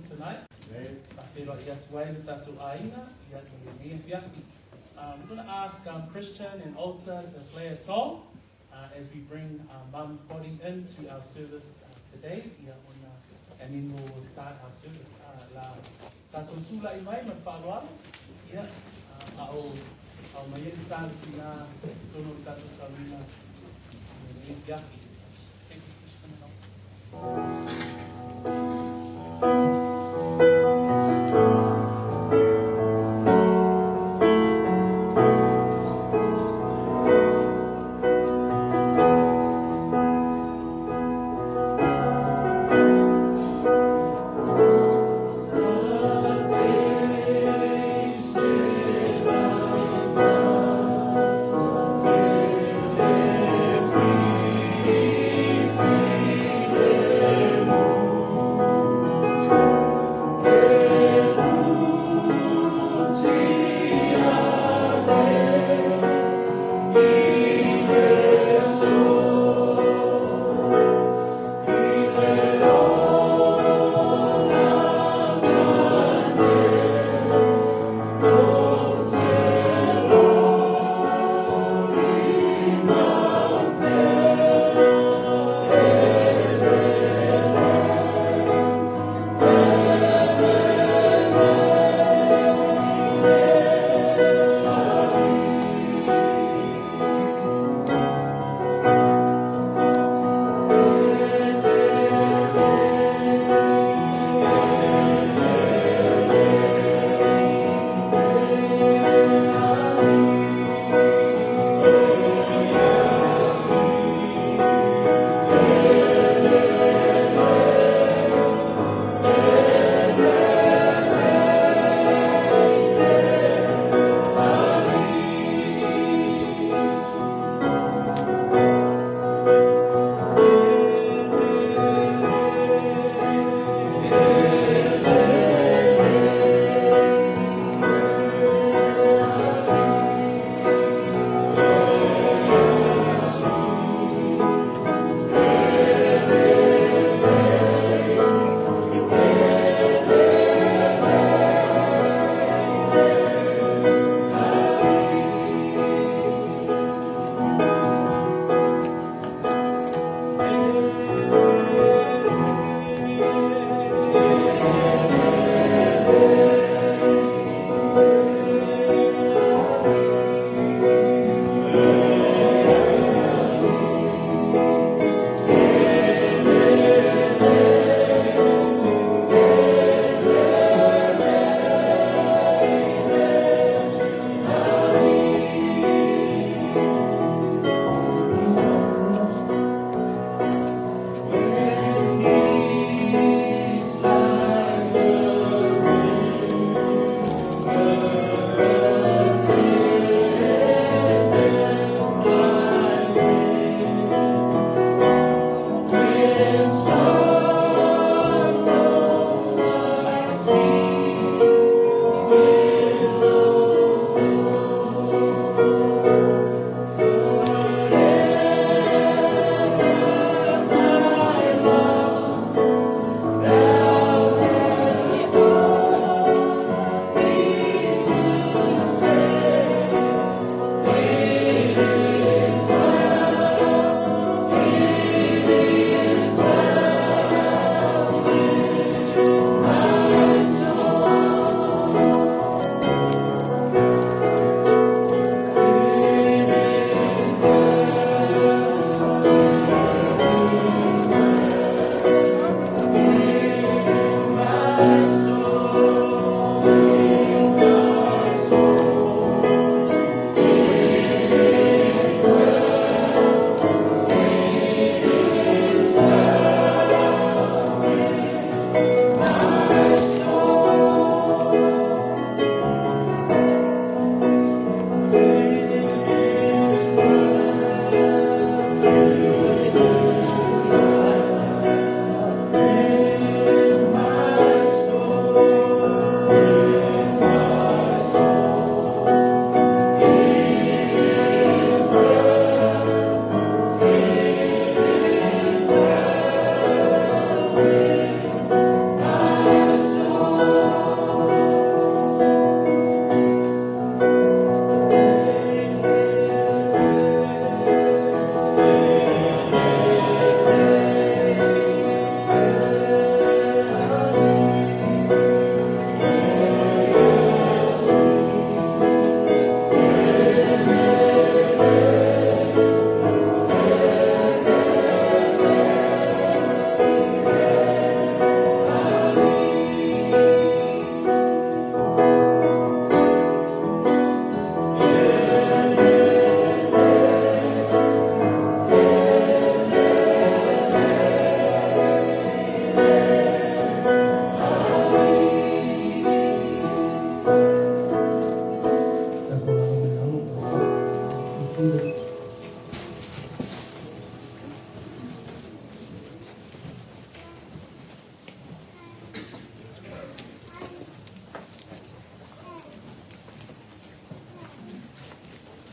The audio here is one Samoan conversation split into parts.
Tonight. Faafeiloai atu ai le tatou aiga ia i lenei afiafi. We're going to ask Christian and Alta to play a song as we bring Mum's body into our service today. Ia ona, and then we'll start our service. La tatou tula'i mai ma le faaaloalo, ia, a o aumai ai le sa o le tina i totonu o le tatou sauniga i lenei afiafi. Thank you, Christian and Alta.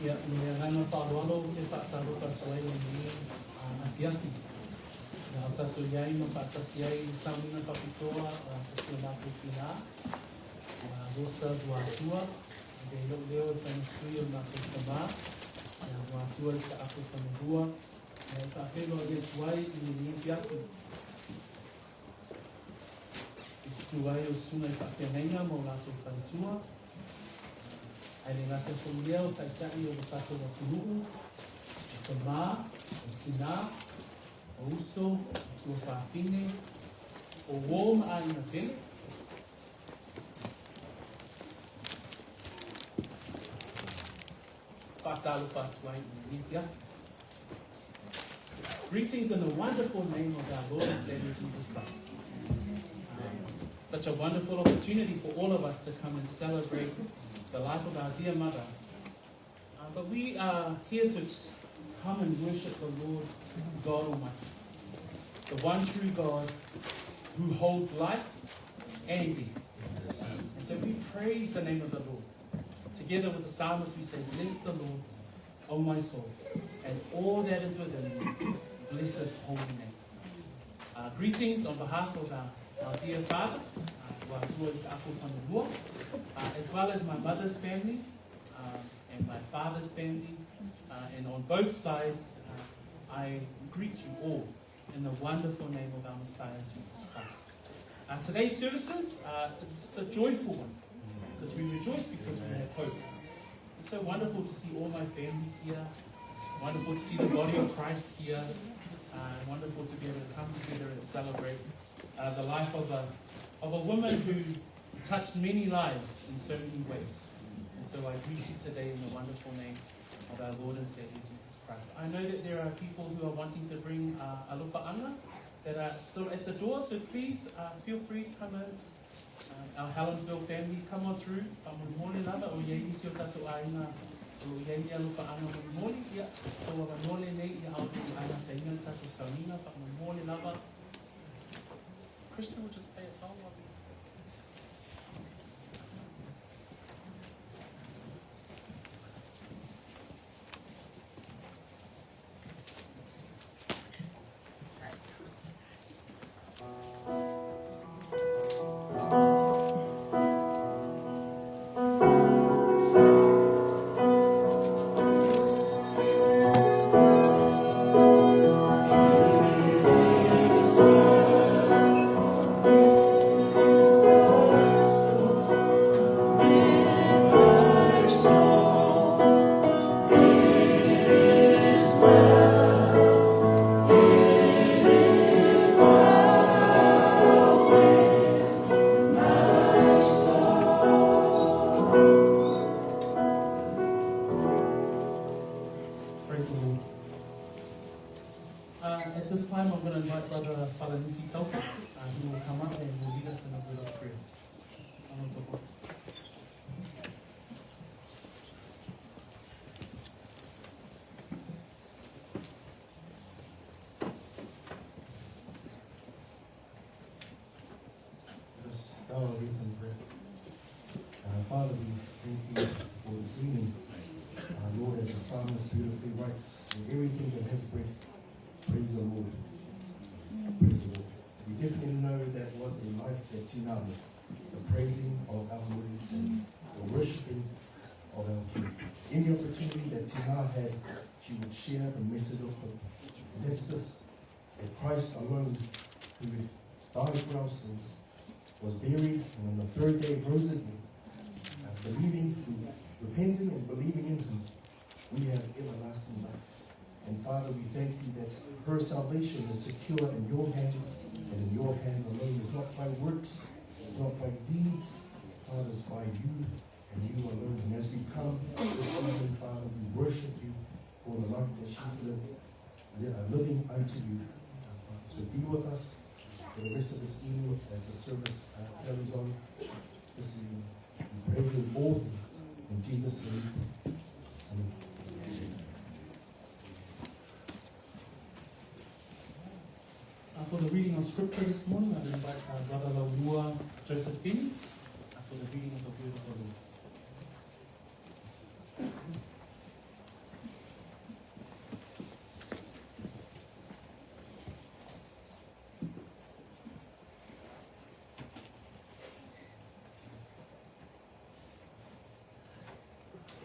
Ia, ma le agaga faaaloalo ou te faatalofa atu ai i lenei afiafi. Ia, o tatou i ai ma faatasi ai i le sauniga faapitoa a si o matou tina, ia Rosa Luatua, e i lou leo e fai ma sui o le matou tama, ia Luatua Isaaku Fanelua, ia e faafeiloai atu ai i lenei afiafi. I susu ai o susuga i faafeagaiga ma o latou faletua, Ae le gata foi i lea o taitai o lo tatou atunuu, o tama, o tina, o uso, o tuafafine, o uo ma aiga pele. Faatalofa atu ai i lenei afiafi. Greetings in the wonderful name of our Lord and Savior Jesus Christ. Such a wonderful opportunity for all of us to come and celebrate the life of our dear mother. But we are here to come and worship the Lord God Almighty, the one true God who holds life and death. And so we praise the name of the Lord. Together with the psalmist, we say, Bless the Lord, O my soul, and all that is within me, bless his holy name. Greetings on behalf of our, our dear father, as well as my mother's family and my father's family. And on both sides, I greet you all in the wonderful name of our Messiah, Jesus Christ. Today's services, it's a joyful one because we rejoice because we have hope. It's so wonderful to see all my family here, wonderful to see the body of Christ here, wonderful to be able to come together and celebrate the life of a woman who touched many lives in so many ways. And so I greet you today in the wonderful name of our Lord and Savior Jesus Christ. I know that there are people who are wanting to bring alofa'anga that are still at the door, so please feel free to come in. Our Helensville family, come on through. Fa'amolemole lava o iai nisi o tatou aiga o lo o iai ni alofa'anga molimoli. Ia, tou avanoa lenei ia ao i amataina le tatou sauniga. Fa'amolemole lava. Christian will just play a song while we. Praise the Lord. At this time, I'm going to invite Brother Falanisi Taufa, who will come up and will lead us in a word of prayer. Let us bow our heads in prayer. Father, we thank you for this evening. Lord, as the psalmist beautifully writes, in everything that has breath, praise the Lord. Praise the Lord. We definitely know that was a life that Tina lived, the praising of our Lord and Savior, the worshipping of our King. Any opportunity that Tina had, she would share the message of hope. And that's this, that Christ alone, who died for our sins, was buried, and on the third day rose again. Believing, repenting and believing in him, we have everlasting life. And Father, we thank you that her salvation is secure in your hands and in your hands alone. It's not by works, it's not by deeds, Father, it's by you and you alone. And as we come this evening, Father, we worship you for the life that she's lived, living unto you. So be with us for the rest of this evening as the service carries on this evening. We praise you in all things. In Jesus' name, amen. For the reading of scripture this morning, I'd invite Brother Launua Joseph Benny for the reading of the word of the Lord.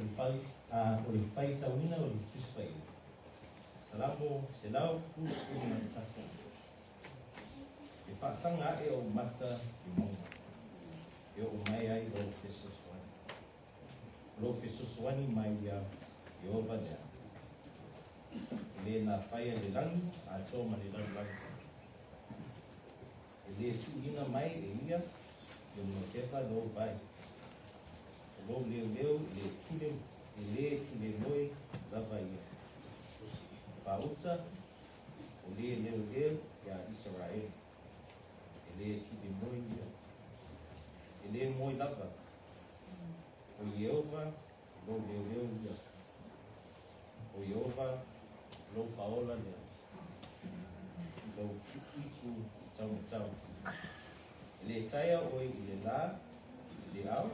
O le faitauina o le Tusi Paia. Salamo 131. E faasaga ae ou mata i mauga, e oo mai ai lou fesoasoani. O lou fesoasoani mai iā Ieova lea, o le na faia le lagi atoa ma le lalolagi. E lē tuuina mai e ia i lona lou vai. O lou leoleo e lē tule, e lē tulemoe lava ia. Faauta, o le leoleo iā Isaraelu. E lē tulemoe ia. E lē moe lava. O Ieova, o lou leoleo ia. O Ieova, o lou faaola lea. I lou itu taumatau. E lē taea oe i le lā, i le ao,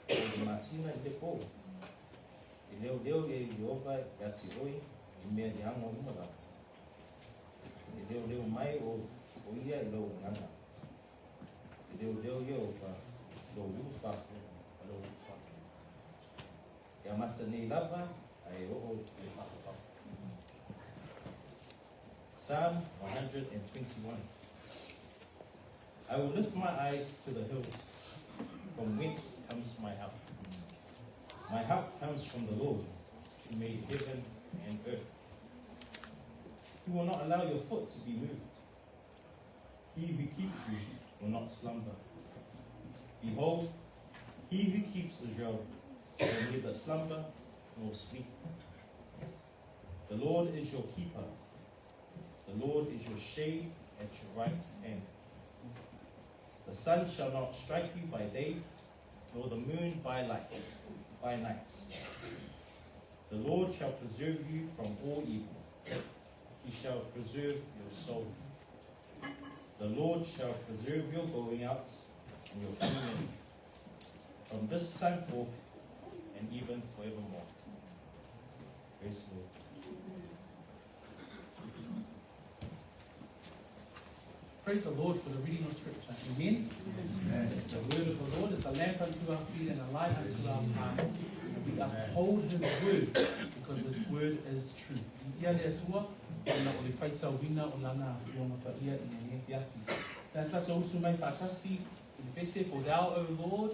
po o le masina i le pō. E leoleo e Ieova iā te oe i mea leaga uma lava. E leoleo mai o ia i lou agaga. E leoleo Ieova i lou ulufafo ma lou ulufafine. E amata nei lava ae oo i le faavavau. Psalm 121. I will lift my eyes to the hills, from whence comes my help. My help comes from the Lord, who made heaven and earth. He will not allow your foot to be moved. He who keeps you will not slumber. Behold, he who keeps Israel will neither slumber nor sleep. The Lord is your keeper. The Lord is your shade at your right hand. The sun shall not strike you by day, nor the moon by night. The Lord shall preserve you from all evil. He shall preserve your soul. The Lord shall preserve your going out and your coming in, from this time forth and even forevermore. Praise the Lord. Praise the Lord for the reading of Scripture. Amen. Amen. The word of the Lord is a lamp unto our feet and a light unto our path. And we uphold His word because His word is true. Ia le Atua, ona o le faitauina o lana Afioga Paia i lenei afiafi. Tēnā tātou usu mai faatasi i le pese, "For thou, O Lord,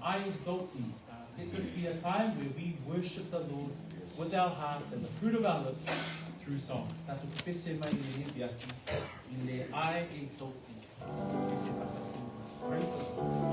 I exalt thee." Let this be a time where we worship the Lord with our hearts and the fruit of our lips through songs. Tātou pese mai i lenei afiafi i le "I exalt thee." Pese faatasi. Praise the Lord.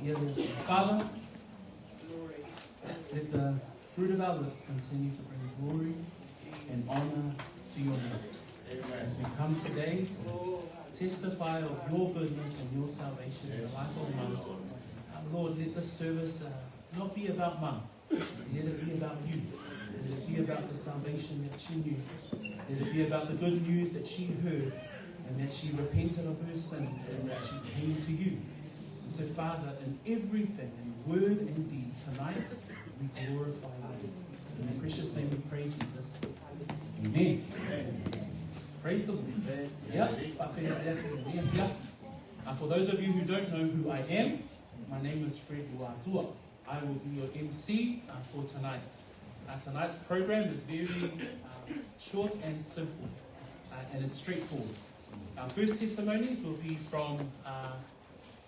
Father, let the fruit of our lips continue to bring glory and honor to your name. As we come today to testify of your goodness and your salvation in the life of Mum, Lord, let this service not be about Mum. Let it be about you. Let it be about the salvation that she knew. Let it be about the good news that she heard and that she repented of her sins and that she came to you. And so, Father, in everything, in word and deed, tonight we glorify you. In the precious name we pray, Jesus. Amen. Amen. Praise the Lord. Yeah. For those of you who don't know who I am, my name is Fred Luatua. I will be your MC for tonight. Tonight's program is very short and simple, and it's straightforward. Our first testimonies will be from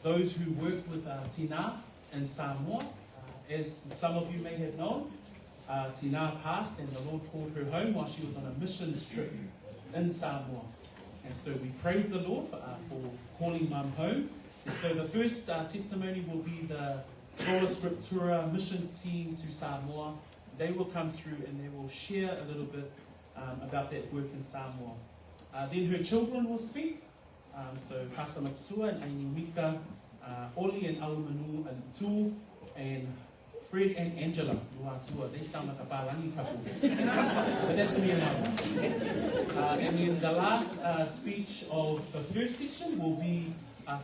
those who worked with Tina in Samoa. As some of you may have known, Tina passed and the Lord called her home while she was on a missions trip in Samoa. And so we praise the Lord for calling Mum home. And so the first testimony will be the Sola Scriptura missions team to Samoa. They will come through and they will share a little bit about that work in Samoa. Then her children will speak. So Pastor Mapsua and Aini Mika, Oli and Alumanu and Tu, and Fred and Angela Luatua. They sound like a Palangi couple. But that's me and my wife. And then the last speech of the first section will be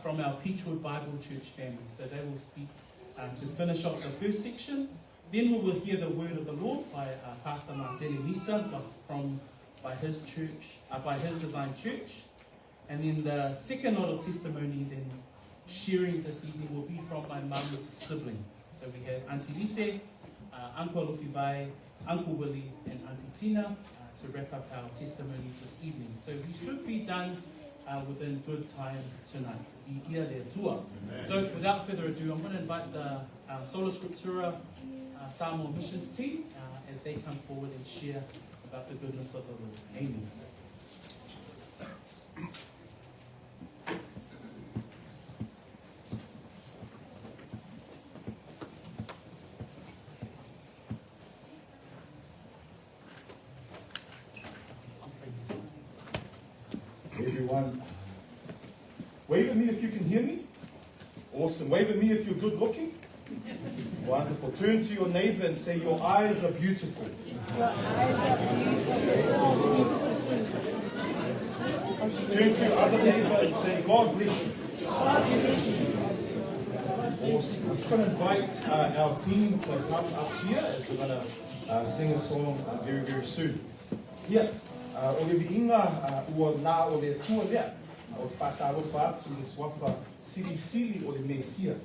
from our Peachwood Bible Church family. So they will speak to finish off the first section. Then we will hear the word of the Lord by Pastor Martini Nisa from by his church, by his design church. And then the second lot of testimonies and sharing this evening will be from my mum's siblings. So we have Auntie Lite, Uncle Lufibai, Uncle Willie, and Auntie Tina to wrap up our testimonies this evening. So we should be done within good time tonight. So without further ado, I'm going to invite the Sola Scriptura Samoa Missions team as they come forward and share about the goodness of the Lord. Amen. Everyone, wave at me if you can hear me. Awesome. Wave at me if you're good looking. Wonderful. Turn to your neighbor and say, your eyes are beautiful. Your eyes are beautiful. Turn to your other neighbor and say, God bless you. God bless you. Awesome. I'm just going to invite our team to come up here as we're going to sing a song very, very soon. Yeah. O le viiga ua nā o le Atua lea, o te whātālofa atu le suafa silisili o le Mesia.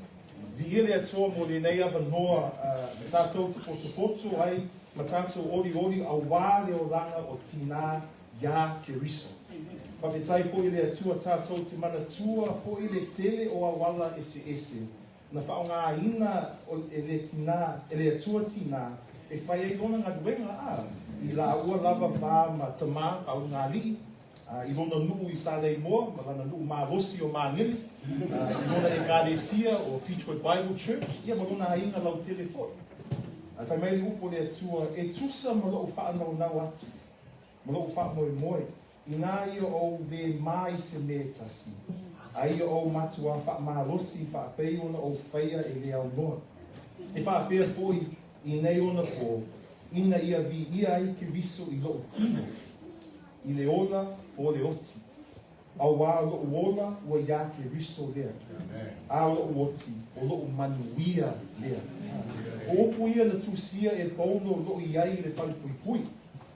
Viia le Atua mo le nei ava noa tātou te potopoto ai, ma tātou ori ori a wā le oranga o tina ia Keriso. Whawhetai fo i le Atua tātou te mana tua fo i le tele o awala ese ese. Na whaonga ina e le tina, e le Atua tina, e whai ai lona ngā duenga a. I la ua lava vā ma tama au ngā li'i, i lona nuu i sa lei moa, ma lana nuu malosi o Māngere, i lona e Galesia o Peachwood Bible Church, ia ma lona ainga lau tele foi. Ai whai mai le upo le Atua, e tusa ma lou whaanau nau atu, ma lou whaamoe moe, i ngā ia o le mai se me tasi, a ia o matua wha malosi whaapei ona o whaia e le au noa. E whaapea foi i nei ona po, ina ia vi ia ai ke viso i lou tino, i le ola o le oti. Au wā lou ola ua ia ke riso lea. A lou oti, o lou manuia lea. O opu ia na tusia e paulo lou iai le pali pui.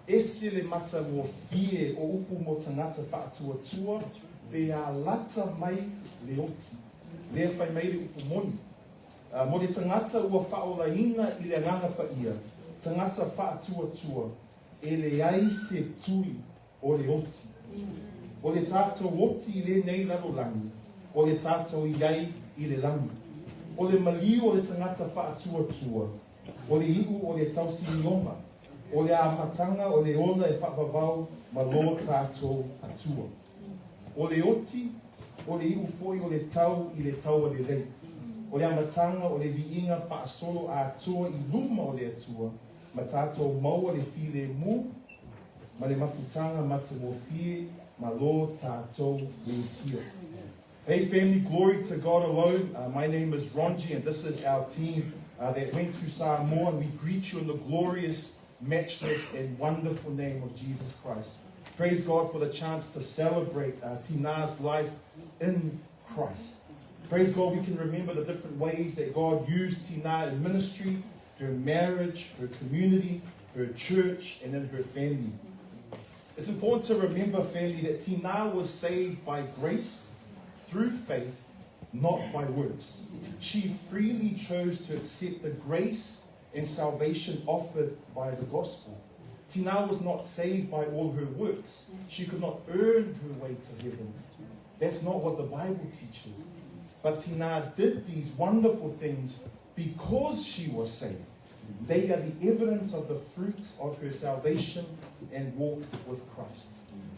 Ese le mata mo fie o upu mo tangata whaatua tua, pe a lata mai le oti. Lea whai mai le upu moni. Mo le tangata ua whaolaina i le ngaha pa ia, tangata whaatua tua, e le ai se tui o le oti. O le tātou oti i le nei lalo langi, o le tātou i ai i le langi. O le maliu o le tangata whaatua tua, o le iu o le tausi nionga, o le amatanga o le ona e whaapavau ma lo tātou atua. O le oti, o le iu foi o le tau i le tau a le rei. O le amataga o le viiga faasoloatoa i luma o le Atua, ma tatou maua le filemu ma le mafutaga matagofie ma lo tatou Mesia. Hey family, glory to God alone. My name is Ronji and this is our team that went to Samoa. And we greet you in the glorious, matchless and wonderful name of Jesus Christ. Praise God for the chance to celebrate Tina's life in Christ. Praise God, we can remember the different ways that God used Tina in ministry, her marriage, her community, her church, and in her family. It's important to remember, family, that Tina was saved by grace through faith, not by works. She freely chose to accept the grace and salvation offered by the gospel. Tina was not saved by all her works. She could not earn her way to heaven. That's not what the Bible teaches. But Tina did these wonderful things because she was saved. They are the evidence of the fruit of her salvation and walk with Christ.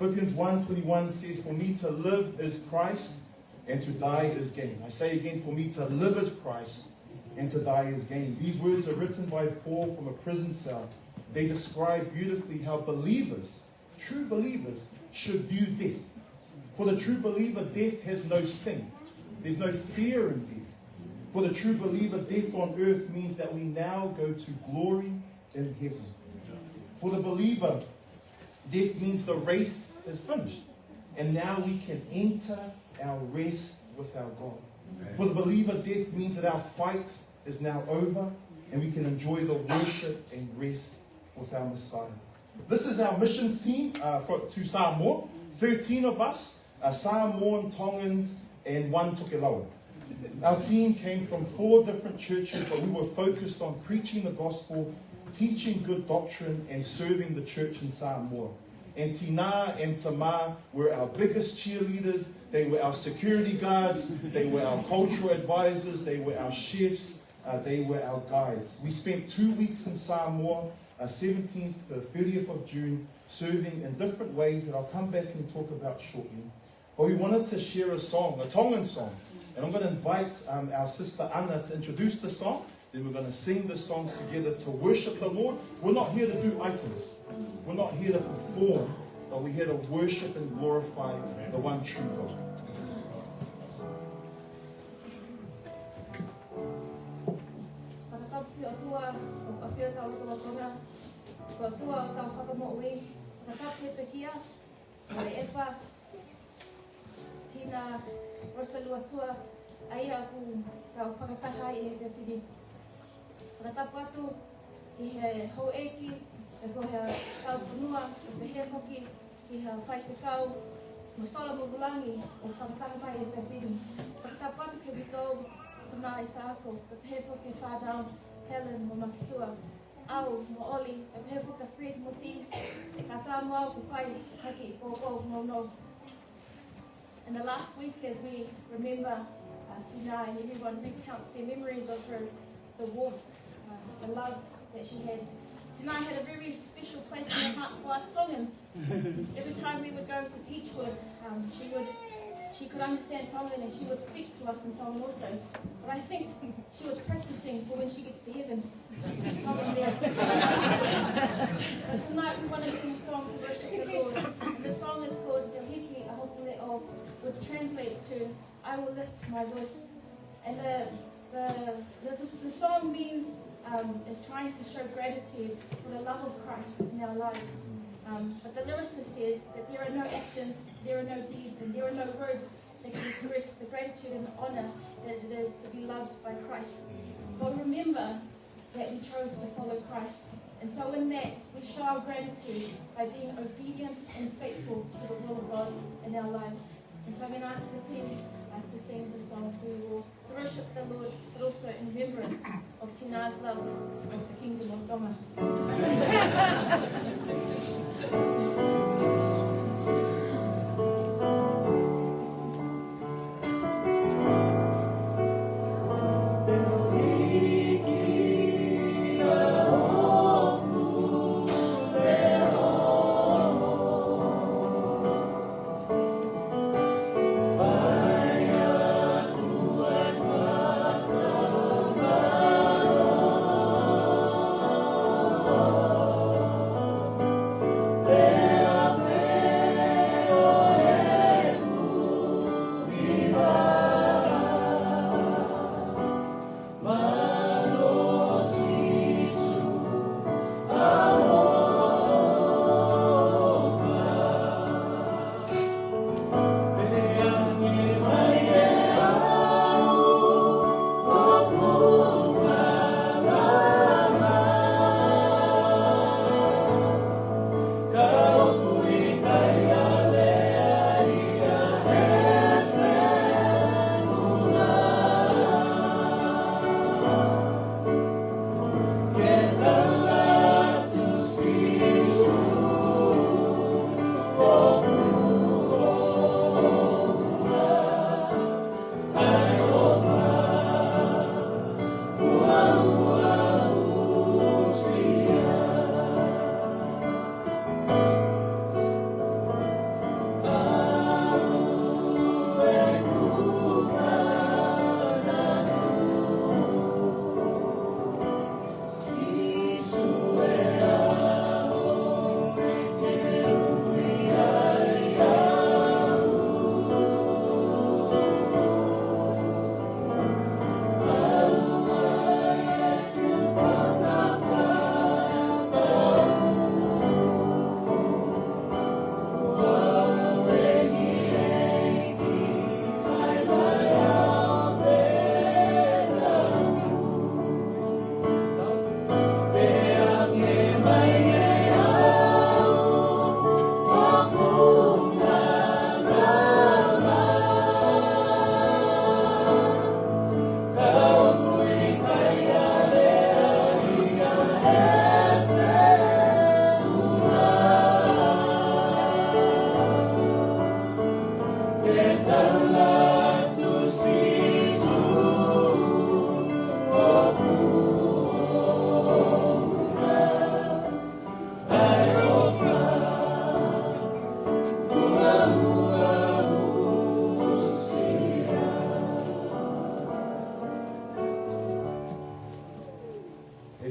Philippians 1:21 says, For me to live is Christ, and to die is gain. I say again, for me to live is Christ, and to die is gain. These words are written by Paul from a prison cell. They describe beautifully how believers, true believers, should view death. For the true believer, death has no sting. There's no fear in death. For the true believer, death on earth means that we now go to glory in heaven. For the believer, death means the race is finished. And now we can enter our rest with our God. Amen. For the believer, death means that our fight is now over and we can enjoy the worship and rest with our Messiah. This is our missions team to Samoa. 13 of us, Samoan, Tongans, and one Tokelau. Our team came from 4 different churches, but we were focused on preaching the gospel, teaching good doctrine, and serving the church in Samoa. And Tina and Tama were our biggest cheerleaders. They were our security guards. They were our cultural advisors. They were our chefs. They were our guides. We spent 2 weeks in Samoa, 17th to the 30th of June, serving in different ways that I'll come back and talk about shortly. But we wanted to share a song, a Tongan song. And I'm going to invite our sister Anna to introduce the song. Then we're going to sing the song together to worship the Lord. We're not here to do items. We're not here to perform, but we're here to worship and glorify the one true God. Tina Rosaluatua, aia ku tau whakataha i he whiwhiri. Whakatapu atu i he hou eki, e ko he tau whanua, e pe he hoki, i he whai te kau, mo sola mo bulangi o whakataha mai e whiwhiri. Whakatapu atu ke witau, tana i saako, e pe he hoki whādau, Helen mo Makisua, au mo Oli, e pe he hoki Fred mo Ti, ka tā moau ku whai haki i pōpō mo no. In the last week, as we remember Tina and everyone recounts their memories of her, the warmth, the love that she had. Tina had a very special place in her heart for us Tongans. Every time we would go to Peachwood, she could understand Tongan and she would speak to us in Tongan also. But I think she was practicing for when she gets to heaven. Speak Tongan there. But tonight we want to sing a song to worship the Lord. And the song is called Yohiki Ahokuleo, which translates to I will lift my voice. And the song means is trying to show gratitude for the love of Christ in our lives. But the lyricist says that there are no actions, there are no deeds, and there are no words that can express the gratitude and the honor that it is to be loved by Christ. But remember that we chose to follow Christ. And so in that, we show our gratitude by being obedient and faithful to the will of God in our lives. And so I'm going to ask the team to sing the song for you all, to worship the Lord, but also in remembrance of Tina's love of the Kingdom of Tonga. Fire.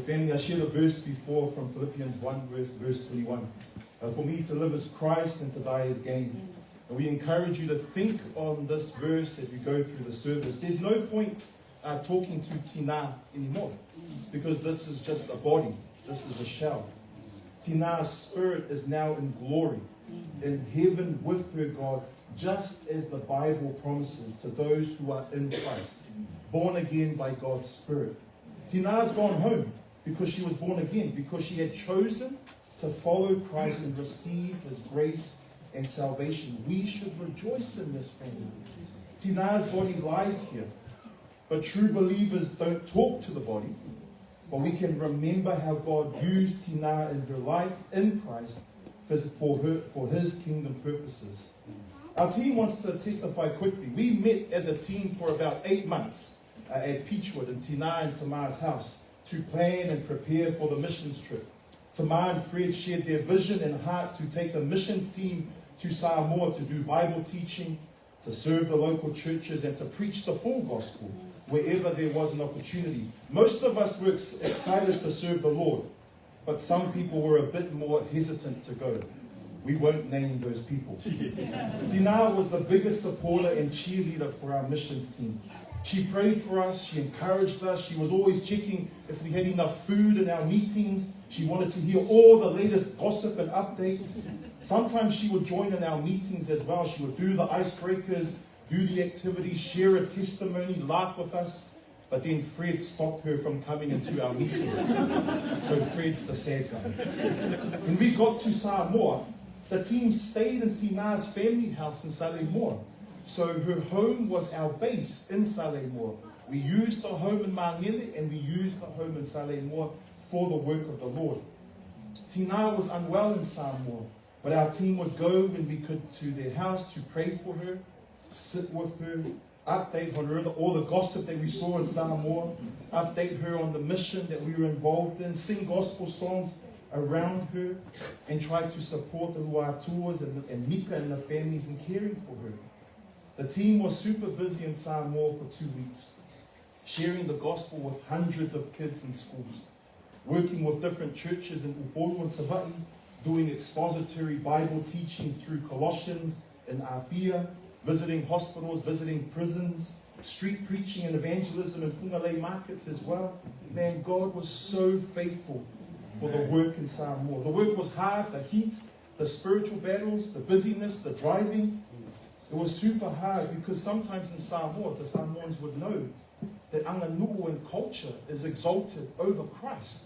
family, I shared a verse before from Philippians 1, verse 21. For me to live is Christ and to die is gain. And we encourage you to think on this verse as we go through the service. There's no point talking to Tina anymore because this is just a body. This is a shell. Tina's spirit is now in glory, in heaven with her God, just as the Bible promises to those who are in Christ, born again by God's Spirit. Tina's gone home because she was born again, because she had chosen to follow Christ and receive his grace and salvation. We should rejoice in this family. Tina's body lies here, but true believers don't talk to the body, but we can remember how God used Tina in her life in Christ for his kingdom purposes. Our team wants to testify quickly. We met as a team for about 8 months at Peachwood in Tina and Tamar's house to plan and prepare for the missions trip. Tamar and Fred shared their vision and heart to take a missions team to Samoa to do Bible teaching, to serve the local churches, and to preach the full gospel wherever there was an opportunity. Most of us were excited to serve the Lord, but some people were a bit more hesitant to go. We won't name those people. Tina was the biggest supporter and cheerleader for our missions team. She prayed for us, she encouraged us, she was always checking if we had enough food in our meetings. She wanted to hear all the latest gossip and updates. Sometimes she would join in our meetings as well. She would do the icebreakers, do the activities, share a testimony, laugh with us. But then Fred stopped her from coming into our meetings. So Fred's the sad guy. When we got to Samoa, the team stayed in Tina's family house in Saleimoa. So her home was our base in Saleimoa. We used the home in Magele and we used the home in Saleimoa for the work of the Lord. Tina was unwell in Samoa, but our team would go when we could to their house to pray for her, sit with her, update on her, all the gossip that we saw in Samoa, update her on the mission that we were involved in, sing gospel songs around her, and try to support the Luatuas and Mika and the families in caring for her. The team was super busy in Samoa for 2 weeks, sharing the gospel with hundreds of kids in schools, working with different churches in Upolu and Savaii, doing expository Bible teaching through Colossians in Apia, visiting hospitals, visiting prisons, street preaching and evangelism in Fugalei markets as well. Man, God was so faithful for the work in Samoa. The work was hard, the heat, the spiritual battles, the busyness, the driving. It was super hard because sometimes in Samoa, the Samoans would know that Anganu'u and culture is exalted over Christ.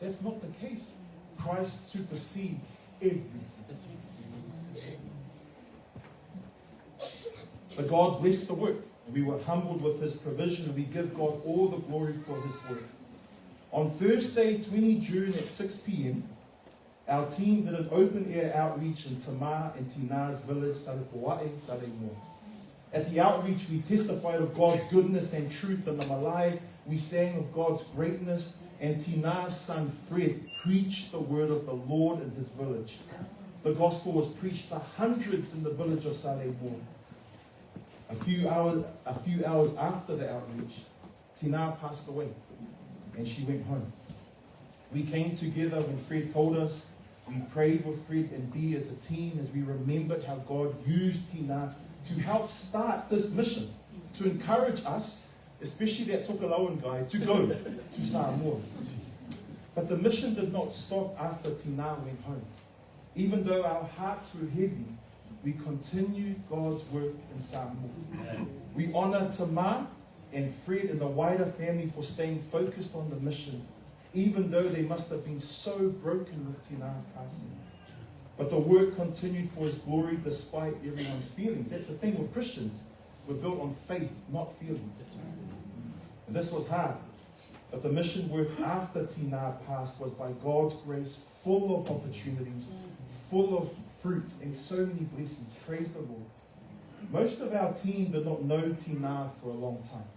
That's not the case. Christ supersedes everything. But God blessed the work. We were humbled with his provision, and we give God all the glory for his work. On Thursday, 20 June at 6 p.m., our team did an open-air outreach in Tamar and Tina's village, Salepoa'i, Saleimoa. At the outreach, we testified of God's goodness and truth in the Malai. We sang of God's greatness, and Tina's son Fred preached the word of the Lord in his village. The gospel was preached to hundreds in the village of Saleimoa. A few hours after the outreach, Tina passed away, and she went home. We came together when Fred told us. We prayed with Fred and Dee as a team as we remembered how God used Tina to help start this mission, to encourage us, especially that Tokelauan guy, to go to Samoa. But the mission did not stop after Tina went home. Even though our hearts were heavy, we continued God's work in Samoa. We honor Tamar and Fred and the wider family for staying focused on the mission, even though they must have been so broken with Tina's passing. But the work continued for his glory despite everyone's feelings. That's the thing with Christians. We're built on faith, not feelings. And this was hard. But the mission work after Tina passed was by God's grace, full of opportunities, full of fruit, and so many blessings. Praise the Lord. Most of our team did not know Tina for a long time.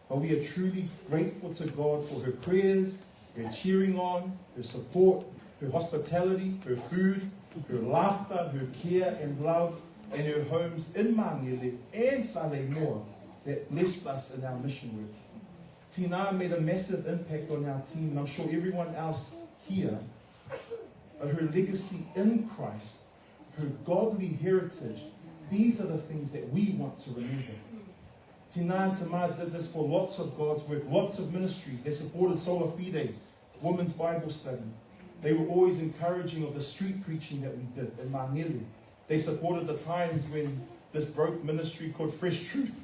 But we are truly grateful to God for her prayers, her cheering on, her support, her hospitality, her food, her laughter, her care and love, and her homes in Magele and Saleimoa that blessed us in our mission work. Tina made a massive impact on our team, and I'm sure everyone else here. But her legacy in Christ, her godly heritage, these are the things that we want to remember. Tina and Tamar did this for lots of God's work, lots of ministries. They supported Sola Fide, Women's Bible Study. They were always encouraging of the street preaching that we did in Mangere. They supported the times when this broke ministry called Fresh Truth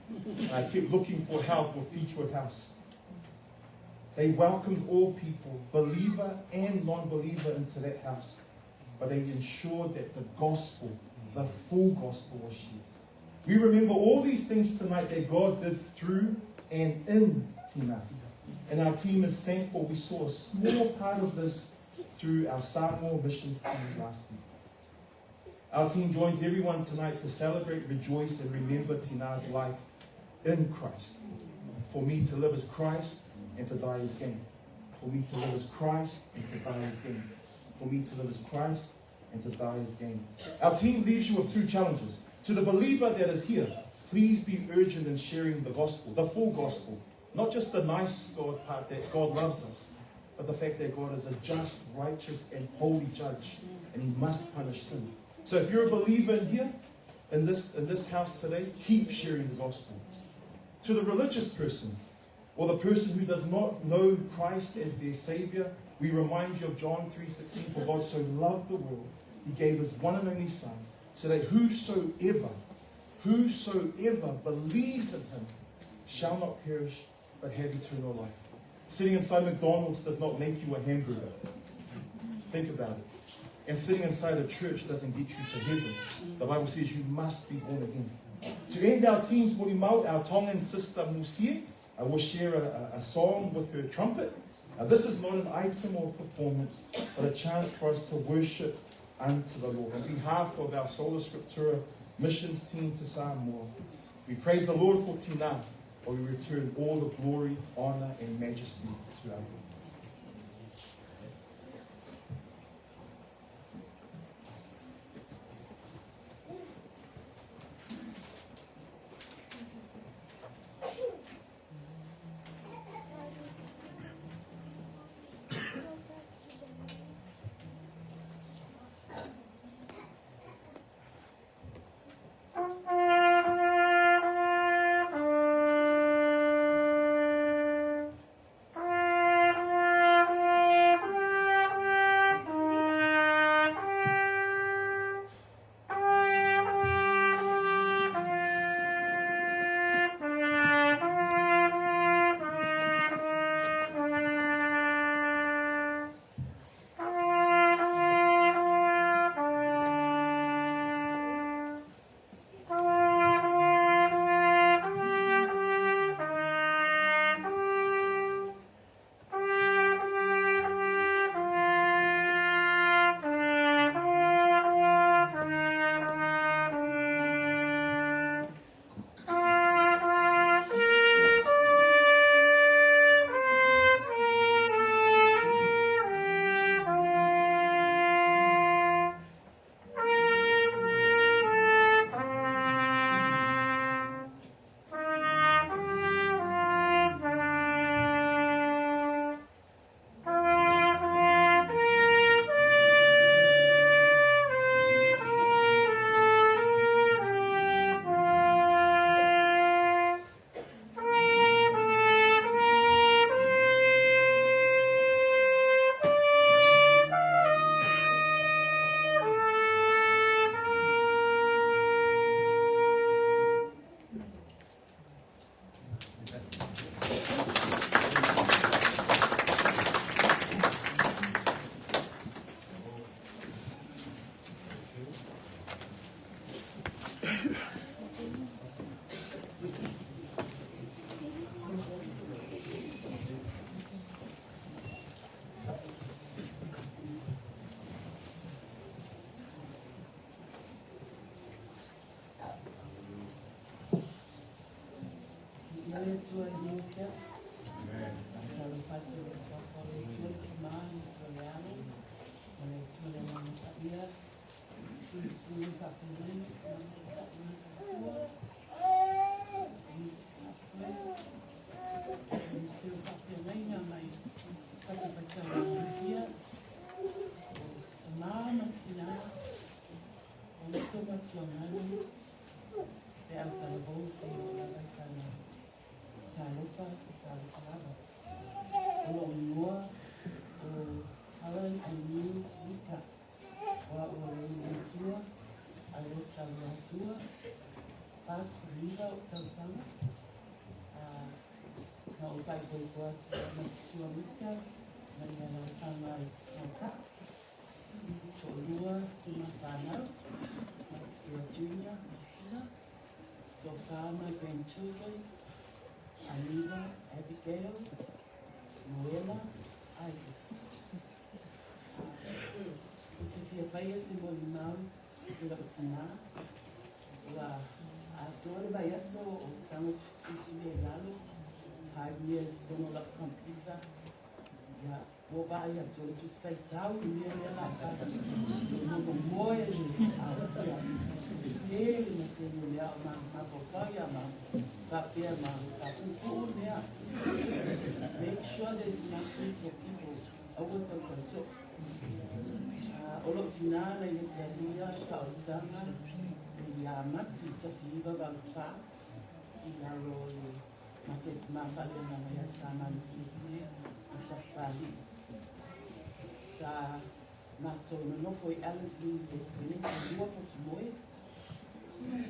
kept looking for help with Beechwood House. They welcomed all people, believer and non-believer, into that house. But they ensured that the gospel, the full gospel, was shared. We remember all these things tonight that God did through and in Tina. And our team is thankful we saw a small part of this through our Samoa missions team last week. Our team joins everyone tonight to celebrate, rejoice, and remember Tina's life in Christ. For me to live as Christ and to die as gain. For me to live as Christ and to die as gain. For me to live as Christ and to die as gain. Our team leaves you with two challenges. To the believer that is here, please be urgent in sharing the gospel, the full gospel. Not just the nice God part that God loves us, but the fact that God is a just, righteous, and holy judge, and he must punish sin. So if you're a believer in here, in this house today, keep sharing the gospel. To the religious person, or the person who does not know Christ as their Savior, we remind you of John 3:16, for God so loved the world, he gave his one and only Son, so that whosoever believes in him shall not perish, but have eternal life. Sitting inside McDonald's does not make you a hamburger. Think about it. And sitting inside a church doesn't get you to heaven. The Bible says you must be born again. To end our team's Mulimau, our Tongan sister Musie, I will share a song with her trumpet. Now, this is not an item or performance, but a chance for us to worship unto the Lord. On behalf of our Sola Scriptura missions team to Samoa, we praise the Lord for Tina, but we return all the glory, honor, and majesty to our Lord. ou faaipoipo atu i lau matua Mika mai le alaalafaga i Moata'a, toalua tama fanau, Matua Junior ma Sila, toafa my grandchildren, Aniva, Abigail, Noela, Isaac. Ou te fia faia se molimau i lou tinā, ua atoa le vaiaso o tago tusitusi mea i lalo, type mea i totonu o lau computer, ia, ua vaai atu o le Tusi Faitau i mea lea la fai. E momomoe le ao, ia, le tele ma tele o mea o mafaufau ia ma faapea ma faapuupuu mea. Make sure there's enough food for people. Aua tautau soo. O lou tinā na ia talia taolitaga i ia Mati 1984 i lalo o le mataitama faaleagaga ia Samani Pulepule ma Safali. Sa matou nonofo i Ellerslie i le peneti lua potumoe,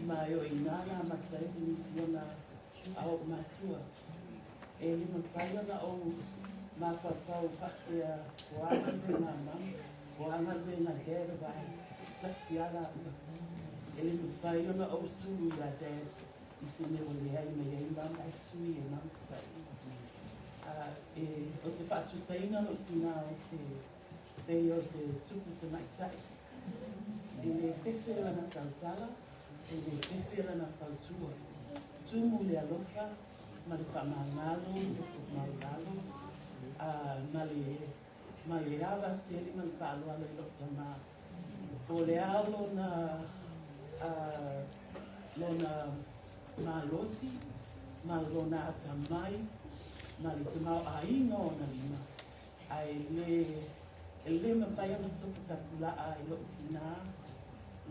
ma e o i ina na amata ai le misiona a o'u matua. E le mafai ona ou mafaufau faapea o a galuega a Mum, o a galuega a Dad aua e tasi lava laua. E le mafai ona ou sulu iā Dad i se mea ua leai mai ai Mum ae sui e Mum se faaiuga. E, ou te faatusaina lou tinā o se pei o se tupu tamaitai. E le fefe lana tautala, e le fefe lana fautua. Tumu le alofa ma le faamagalo loto maualalo, a ma le ma le ava tele ma le faaaloalo i lou tamā. O le a lona malosi ma lona atamai ma le tamaoaiga o ona lima, ae le e le mafai ona sopatapula'a i lou tinā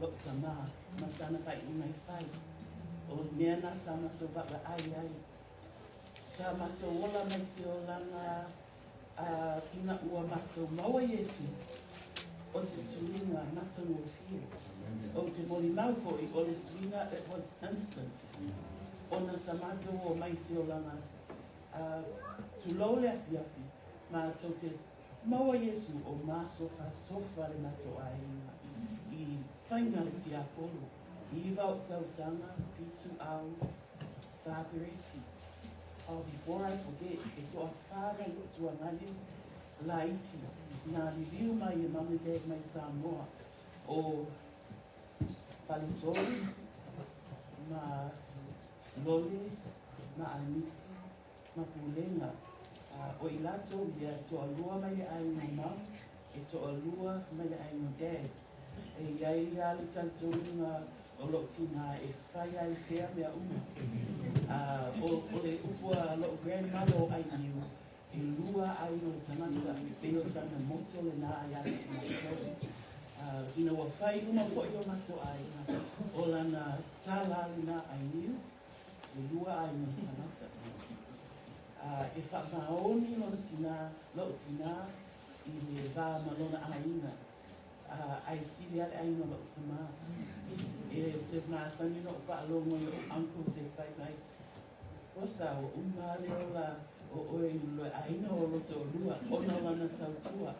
lou tamā ma sana faaiuga e fai. O le mea na sa matou vaavaai ai. Sa matou ola mai se olaga ina ua matou maua Iesu, o se suiga matagofie. Ou te molimau foi o le suiga, it was instant. Ona sa matou o mai se olaga, tulou le afiafi, matou te maua Iesu o masofasofa le matou aiga i faiga le tiapolo. 9 o'u tausaga, 7 au, 4 vereti. Oh, before I forget, e toafa nai o'u tuagane laiti na liliu mai e Mum and Dad mai Samoa, o Faletolu ma Lole ma Anisi ma Pulega. O i latou ia e toalua mai le aiga o Mum, e toalua mai le aiga o Dad. E iai lava le talitonuga o lou tinā e fai ai pea mea uma. O le upu a lou grandmother o Ainiu, e lua aiga o le tagata, pei o sana motto lenā ia te matou. Ina ua fai uma foi o matou aiga, o lana tala lenā Ainiu, e lua aiga o le tagata. E faamaoni lona tinā, lou tinā, i le va ma lona aiga. Ae sili lava le aiga o lou tamā. E se masani ona ou faalogo i o'u uncle se fai mai, Rosa, ua uma le ola o oe i le aiga o lo toalua, ona o lana tautua.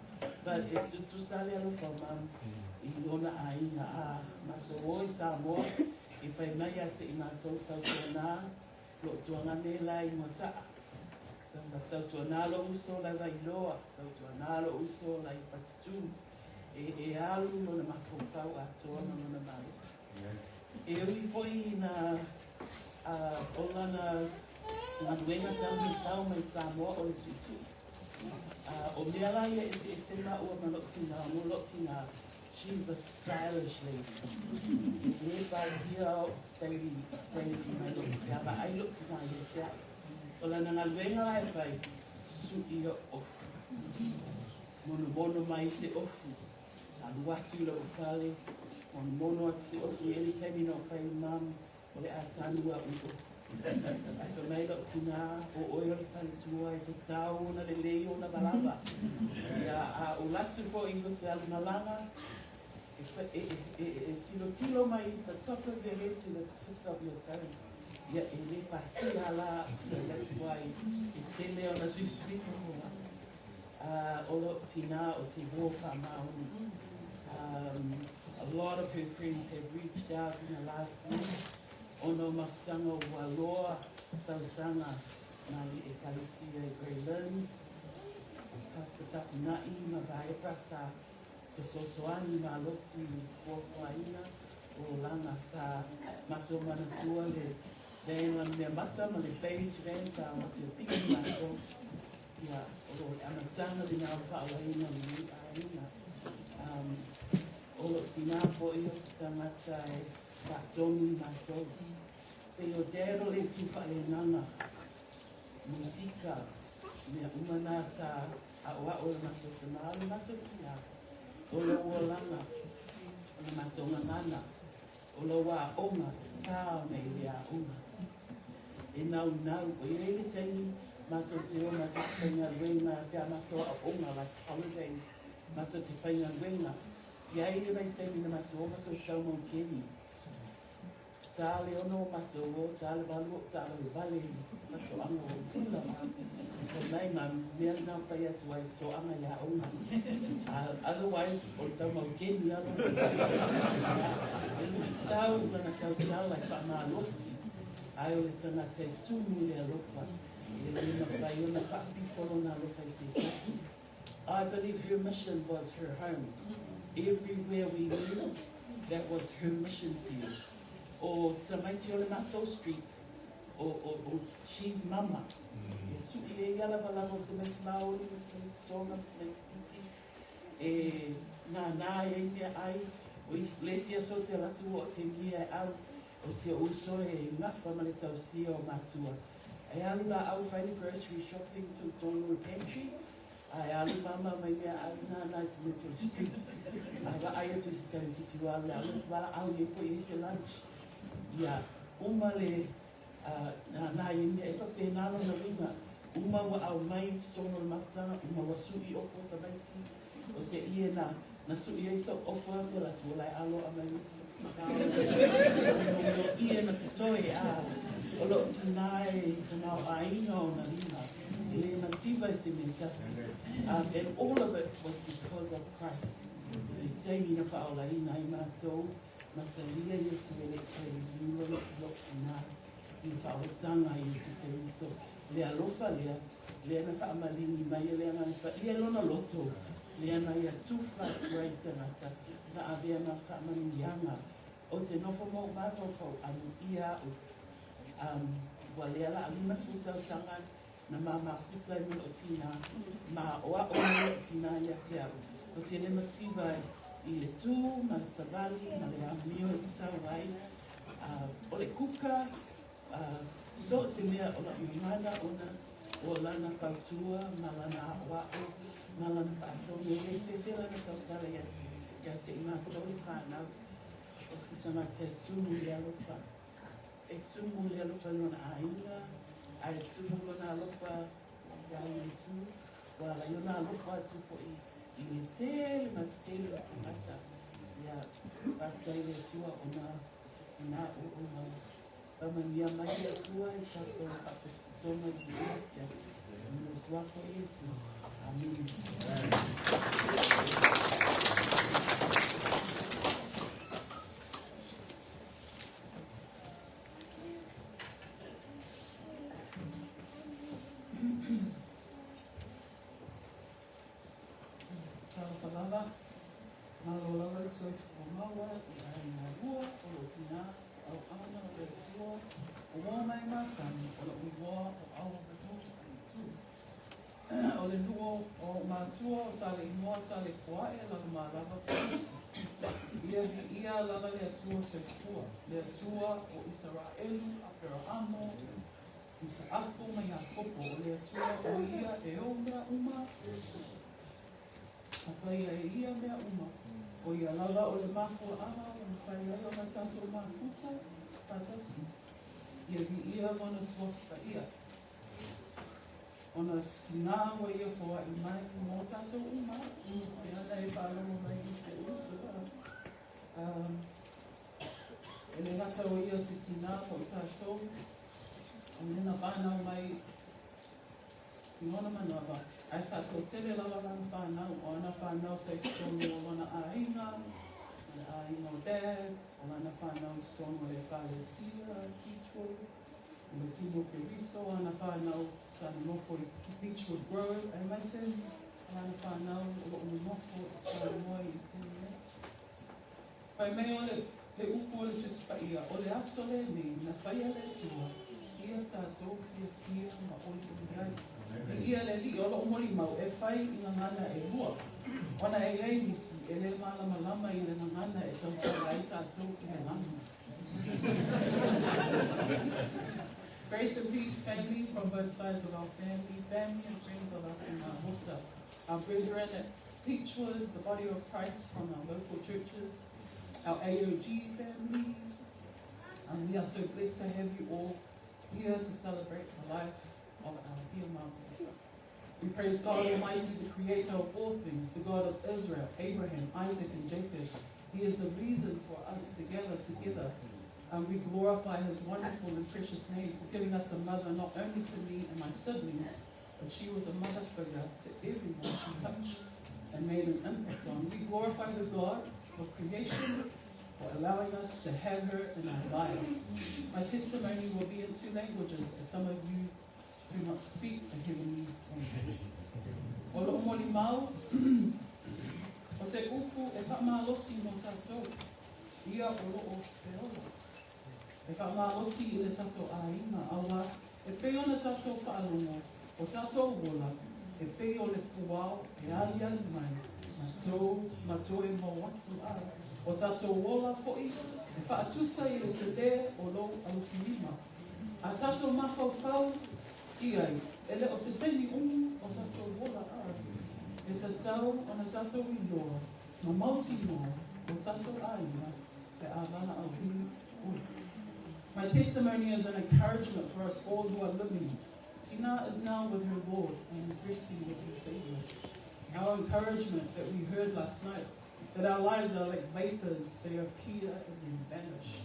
But e tutusa le alofa o Mum i lona aiga. A matou o i Samoa, e fai mai ia te i matou tautuanā lou tuagane la i Moata'a. Tautuanā lou uso la i Vailoa, tautuanā lou uso la i Patutū. E alu lona mafaufau atoa ma lona malosi. E ui foi na o lana galuega talu sau mai Samoa o le suisui. O mea la ia eseese maua ma lou tinā, mo lou tinā, she's a stylish lady. E le pasia o staili, staili mai lou ia vaai lou tinā ia te a'u. O lana galuega la e fai, su'i o ofu. Monomono mai se ofu. Alu atu i lou fale, monomono atu se ofu i ele taimi na o fai Mum, o le a tanu a'u i ofu. Ae fai mai lou tinā, o oe o le faletua e tatau ona lelei ona valava. Ia a ou latu foi i te alu malaga, e, e, e, e, e tilotilo mai the top of your head to the tips of your toes. Ia e le pasia la so that's why e tele ona suisui o lo tina o se uō faamaoni. A lot of her friends have reached out in the last week ona o mafutaga ua loa tausaga mai ekalesia i Grey Lynn, Pastor Tafuna'i ma Vaepa sa fesoasoani malosi i fuafuaina o olaga sa matou manatua le van la mea mata ma le beige van sa o atu e piki matou. Ia, o le amataga lena o le faaolaina o lenei aiga. O loo tinā foʻi o se tagata e faatonu i matou. Pei o dad o le itu faaleagaga, musika, mea uma na sa aʻoaʻo e matou tamā le matou tinā. O lou olaga, o le matou gagana, o lou aoga, sa ona e le aoga. E naunau, o iai le taimi matou te o matou te faigaluega pe a matou aooga like holidays, matou te faigaluega. Iai le vaitaimi na matou o matou tau maukeni. Ta le 6 o matou o, ta le 8 o taavalevale i fatoaga o pula ma mai ma mea na fai atu ai toaga i aoga. Otherwise, o le tau maukeni alo. E luitau lana tautala e faamalosi, ae o le tagata e tumu i le alofa, e le mafai ona faapito lona alofa i se tasi. I believe her mission was her home. Everywhere we went, that was her mission field. O tamaiti o le matou street, o she's mama. E sui e ia lava lava o tamaiti Māori, o tamaiti Tonga, o tamaiti Fiti. E nā nā e mea ai, o i lesi aso te alatu o te ngia e au, o se uso e ngafa ma le tausia o matua. E alu la au fai le grocery shopping tu tonu e pantry, a e alu mama mai mea au nā nā te me to street. A va ai atu se tau titi wa le alu va au e po i se lunch. Ia, uma le nā nā e mea e pape nā lona winga. Uma wa au mai te tono le mafutaga, uma wa sui ofo tamaiti. O se ie na, na sui ai so ofo au te latu o lai alo a mai nisi. Ie na te toe a o loo tinā e tamau aina o na lima. E le mativa e se mea tasi. And all of it was because of Christ. I taimi na faaolaina ai matou, matalia Iesu e le toe liua lo lo tina i faaotaga Iesu Keriso. Le alofa lea, lea na faamaligi mai e le agaga paia lona loto, lea na ia tufa atu ai tagata, na avea ma faamanuiaga. O te nofo mo mafaufau amuia au. Ua lea la 50 tausaga na mamafuta ai ma loo tinā, ma o ao mai loo tinā ia te au. O te le mativa i le tū, ma le savali, ma le amio e tatau ai. O le kuka, so se mea o lau gagana ona o lana fautua, ma lana aʻoaʻo, ma lana faatonu. E le fefe lana tautala ia, ia te i matou le whānau. O se tagata e tumu i le alofa. E tumu le alofa i lona aiga, ae tumu lona alofa ia Iesu. Ua ala ai ona alofa atu foʻi i le tele ma le tele o tagata. Ia, faafetai i le Atua ona o se tinā o mau. Faamanuia mai le Atua i tatou faapitotoga i le ia. I le suafa o Iesu. Amene. Talofa lava, malo lava le soifua maua i aiga lua o loo tinā o auauna o le Atua o ua mai masani o lou igoa o Aua Remote Aitu. O le nuu o matua o Saleimoa Salekoae Lalomalava Fosi. Ia viia lava le Atua soifua, le Atua o Isaraelu, Aperahamo, Isaako ma Iakopo, o le Atua o ia e ou mea uma, na faia e ia mea uma. O ia lava o le mafuaaga ua mafai ai ona tatou mafuta faatasi. Ia viia lona suafa paia. Ona se tinā ua ia foai mai mo tatou uma, e ana e faalogo mai i se uso. E le gata o ia se tinā mo i tatou, O le na whānau mai i lona manawa, ae sa toatele lava lana whānau, o ana whānau sa i totonu o lona ʻaiga, ma le ʻaiga o Dad, o lana whānau i totonu o le Ekalesia, Beachwood, o le Timo Keriso, ana whānau sa nonofo i Beachwood Grove, aemaise o lana whānau o lo'o nonofo i Samoa i le taimi nei. Fai mai o le, le upu o le Tusi Paia, o le aso lenei na faia le Atua ia tatou fiafia ma olioli ai. Viia le Alii o lo'u molimau e fai i gagana e lua, ona e i ai nisi e le malamalama i le gagana e tautala ai tatou i le lagi. Grace and peace family from both sides of our family, family and friends of our Tina Hosa, our brethren at Beachwood, the body of Christ from our local churches, our AOG family. We are so blessed to have you all here to celebrate the life of our dear Mom Lisa. We praise God Almighty, the creator of all things, the God of Israel, Abraham, Isaac, and Jacob. He is the reason for us to gather together. And we glorify his wonderful and precious name for giving us a mother not only to me and my siblings, but she was a mother figure to everyone she touched and made an impact on. We glorify the God of creation for allowing us to have her in our lives. My testimony will be in two languages, as some of you do not speak the heavenly language. O lo'u molimau, o se upu e faamalosi mo tatou, ia o loo feola. E faamalosi i le tatou aiga, auā e pei ona tatou faalogo, o tatou ola e pei o le puao e aliali mai ma tou ma toe mau atu a o tatou ola foʻi e faatusa i le telē o lou alofilima. A tatou mafaufau i ai, e le o se taimi umi o tatou ola a e tatau ona tatou iloa ma mautinoa o tatou aiga pe a valaauina oe. My testimony is an encouragement for us all who are living. Tina is now with her Lord and is resting with her Savior. Our encouragement that we heard last night, that our lives are like vapors, they appear and then vanish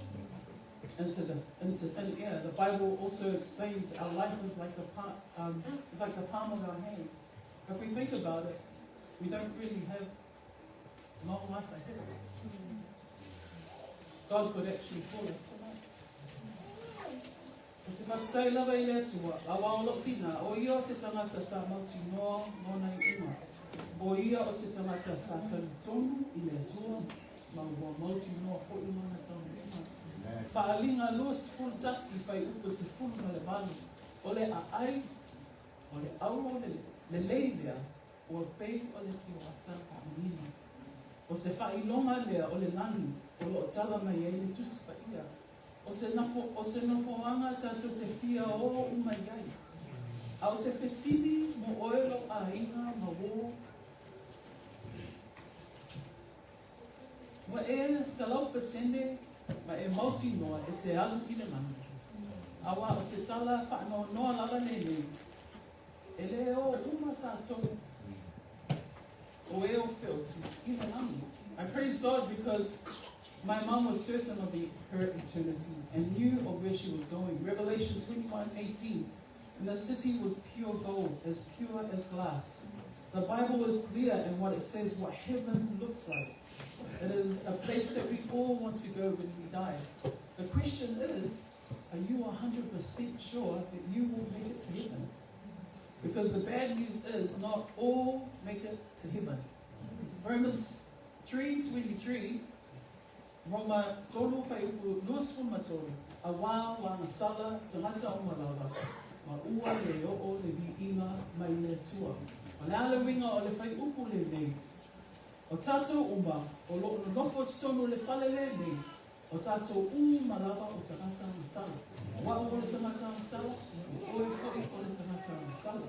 into thin air. The Bible also explains our life is like the palm of our hands. If we think about it, we don't really have long life ahead of us. God could actually call us tonight. O te whakatau lava i le Atua, auā o lou tinā, o ia o se tangata sa mautinoa lona iuga. O ia o se tagata sa talitonu i le Atua, ma ua mautinoa foi lona taunuuga. Faaaliga 21 fuaiupu 18, O le aai, o le auro lelei lea, ua pei o le tioata manino. O se faailoga lea o le lagi o loo tala mai ai le Tusi Paia. O se o se nofoaga tatou te fia o uma i ai. A o se fesili mo oe lou aiga ma uō. Ua e 100% ma e mautinoa e te alu i le lagi. Auā o se tala faanoanoa lava lenei, e le o uma tatou o e o feoti i le lagi. I praise God because my mom was certain of the, her eternity and knew of where she was going. Revelation 21:18. And the city was pure gold, as pure as glass. The Bible is clear in what it says, what heaven looks like. It is a place that we all want to go when we die. The question is, are you 100% sure that you will make it to heaven? Because the bad news is not all make it to heaven. Romans 3.23 Roma tolu fuaiupu 23, Auā ua agasala tagata uma lava, ma ua le oo le viiga mai le Atua. O le a le uiga o le fuaiupu lenei? O tatou uma o loo nonofo i totonu o le fale lenei, o tatou uma lava o tagata agasala. O a'u o le tagata agasala, o oe foi o le tagata agasala.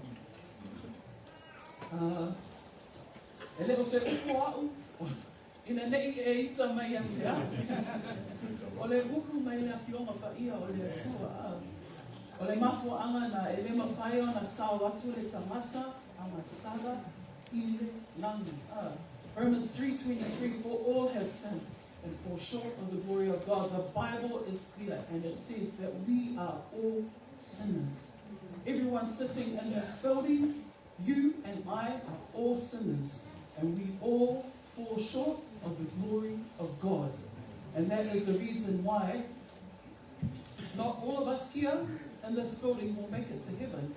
E le o se upu a'u, ina nei e ita mai ia te au. O le upu mai le Afioga Paia o le Atua, a. O le mafuaaga na e le mafai ona sao atu le tagata agasala i le lagi, a. Romans 3:23 For all have sinned and fall short of the glory of God. The Bible is clear and it says that we are all sinners. Everyone sitting in this building, you and I are all sinners, and we all fall short of the glory of God. And that is the reason why not all of us here in this building will make it to heaven.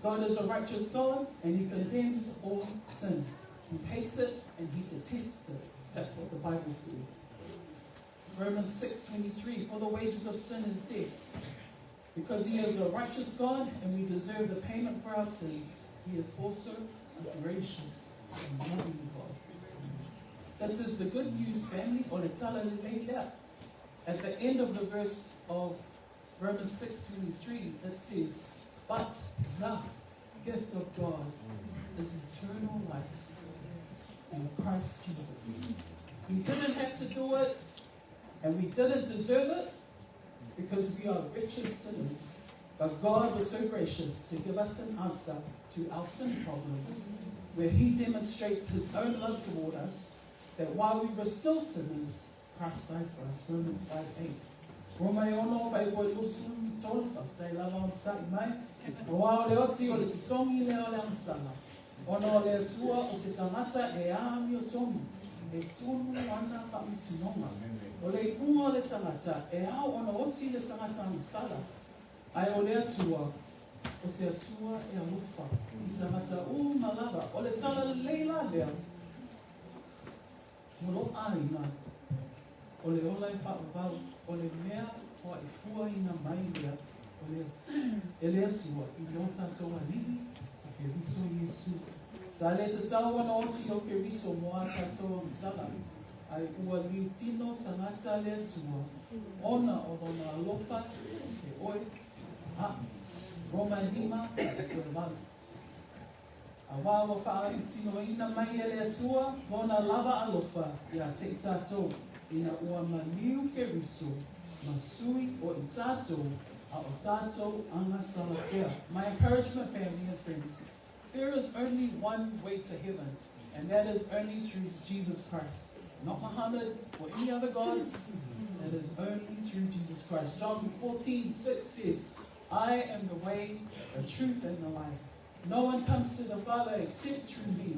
God is a righteous God, and He condemns all sin. He hates it and He detests it. That's what the Bible says. Romans 6:23, for the wages of sin is death. Because He is a righteous God and we deserve the payment for our sins, He is also a gracious and loving God. This is the good news, family. O le tala lelei lea. At the end of the verse of Romans 6:23, it says, but the gift of God is eternal life in Christ Jesus. We didn't have to do it, and we didn't deserve it, because we are wretched sinners. But God was so gracious to give us an answer to our sin problem, where He demonstrates His own love toward us, that while we were still sinners, Christ died for us. Romans 5:8. Roma e ono whai koe lusu tolu whaktai lava o sa'i mai. O wā o le oti o le tutongi le o le angsala. Ona o le atua o se tangata e āmi o tonu. E tonu ana whaamisinonga. O le iunga o le tangata e ao ona oti le tangata angsala. Ai o le atua o se atua e alofa. I tangata u malava. O le tala leila lea. Mo lo āina. O le ola e whaavavau, o le mea o e fua ina mai lea, o le e le atua i lo tātou alii o Keriso Iesu. Sa le tatau ana oti o Keriso mo a tātou angsala, ai ua liu tino tangata le atua, ona o lona alofa te oe, a Roma lima, e koe valu. A wā ua whaatino ina mai e le atua, lona lava alofa ia te i tātou, ina ua maniu Keriso, ma sui o i tātou, a o tātou anga salapea. My encouragement, family and friends, there is only one way to heaven, and that is only through Jesus Christ. Not Muhammad or any other gods. It is only through Jesus Christ. John 14:6 says, I am the way, the truth, and the life. No one comes to the Father except through me.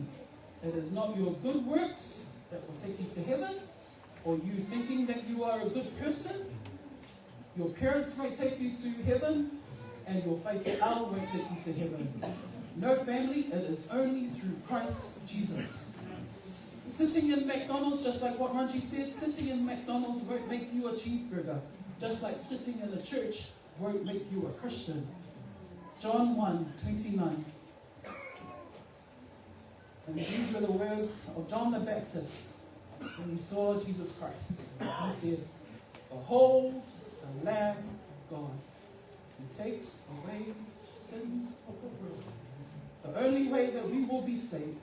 It is not your good works that will take you to heaven, or you thinking that you are a good person. Your parents won't take you to heaven, and your faithful owl won't take you to heaven. No, family, it is only through Christ Jesus. Sitting in McDonald's, just like what Ranji said, sitting in McDonald's won't make you a cheeseburger. Just like sitting in a church won't make you a Christian. John 1:29. And these were the words of John the Baptist when he saw Jesus Christ. He said, behold, the Lamb of God who takes away the sins of the world. The only way that we will be saved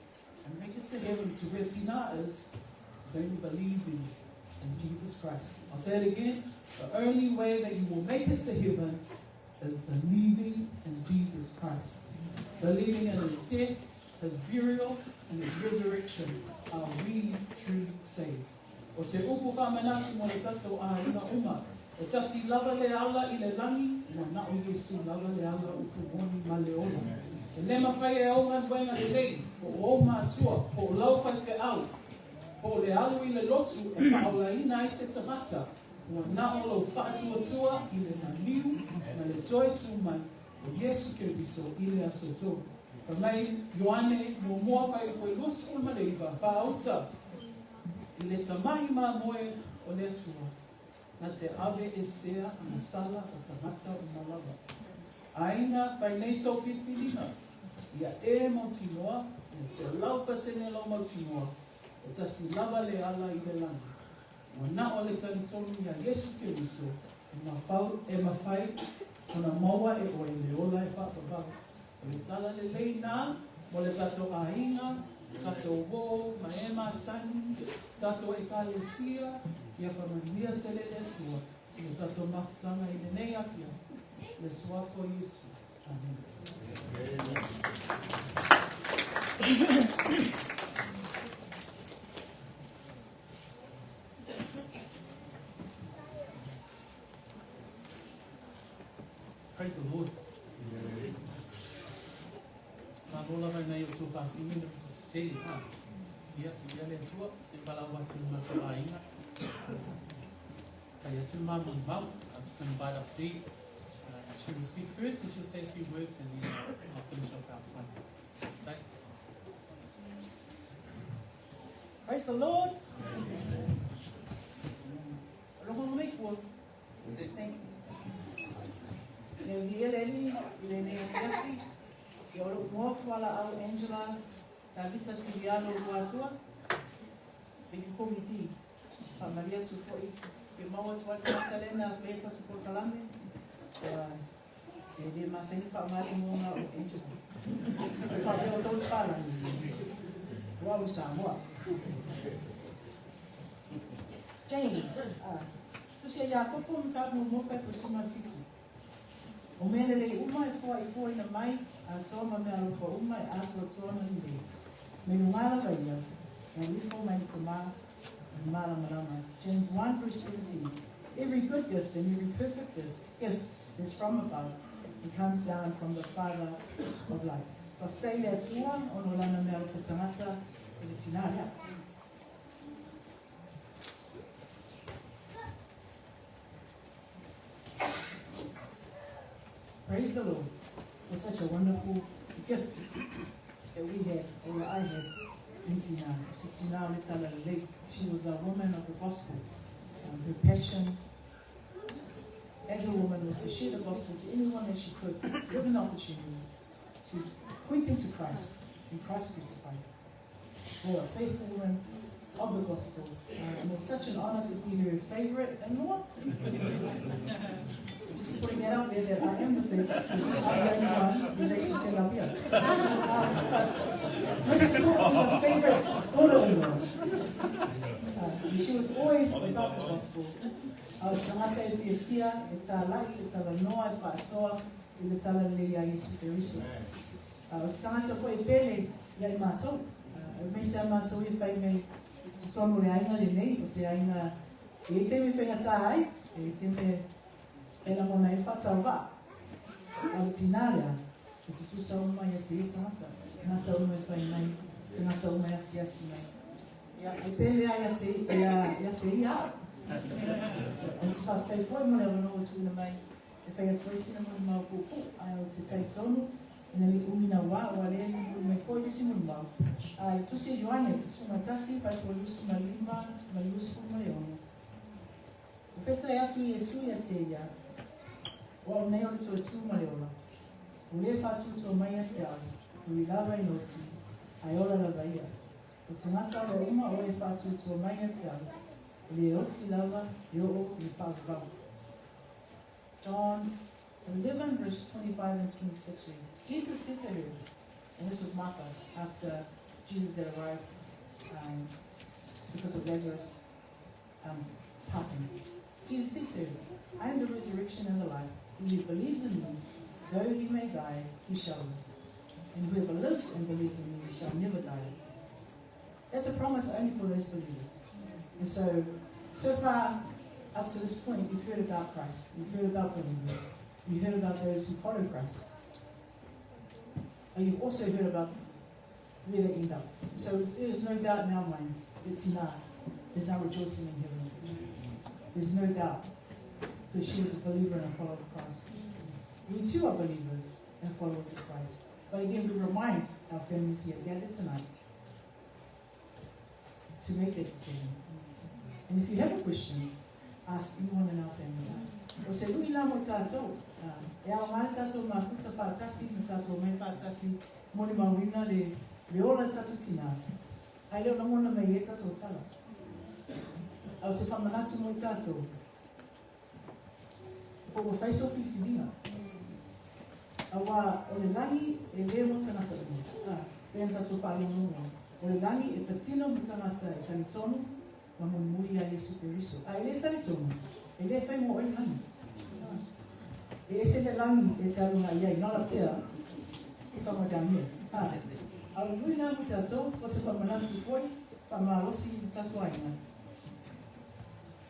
and make it to heaven, to where Tina is only believing in Jesus Christ. I'll say it again. The only way that you will make it to heaven is believing in Jesus Christ. Believing in His death, His burial, and His resurrection. Are we truly saved? O se upu whamanatu mo le tatou a ina uma. E tasi lava le ala i le langi, ua na o Iesu lava le ala upu moni ma le ola. E le mawhai e au ngā le lei, po o mātua, po o lau whai fe au, po o le alu i le lotu e whaola ina ai se tangata, ua na o lau whaatuatua i le naniu ma le toe tū mai o Iesu Keriso i le aso tō. Pa mai Ioane mo mua whai koe luasefulu ma le iva, whaauta i le tamahi mā moe o le atua. Na te ave e sea ana sala o tangata o malava. Aina whai nei sau whiriwhiringa. Ia e mautinoa, e se lau pasene lau mautinoa, e tasi lava le ala i le langi. Ua na o le talitonu ia Iesu Keriso, e mawhai, ona maua e oe le ola e whaapavau. O le tala le lei nā, mo le tātou āinga, tātou wō, ma e masani, tātou e kalesia, ia whamanuia te le le atua, i le tātou mafutanga i le nei awhia, le suafo Iesu. Amen. Praise the Lord. Malo lava i nai o tou fafine le tetele ha. Ia, viia le Atua, se i valaau atu i le matou aiga. Fai atu le ma molimau. I'm just going to invite up Dee. She will speak first and she'll say a few words and then I'll finish off our time. Say. Praise the Lord. Aloha mai fua. Thank you. Le viia le Alii i lenei afiafi, ia o lo'u igoa fualaau Angela Tavita Tilialo Luatua, they can call me Dee. Faamalie atu foi pe maua atu ai le tagata lea na faia tatou polokalame, ua e le masani faaaoga le igoa o Angela. E faapea o tau le palagi, o au i Samoa. James, ah, Tusi a Iakopo mataupu muamua faipusuma 7. O mea lelei uma e foaifoaina mai atoa ma mea alofa uma e atoatoa ma lelei. Mai luga lava ia, e alu ifo mai le Tamā o le malamalama. James 1 verse 17 Every good gift and every perfect gift is from above and comes down from the Father of lights. Faafetai i le Atua ona o Lana mea alofa tagata i le tinā lea. Praise the Lord for such a wonderful gift that we had, or I had, in Tina. So Tina o le tala lelei. She was a woman of the gospel. Her passion as a woman was to share the gospel to anyone that she could, given the opportunity to point them to Christ and Christ crucified. So a faithful woman of the gospel. And it's such an honor to be her favorite in-law. Just putting that out there that I am the favorite, because I'm the only one who's actually turned up here. But most importantly, the favorite daughter-in-law. And she was always about the gospel. A o se tagata e fiafia, e tāla'i, e talanoa, e faasoa i le tala lelei ia Iesu Keriso. A o se tagata foi e pele ia i matou, aemaise a matou ia fai mai i totonu o le aiga lenei, o se aiga e i ai taimi e faigata ai, e i ai taimi e lagona ai le faatauvaa. A o le tinā lea, e tutusa uma ia te ia tagata, tagata uma e fai mai, tagata uma e asiasi mai. Ia, e pele ai ia te ia, te ia au. Ou te faafetai foi mo le avanoa ua tuuina mai E whai atu ai sina molimau puupuu, ae o te tai tonu, ina le umi na wā, ua le umi mai foi isi molimau. A i tusi e Ioane, 11, 45 ma 26. O whetai atu Iesu ia te ia, O au nei o le toe tū ma le ola. O le whātūtua mai a te ao, o i lava i noti, ae ola lava ia. O tangata roa uma o e whātūtua mai a te ao, o le oti lava e oo i le whaavavau. John 11, verse 25 and 26 reads, Jesus said to her, and this was Martha, after Jesus had arrived because of Lazarus passing. Jesus said to her, I am the resurrection and the life. He who believes in me, though he may die, he shall live. And whoever lives and believes in me shall never die. That's a promise only for those believers. And so, so far, up to this point, you've heard about Christ. You've heard about believers. You've heard about those who follow Christ. And you've also heard about where they end up. So there is no doubt in our minds that Tina is now rejoicing in heaven. There's no doubt, because she was a believer and a follower of Christ. We too are believers and followers of Christ. But again, we remind our families here gathered tonight to make that decision. And if you have a question, ask anyone in our family. O se lui la mo tātou, e ao mai tātou mafuta whātasi, ma tātou mai whātasi, mo le mauina le, le ola tātou tina. Ai leo lagona mai e tātou tala. A o se whamanatu mo i tātou, po ua whai so whiwhiringa. Auā, o le lagi e le mo tangata uma, ā, pea na tātou whaalongonga. O le lagi e patino mo tangata e talitonu ma mulimuli ia Iesu Keriso. A e le talitonu, e le whai mo oe lagi. Ā, e ese le lagi e te aronga i ai, not up there, somewhere down here. Ā, a o le nui la mo tātou, o se whamanatu foi, whamalosi i tātou aiga.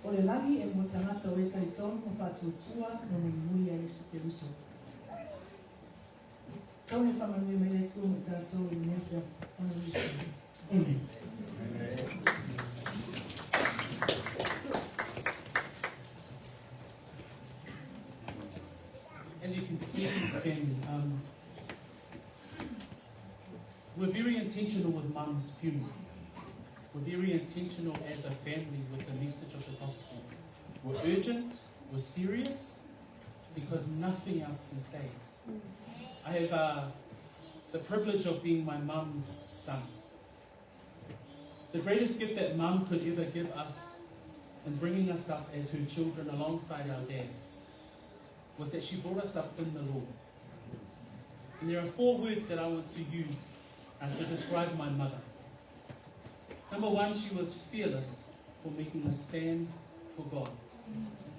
O le lagi e mo tangata o e talitonu ma whaatuatua ma mulimuli ia Iesu Keriso. Tau ina faamanuia mai le Atua ma i tatou i lenei afiafi. Ona Iesu. Amen. As you can see, family, we're very intentional with Mum's funeral. We're very intentional as a family with the message of the gospel. We're urgent, we're serious, because nothing else can save. I have the privilege of being my mum's son. The greatest gift that Mum could ever give us in bringing us up as her children alongside our dad was that she brought us up in the Lord. And there are four words that I want to use to describe my mother. Number one, she was fearless for making a stand for God.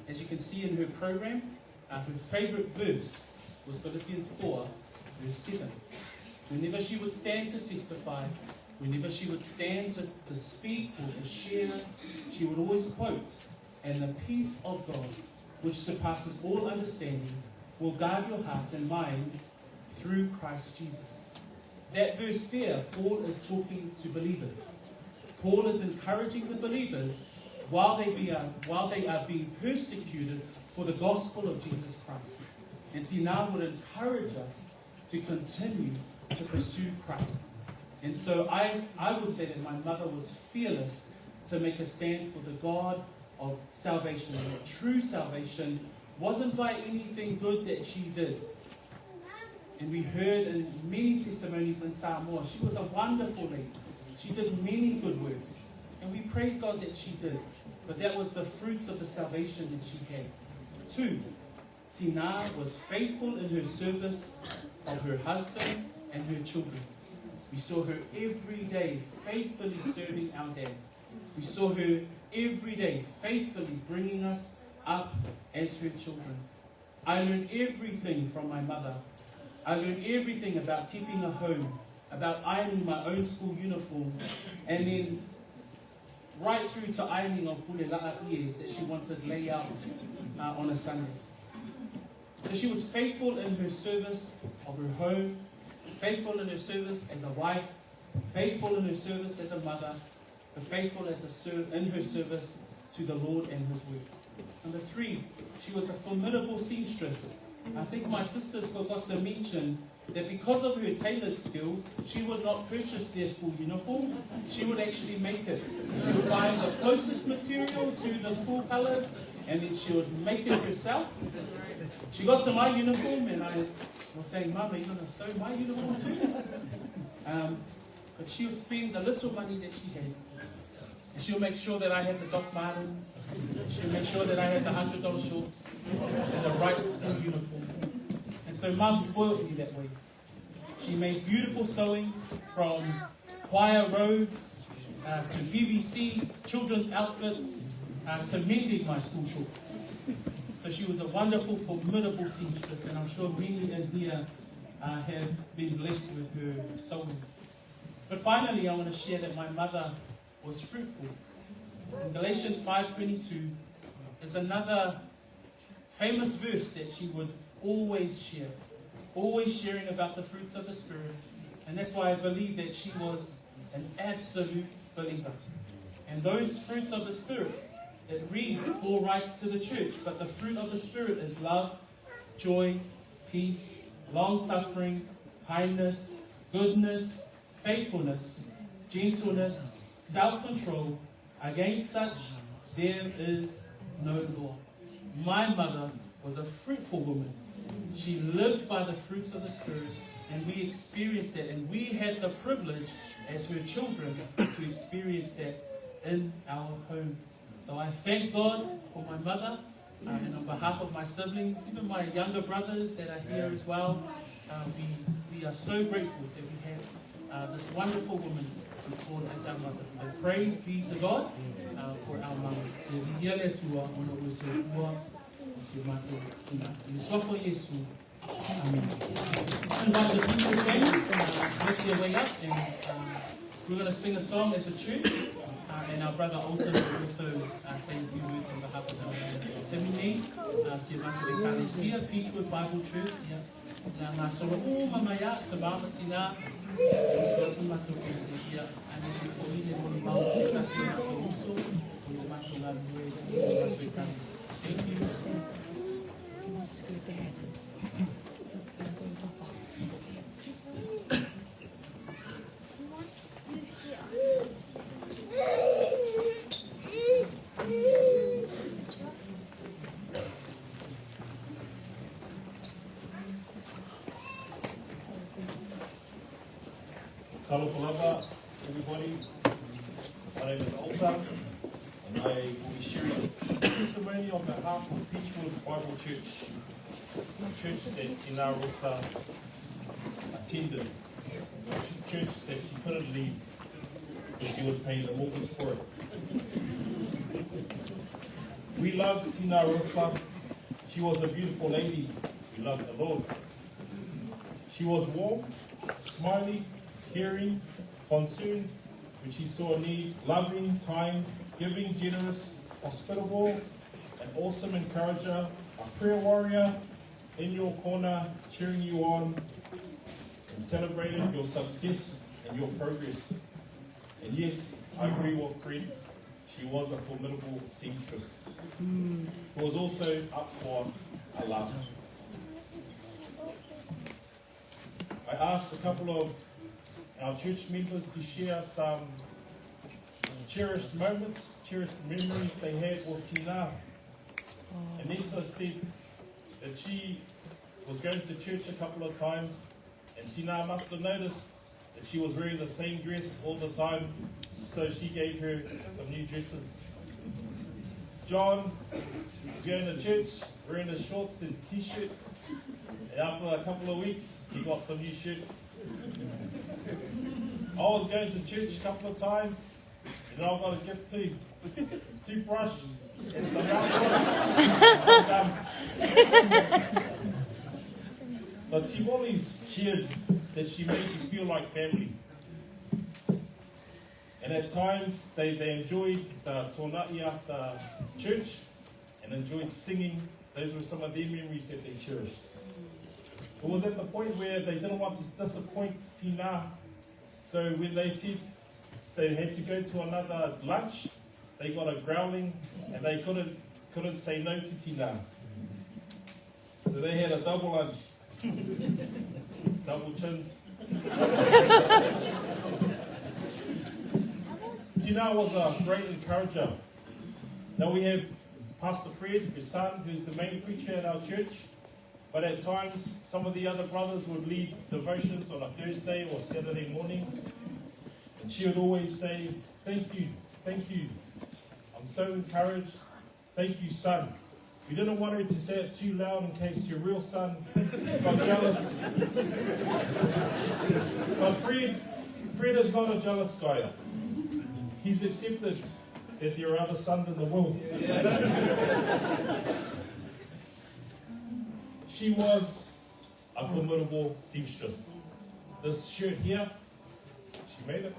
As you can see in her program, her favorite verse was Philippians 4, verse 7. Whenever she would stand to testify, whenever she would stand to speak or to share, she would always quote, "And the peace of God, which surpasses all understanding, will guard your hearts and minds through Christ Jesus." That verse there, Paul is talking to believers. Paul is encouraging the believers while they are being persecuted for the gospel of Jesus Christ. And Tina would encourage us to continue to pursue Christ. And so I would say that my mother was fearless to make a stand for the God of salvation. And that true salvation wasn't by anything good that she did. And we heard in many testimonies in Samoa, she was a wonderful lady. She did many good works. And we praise God that she did. But that was the fruits of the salvation that she had. 2, Tina was faithful in her service of her husband and her children. We saw her every day faithfully serving our dad. We saw her every day faithfully bringing us up as her children. I learned everything from my mother. I learned everything about keeping a home, about ironing my own school uniform, and then right through to ironing of pule la'a ears that she wanted lay out on a Sunday. So she was faithful in her service of her home, faithful in her service as a wife, faithful in her service as a mother, but faithful as a in her service to the Lord and his work. Number 3, she was a formidable seamstress. I think my sisters forgot to mention that because of her tailored skills, she would not purchase their school uniform. She would actually make it. She would find the closest material to the school colours, and then she would make it herself. She got to my uniform, and I was saying, Mum, are you going to sew my uniform too? But she would spend the little money that she had. And she'll make sure that I had the Doc Martens. She'll make sure that I had the $100 shorts and the right school uniform. And so Mum spoiled me that way. She made beautiful sewing from choir robes to BBC children's outfits to mending my school shorts. So she was a wonderful, formidable seamstress, and I'm sure many in here have been blessed with her sewing. But finally, I want to share that my mother was fruitful. In Galatians 5:22 is another famous verse that she would always share, always sharing about the fruits of the Spirit. And that's why I believe that she was an absolute believer. And those fruits of the Spirit, it reads, Paul writes to the church, but the fruit of the Spirit is love, joy, peace, long-suffering, kindness, goodness, faithfulness, gentleness, self-control. Against such there is no law. My mother was a fruitful woman. She lived by the fruits of the Spirit, and we experienced that. And we had the privilege as her children to experience that in our home. So I thank God for my mother, and on behalf of my siblings, even my younger brothers that are here as well, we are so grateful that we have this wonderful woman to call as our mother. So praise be to God for our mother. Amen. Invite the people family to make their way up, and we're going to sing a song as a church, and our brother Alton will also say a few words on behalf of our family. Timine, Peachwood Bible Church. Yeah. Le a gasolo uma mai a tamā ma tinā, e usu atu matou ki ia, aemaise foi le molimau o se tasi o matou uso o lo matou galulue i totonu o matou ekalesia. Thank you. Talofa lava, everybody. My name is Alta, and I will be sharing testimony on behalf of Beechwood Bible Church, the church that Tina Rosa attended, the church that she couldn't leave because she was paying the mortgage for it. We loved Tina Rosa. She was a beautiful lady. We loved the Lord. She was warm, smiley, caring, concerned when she saw a need, loving, kind, giving, generous, hospitable, an awesome encourager, a prayer warrior in your corner, cheering you on and celebrating your success and your progress. And yes, I agree with Fred, she was a formidable seamstress who was also up for a laugh. I asked a couple of our church members to share some cherished moments, cherished memories they had with Tina. And Nisa said that she was going to church a couple of times, and Tina must have noticed that she was wearing the same dress all the time, so she gave her some new dresses. John was going to church wearing his shorts and t-shirts, and after a couple of weeks, he got some new shirts. I was going to church a couple of times, and I got a gift too. Toothbrush and some mouthwash and some gum. The Tivolis shared that she made you feel like family. And at times they enjoyed the tona'i after church and enjoyed singing. Those were some of their memories that they cherished. It was at the point where they didn't want to disappoint Tina. So when they said they had to go to another lunch, they got a growling and they couldn't say no to Tina. So they had a double lunch. Double chins. Tina was a great encourager. Now we have Pastor Fred, her son, who's the main preacher at our church. But at times, some of the other brothers would lead devotions on a Thursday or Saturday morning. And she would always say, thank you, thank you. I'm so encouraged. Thank you, son. We didn't want her to say it too loud in case your real son got jealous. But Fred is not a jealous guy. He's accepted that there are other sons in the world. She was a formidable seamstress. This shirt here, she made it.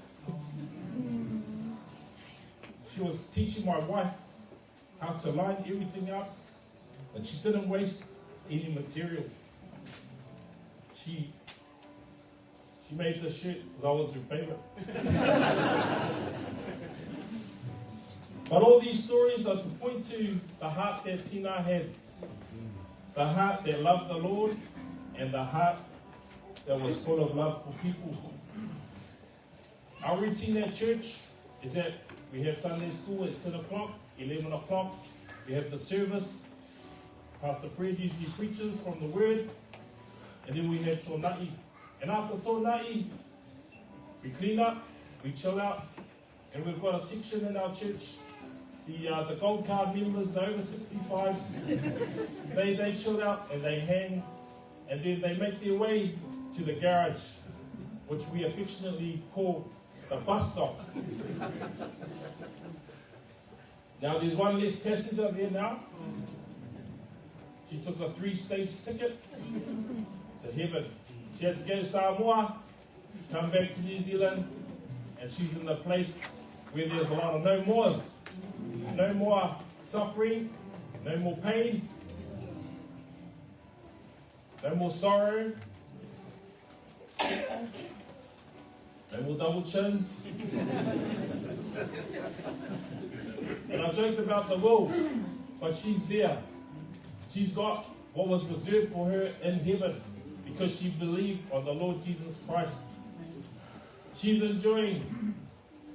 She was teaching my wife how to line everything up, but she didn't waste any material. She made this shirt because I was her favorite. But all these stories are to point to the heart that Tina had. The heart that loved the Lord and the heart that was full of love for people. Our routine at church is that we have Sunday school at 10 o'clock, 11 o'clock. We have the service. Pastor Fred usually preaches from the Word. And then we have Tona'i. And after Tona'i, we clean up, we chill out, and we've got a section in our church. The gold card members, the over 65s, they chill out and they hang, and then they make their way to the garage, which we affectionately call the bus stop. Now there's one less passenger there now. She took a 3-stage ticket to heaven. She had to go to Samoa, come back to New Zealand, and she's in the place where there's a lot of no mores. No more suffering, no more pain. No more sorrow. No more double chins. And I joked about the will, but she's there. She's got what was reserved for her in heaven because she believed on the Lord Jesus Christ. She's enjoying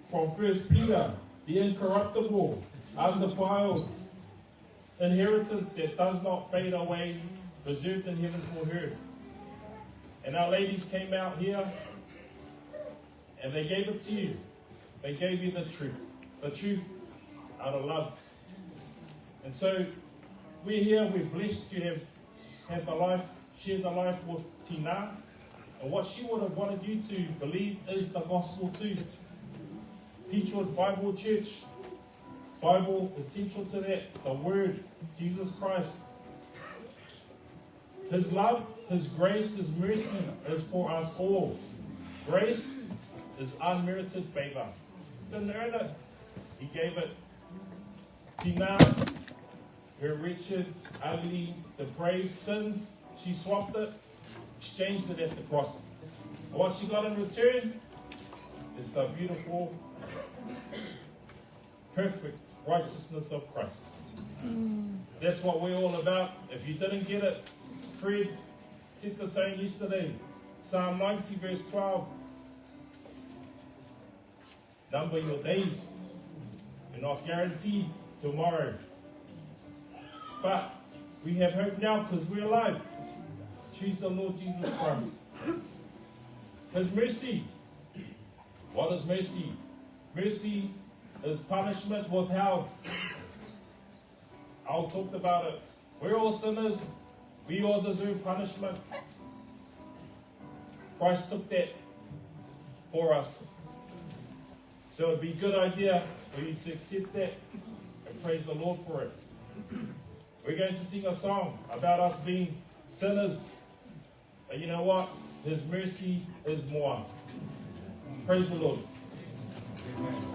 from 1 Peter the incorruptible, undefiled inheritance that does not fade away, reserved in heaven for her. And our ladies came out here and they gave it to you. They gave you the truth. The truth out of love. And so we're here, we're blessed to have had the life, shared the life with Tina. And what she would have wanted you to believe is the gospel too. Peachwood Bible Church, Bible is central to that. The Word, Jesus Christ. His love, His grace, His mercy is for us all. Grace is unmerited favor. Didn't earn it. He gave it. Tina, her wretched, ugly, depraved sins, she swapped it, exchanged it at the cross. And what she got in return is the beautiful, perfect righteousness of Christ. That's what we're all about. If you didn't get it, Fred set the tone yesterday. Psalm 90, verse 12. Number your days. You're not guaranteed tomorrow. But we have hope now because we're alive. Choose the Lord Jesus Christ. His mercy. What is mercy? Mercy is punishment withheld. Al talked about it. We're all sinners. We all deserve punishment. Christ took that for us. So it'd be a good idea for you to accept that and praise the Lord for it. We're going to sing a song about us being sinners. But you know what? His mercy is more. Praise the Lord. Amen.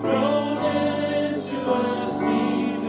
Thrown into a sea.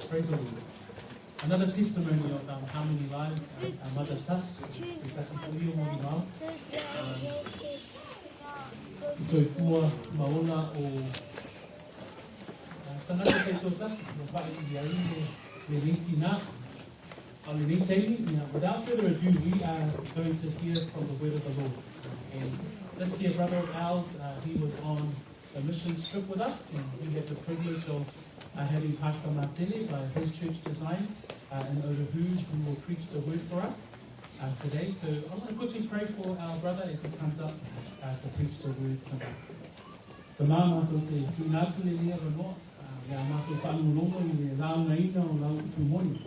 Praise the Lord. Another testimony of how many lives our mother touched. Se tasi fo'i o molimau. Soifua ma ola o tagata taitoatasi ua pa'i i ai lenei tinā. A o lenei taimi, ia, without further ado, we are going to hear from the word of the Lord. And this dear brother of ours, he was on the missions trip with us, and we had the privilege of having Pastor Matele by his church design in Otahuhu, who will preach the word for us today. So I'm going to quickly pray for our brother as he comes up to preach the word tonight. Tamā mātou te tūna atu lenei avanoa, le a mātou whaalogologo i le laungaina o lau upu moni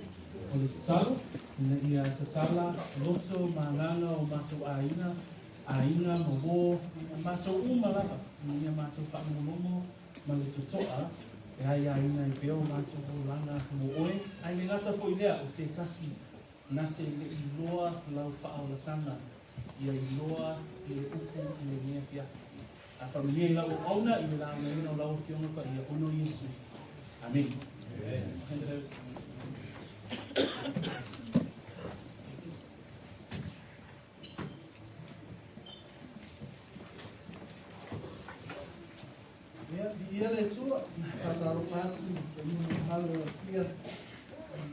o le tatalo, ina ia tatala loto ma agaga o mātou āiga, āiga ma wō, mātou uma lava, ina ia mātou whaalogologo ma le totoa e aiaina ai pea o mātou olaga mo oe, ae le gata foi lea o se tasi na te le iloa lau faaolataga ia iloa i le upu i lenei afiafi. A faamanuia i lau auauna i le laugaina o lau Afioga Paia ona o Iesu. Amene. Hand it over to you. Ia, viia le Atua, faatalofa atu i te nuu hale o Apia, i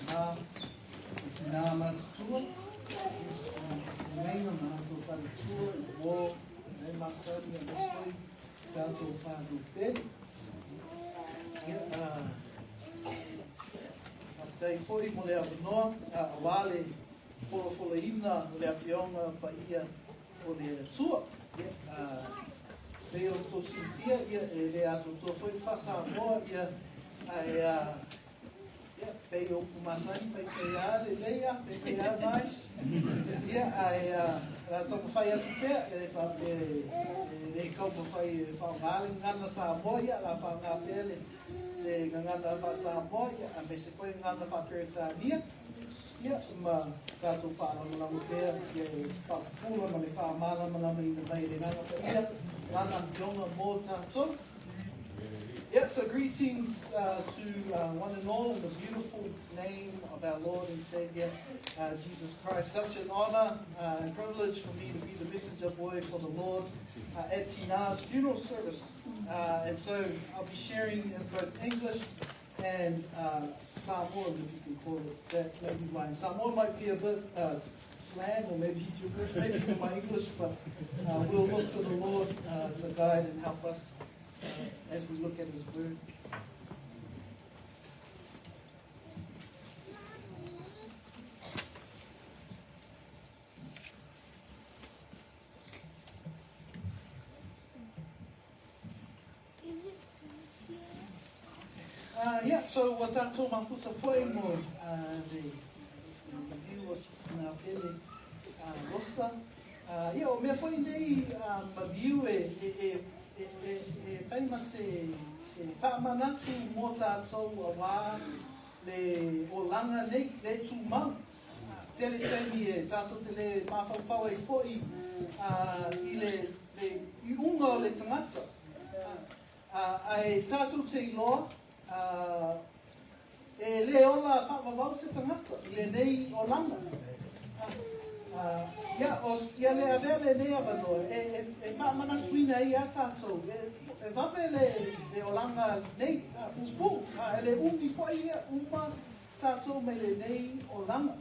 nā i tinā matutua, i meinga ma atou faletua, i uō, i mea masani aemaise foi i tatou whānau pele. Ia, faafetai foi mo le avanoa, auā le folafolaina o le Afioga Paia o le Atua. Ia, pei ona outou silafia, ia, e le atoatoa foi le faa-Samoa, ia, ae, ia, pei o upu masani, faifai lava lelei a, faifai lava nice. Ia, ae, o le a taumafai atu pea, e le faapea e le taumafai e faaaoga le gagana Samoa, ia, o le a faaaoga pea le gagana faa-Samoa, ia, aemaise foi le gagana faa-Peretania. Ia, ma tatou faalagolago pea le faapupula ma le faamalamalamaina mai e le Agaga Paia Lana Afioga mo tatou. Yeah, so greetings to one and all in the beautiful name of our Lord and Savior, Jesus Christ. Such an honor and privilege for me to be the messenger boy for the Lord at Tina's funeral service. And so I'll be sharing in both English and Samoan, if you can call it that. Maybe my Samoan might be a bit slang or maybe gibberish, maybe even my English, but we'll look to the Lord to guide and help us as we look at His Word. Ia, so ua tatou mafuta foi mo le maliu o si tina pele Rosa. Ia, o mea foi nei maliu e fai ma se faamanatu mo tatou auā le olaga nei, le tumau. Tele taimi e tatou te le mafaufau ai foi i le iuga o le tagata. Ae tatou te iloa, e le ola faavavau se tagata i lenei olaga. Ia, ia le avea lenei avanoa e faamanatuina ai ia tatou, e vave le olaga nei, puupuu, e le umi foi ia uma tatou mai lenei olaga.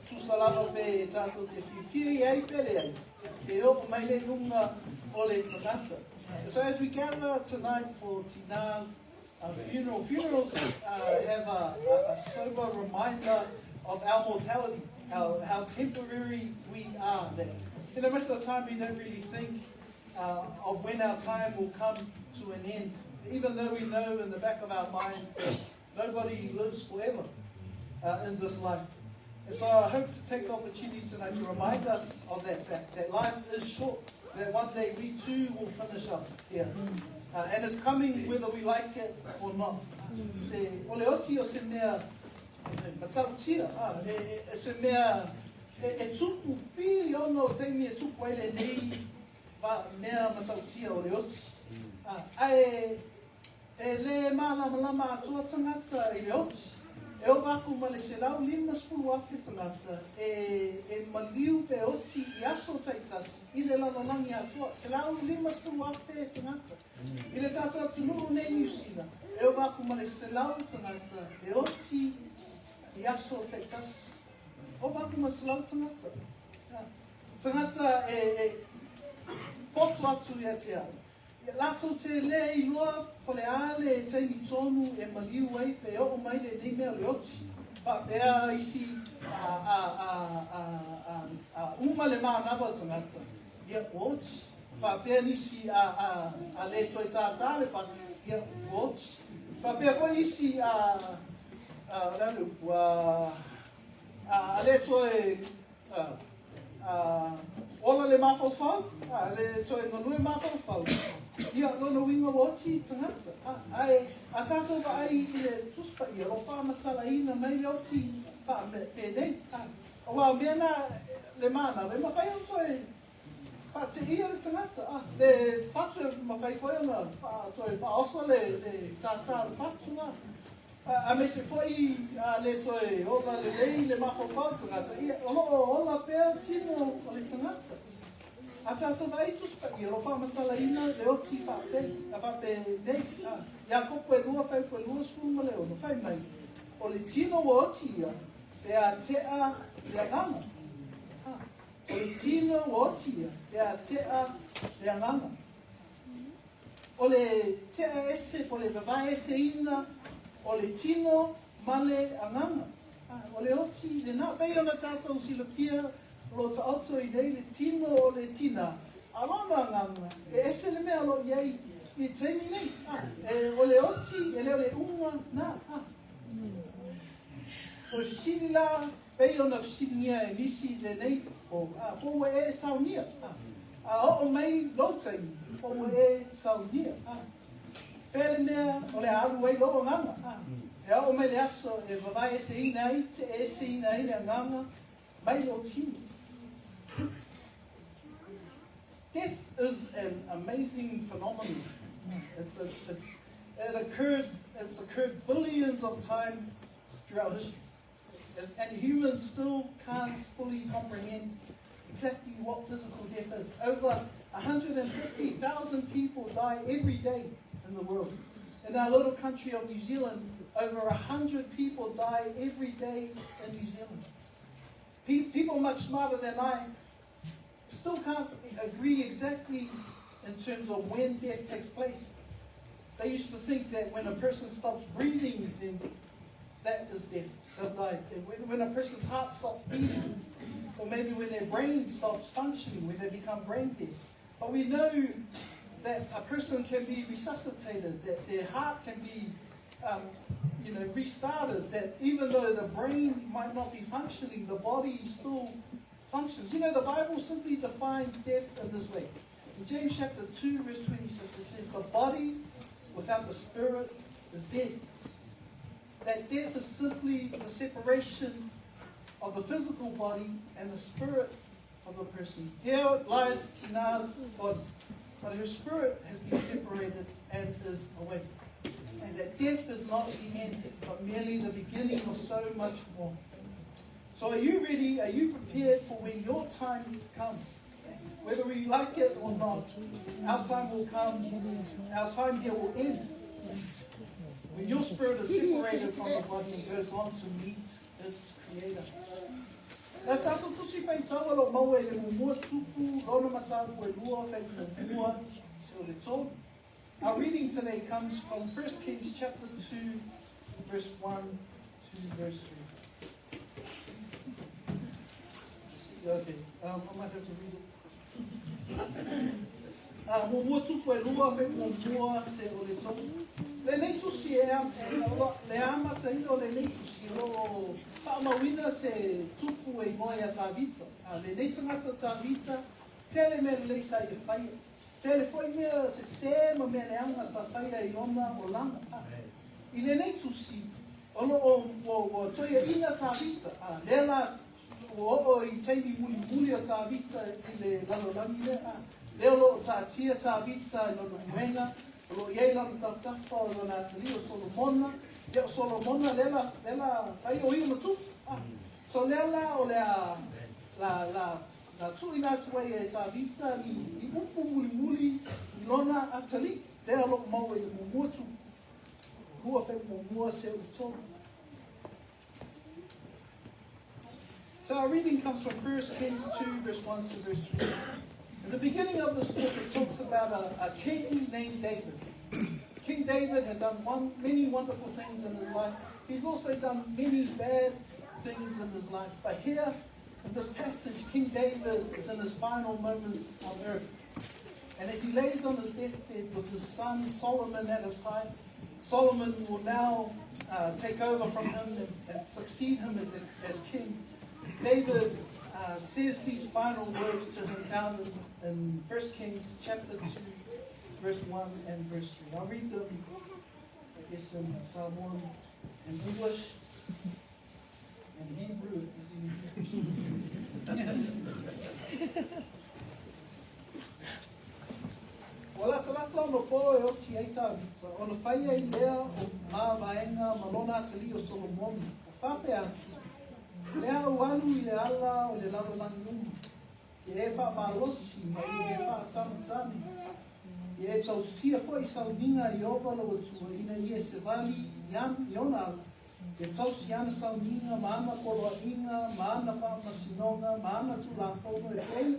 Tusa lava pe tatou te fiafia i ai pe leai, e oo mai le iuga o le tagata. So as we gather tonight for Tina's funeral, funerals have a sober reminder of our mortality, how temporary we are. That, most of the time we don't really think of when our time will come to an end, even though we know in the back of our minds that nobody lives forever in this life. And so I hope to take the opportunity tonight to remind us of that fact, that life is short, that one day we too will finish up here. And it's coming whether we like it or not. Se, o le oti o se mea matautia, e se mea e tupu pili ono o taimi e tupu ai lenei mea matautia o le oti. Ae E lē malamalama atoa tagata i le oti. E ova aku ma le 150,000 tagata e e maliu pe oti i aso taitasi i le lalolagi atoa. 150,000 tagata. I le tatou atunuu nei Niu Sila, e ova aku ma le 100 tagata e oti i aso taitasi. Ova aku ma le 100 tagata. Tagata e e poto atu ia te au. Ia latou te le iloa po le a le taimi tonu e maliu ai pe oo mai lenei mea o le oti. Faapea isi a a a a a a uma le manava o tagata, ia ua oti. Faapea nisi a a a le toe tātā le fatu, ia ua oti. Faapea foi isi a a o le a le upu a a a le toe a a ola le mafaufau, a le toe galue mafaufau, ia, lona uiga ua oti tagata. A, ae a tatou vaai i le Tusi Paia, o lo o faamatalaina mai le oti faapenei. A, aua o mea na le manava, e mafai ona toe faateia le tagata. A, le fatu e mafai foi ona toe faaoso le, le tātā o le fatu. A, Aemaise foi a le toe ola lelei le mafaufau o le tagata, ia, o lo o ola pea tino o le tagata. A tatou vaai i Tusi Paia, o lo o faamatalaina le oti faape, a faapenei, a, Iakopo e lua, fuaiupu e 26, fai mai, O le tino ua oti ia, pe a tea le agaga. A, o le tino ua oti ia, pe a tea le agaga. O le tea ese po o le vavae eseina o le tino ma le agaga. O le oti lena. Pei ona tatou silafia o lo o taoto i nei le tino o le tina, a lona agaga, e ese le mea o lo o i ai i le taimi nei. O le oti, e le o le uga na. O le fesili la, pei ona fesiligia e nisi lenei po, po ua e saunia. A oo mai lou taimi, po ua e saunia. Pea le mea o le a alu ai lou agaga. E oo mai le aso e vavae eseina ai, tee eseina ai le agaga mai lou tino. Death is an amazing phenomenon. It's, it's, it's, it occurs, it's occurred billions of times throughout history. As, and humans still can't fully comprehend exactly what physical death is. Over 150,000 people die every day in the world. In our little country of New Zealand, over 100 people die every day in New Zealand. Pe- people much smarter than I still can't agree exactly in terms of when death takes place. They used to think that when a person stops breathing, then that is death. They've died. When, when a person's heart stops beating, or maybe when their brain stops functioning, when they become brain dead. But we know that a person can be resuscitated, that their heart can be um, you know, restarted, that even though the brain might not be functioning, the body still functions. You know, the Bible simply defines death in this way. In James chapter 2, verse 26, it says, The body without the spirit is dead. That death is simply the separation of the physical body and the spirit of the person. Here lies Tina's body, but her spirit has been separated and is away. And that death is not the end, but merely the beginning of so much more. So are you ready? Are you prepared for when your time comes? Whether we like it or not, our time will come, our time here will end. When your spirit is separated from the body and goes on to meet its creator. La tatou tusi faitau o lo o maua i le muamua tupu lona mataupu e lua fuaiupu muamua seia o le tolu. Our reading today comes from 1 Kings chapter 2 verse 1 to verse 3. Okay, I might have to read it. A, muamua tupu e lua, fuaiupu muamua seia o le tolu. Lenei tusi e, e, le amataina o lenei tusi o lo o faamauina se tupu e igoa ia Tavita. A, lenei tagata Tavita, tele mea lelei sa ia faia. Tele foi mea sesē ma mea leaga sa faia i lona olaga. A, i lenei tusi, o lo o ua, ua toeaina Tavita. A, lea la ua oo i taimi mulimuli o Tavita i le lalolagi lea. A, lea o lo o taatia Tavita i lona moega. O loo i ai lana tafatafa o lona atalii o Solomona, ia o Solomona lea la lea la fai o ia ma tupu. Ah. So lea la o le a la la la tuuina atu ai e Tavita ni ni upu mulimuli i lona atalii. Lea o loo maua i le muamua tupu lua fe muamua se'u tolu. So our reading comes from 1 Kings 2, verse 1 to verse 3. In the beginning of this book, it talks about a, a king named David. King David had done one, many wonderful things in his life. He's also done many bad things in his life. But here, in this passage, King David is in his final moments on earth. And as he lays on his deathbed with his son Solomon at his side, Solomon will now take over from him and, and succeed him as, as king. David says these final words to him found in, in 1 Kings chapter 2, verse 1 and verse 3. I'll read them, I guess, in Samoan and English and Hebrew. Ua latalata ona po e oti ai Tavita, ona fai ai lea o mavaega ma lona atalii o Solomona, ma faapea atu, O le a ou alu i le ala o le lalolagi uma, ia e faamalosi ma ia e faatamatama, ia e tausia foi sauniga a Ieova lou Atua ina ia e savali i ona ala, ia tausi ana sauniga ma ana poloaiga ma ana faamasinoga ma ana tulafono e pei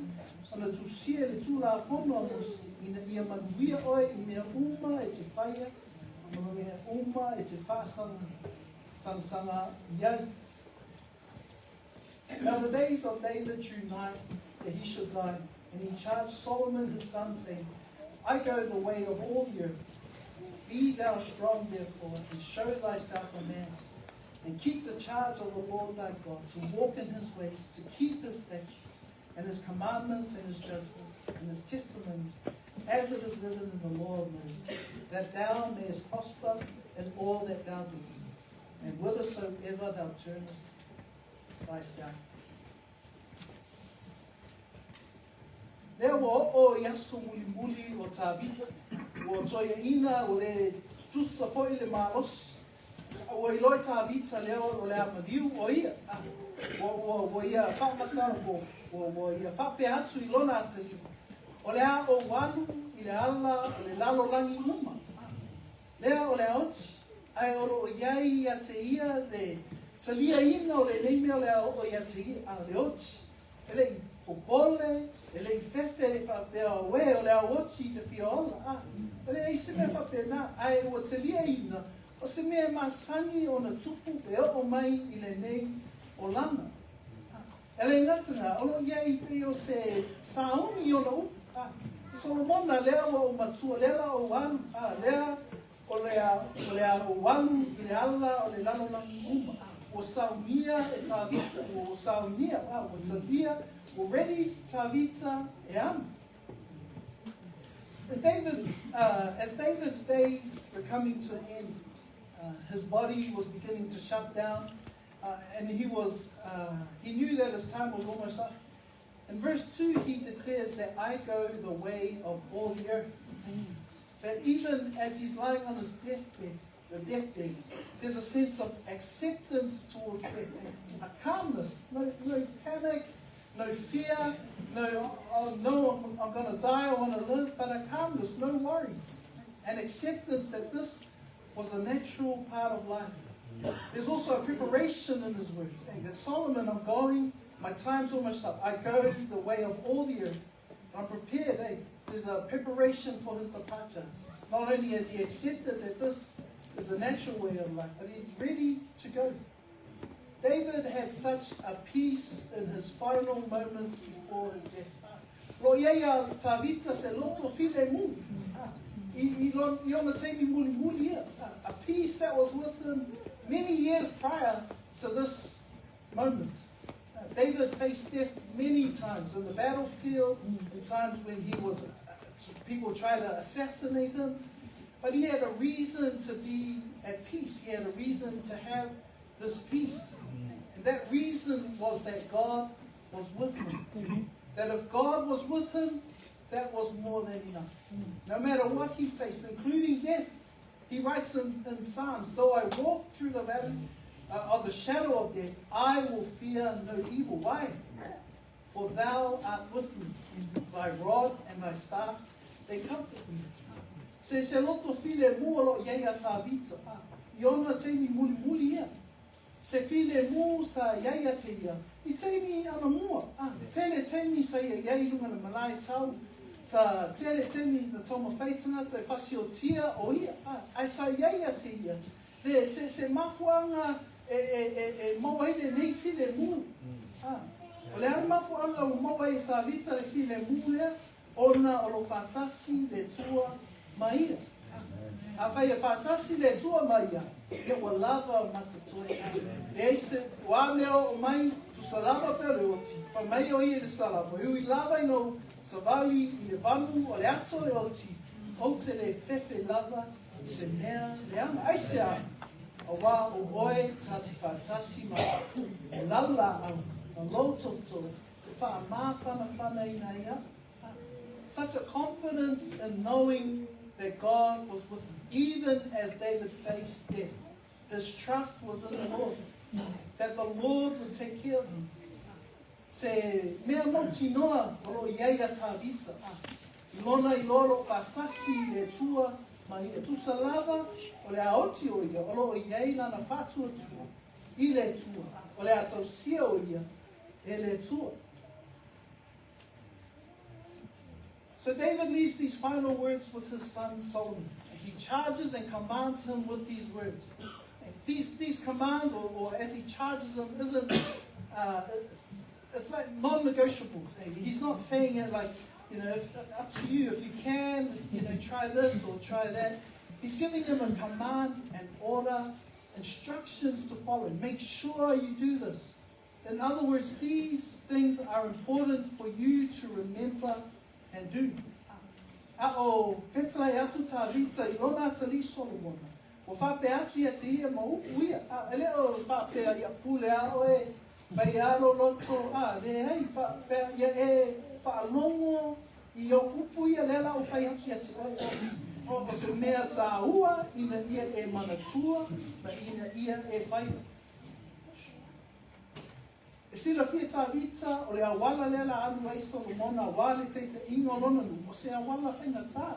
ona tusia i le Tulafono a Mose, ina ia manuia oe i mea uma e te faia ma mea uma e te faasangasaga i ai. Now the days of David drew nigh that he should die, and he charged Solomon his son, saying, I go the way of all the earth. Be thou strong, therefore, and show thyself a man, and keep the charge of the Lord thy God, to walk in his ways, to keep his statutes, and his commandments, and his judgments, and his testimonies, as it is written in the law of Moses, that thou mayest prosper in all that thou doest, and whithersoever thou turnest thyself. Lea ua oo i aso mulimuli o Tavita, ua toeaina ua le tutusa foi le malosi. Ua iloa e Tavita lea o le a maliu o ia. Ua, ua, ua ia faamatala po, ua, ua ia faapea atu i lona atalii, O le a ou alu i le ala o le lalolagi uma. Lea o le a oti, ae o loo i ai ia te ia le taliaina o lenei mea o le a oo ia te ia, a le oti, e le i popole, e le i fefe e faapea, auē, o le a oti i te fia ola, a, e leai se mea faapena, ae ua taliaina o se mea e masani ona tupu e oo mai i lenei olaga. E le gata o loo i ai pei o se sauni i ona upu, a, Solomona, lea ua ou matua, lea la ou alu, a, lea o le a, o le a ou alu i le ala o le lalolagi uma, a, ua saunia e Tavita, ua saunia, a, ua talia, ua ready Tavita e alu. As David's, as David's days were coming to an end, his body was beginning to shut down, and he was he knew that his time was almost up. In verse 2, he declares that I go the way of all the earth. That even as he's lying on his deathbed, the deathbed, there's a sense of acceptance towards death, a calmness, no, no panic, no fear, no, oh, no, I'm, I'm going to die, I want to live, but a calmness, no worry, and acceptance that this was a natural part of life. There's also a preparation in his words. That Solomon, I'm going, my time's almost up. I go the way of all the earth. I'm prepared. Eh? There's a preparation for his departure. Not only has he accepted that this is a natural way of life, but he's ready to go. David had such a peace in his final moments before his death. Lo i ai a Tavita se loto filemu. I, i, lon, i ona taimi mulimuli ia. A peace that was with him many years prior to this moment. David faced death many times in the battlefield, in times when he was, people tried to assassinate him. But he had a reason to be at peace. He had a reason to have this peace. And that reason was that God was with him. That if God was with him, That was more than enough. No matter what he faced, including death, he writes in Psalms, Though I walk through the valley of the shadow of death, I will fear no evil. Why? For thou art with me. Thy rod and thy staff, they comfort me. Se loto filemu o lo iai a Tavita. I ona taimi mulimuli ia. Se filemu sa iai a te ia. I taimi ana mua. Tele taimi sa ia iai lunga na malai tau. Sa tele taimi na toma whaitanga te whasi o tia o ia. Ai sa iai a te ia. Le, se mafuanga e maua ai lenei filemu. O le ana mafuanga o maua ai e Tavita le filemu lea, ona o lo whātasi le tua ma ia. A whai e whātasi le tua ma ia, ia ua lava o matatoe. Le eise, wā mea o mai, tu salama pe le oti, pa mai o ia le salama, ui lava i no savali i le vanu o le ato le oti, o te le fefe lava i se mea le anga. Ai se a, a wā o oe tā te whātasi ma o laula au, ma lautoto, te wha mā whana i nā ia. Such a confidence in knowing that God was with him, even as David faced death. His trust was in the Lord, that the Lord would take care of him. Se mea mauti noa o lo iai a Tavita. I lona i lolo whātasi le tua, ma i tusa lava o le aoti o ia, o lo iai lana whātua tua, i le tua, o le atausia o ia, e le tua. So David leaves these final words with his son Solomon. He charges and commands him with these words. These commands, or as he charges him, isn't it's like non-negotiables. He's not saying it like, you know, up to you. If you can, you know, try this or try that. He's giving him a command and order, instructions to follow. Make sure you do this. In other words, these things are important for you to remember and do. A o whetalai atu Tavita i lona atali Solomona. O whapea atu ia te ia ma upu ia. A ele o whapea ia pule a oe, whai alo loto, a le hei, whapea ia e whaalongo i o upu ia lela o whai atu ia te oe. O se mea tā ua ina ia e manatua, ma ina ia e whai. E sila fia Tavita o le awala lela alu ai Solomona, wale te te ingo lona nu, o se awala whainga tā.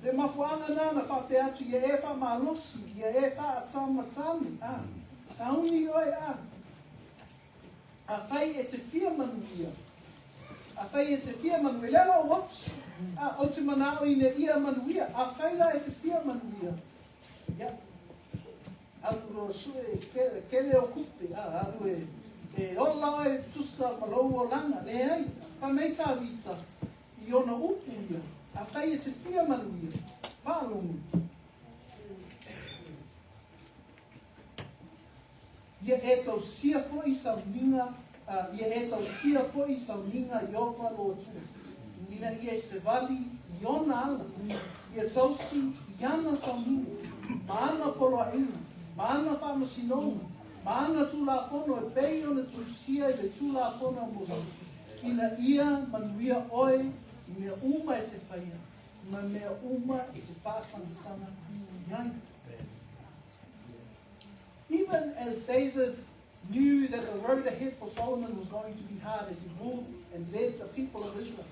Le mafuanga nana whapea atu ia e wha malosi, ia e wha atamatani. Sauni oe a. A whai e te fia manuia. A whai e te fia manuia. Lela o wati. O te manao ina ia manuia. A whai la e te fia manuia. Ia. Alu ro sue kele o kupe. Alu e. E ola e tusa malau o langa, le ai, wha mei Tavita, i ona upu ia, a whai e te fia manuia, whaalongu. Ia e tau sia fo i sauninga, ia e tau sia fo i sauninga i opa lo atua. Ina ia se vali i ona ala, ia tausi i ana sauninga, ma ana poloaina, ma ana whaamasinonga, ma ana tūlāpono e pei ona tūsia i le tūlāpono mo Ina ia manuia oe i mea uma e te whaia, ma mea uma e te whāsangasanga iai. Even as David knew that the road ahead for Solomon was going to be hard as he ruled and led the people of Israel.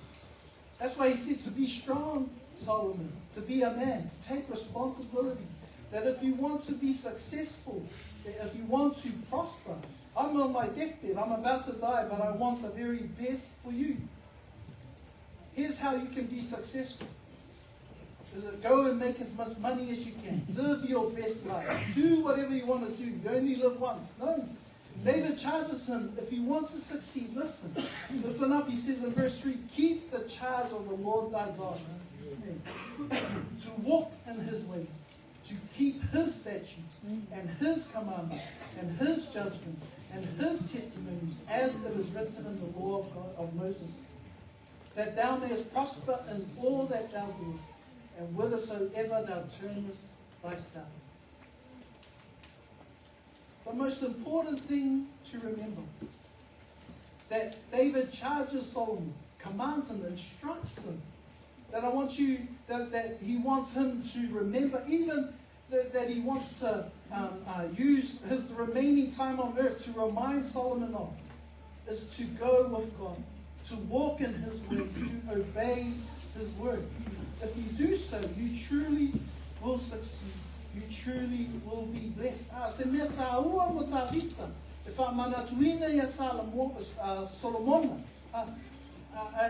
That's why he said to be strong, Solomon, to be a man, to take responsibility. That if you want to be successful, that if you want to prosper, I'm on my deathbed, I'm about to die, but I want the very best for you. Here's how you can be successful. Is it go and make as much money as you can. Live your best life. Do whatever you want to do. You only live once. No. David charges him, if you want to succeed, listen. Listen up, he says in verse 3, keep the charge of the Lord thy God, to walk in his ways, to keep his statutes and his commandments and his judgments and his testimonies, as it is written in the law of God, of Moses, that thou mayest prosper in all that thou doest, and whithersoever thou turnest thyself. The most important thing to remember, that David charges Solomon, commands him, instructs him, that I want you, that, that he wants him to remember, even that, that he wants to um, use his remaining time on earth to remind Solomon of, is to go with God, to walk in his ways, to obey his word. If you do so, you truly will succeed. You truly will be blessed. Ah, se mea tāua mo tā vita, e whaamanatuina ia uh, Solomona, ah,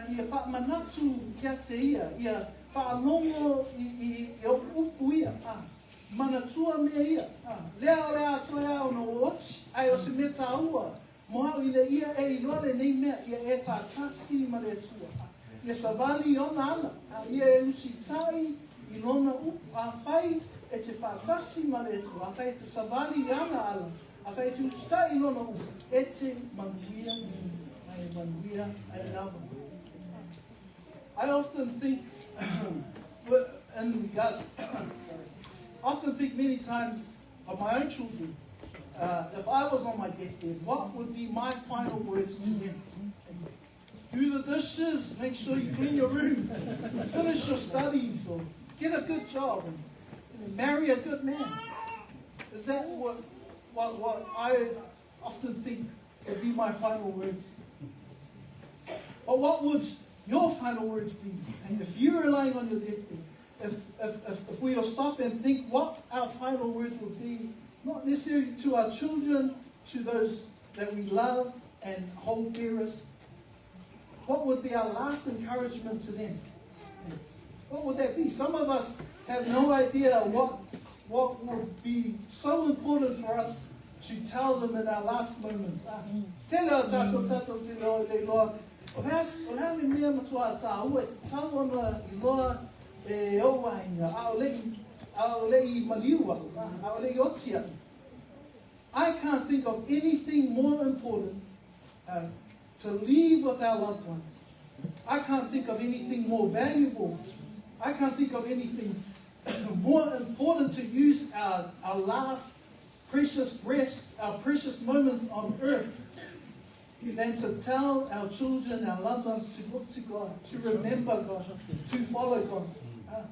ia whaamanatu kia te ia, ia whaalongo i, i, i o upu ia, ah, manatua mea ia. Ah, lea o lea atoa ea ona o oti, ai o se mea tāua, mo hau i le ia e i loa le nei mea, ia e whaatasi ma le tua. Ah, ia savali ona ala, ah, ia e usitai i lona upu, a whai e te whaatasi ma le tua, a whai e te savali i ana ala, a whai e te usitai i lona upu, e te manuia, ai manuia, ai lava. I often think, in regards, often think many times of my own children. If I was on my deathbed, what would be my final words to them? Do the dishes, make sure you clean your room, finish your studies, or get a good job, and marry a good man. Is that what, what, what I often think would be my final words? But what would your final words be? And if you were lying on your deathbed, if, if, if, if we will stop and think what our final words would be, not necessarily to our children, to those that we love and hold dearest, what would be our last encouragement to them? What would that be? Some of us have no idea what, what would be so important for us to tell them in our last moments. Ah, tele o tātou tātou te loa le loa. O lea, o lea le mea matua tā ua e te tau ona i loa e o wahinga. A o le, a o le i maliua, a o le i otia. I can't think of anything more important to leave with our loved ones. I can't think of anything more valuable. I can't think of anything more important to use our, our last precious breaths, our precious moments on earth, than to tell our children, our loved ones, to look to God, to remember God, to follow God. Ah.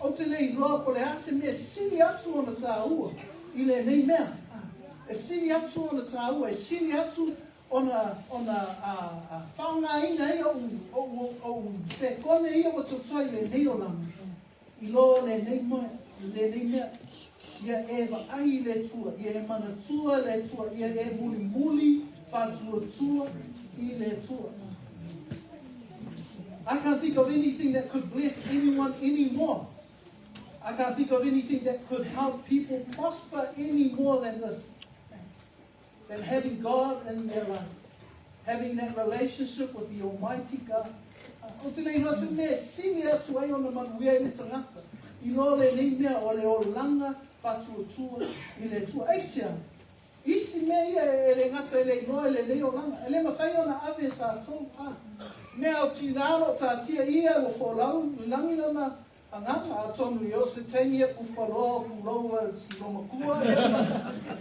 O te lei loa po le ase mea sili atu ona tā ua i le nei mea. Ah. E sili atu ona tā ua, e sili atu ona, ona a, a, whaonga ina ia o, o, o, o se kone ia o totoa i le nei o langa. I loa le nei mea, le nei mea, ia e vaai i le tua, ia e manatua le tua, ia e muli muli whātua tua i le tua. I can't think of anything that could bless anyone anymore. I can't think of anything that could help people prosper any more than this. Than having God in their life. Having that relationship with the Almighty God. O te lei se mea sili atu ai ona manuia i le tangata. I loa le nei mea o le olanga whātua i le tua. Aisia, isi mea ia e le ngata e le iloa e le nei olanga. E le mawhai ona ave tātou. Ah. Mea o tinaro tā tia ia o wholau, langi lana anganga a tonu i o se taimi e puwhaloa puloua si roma kua.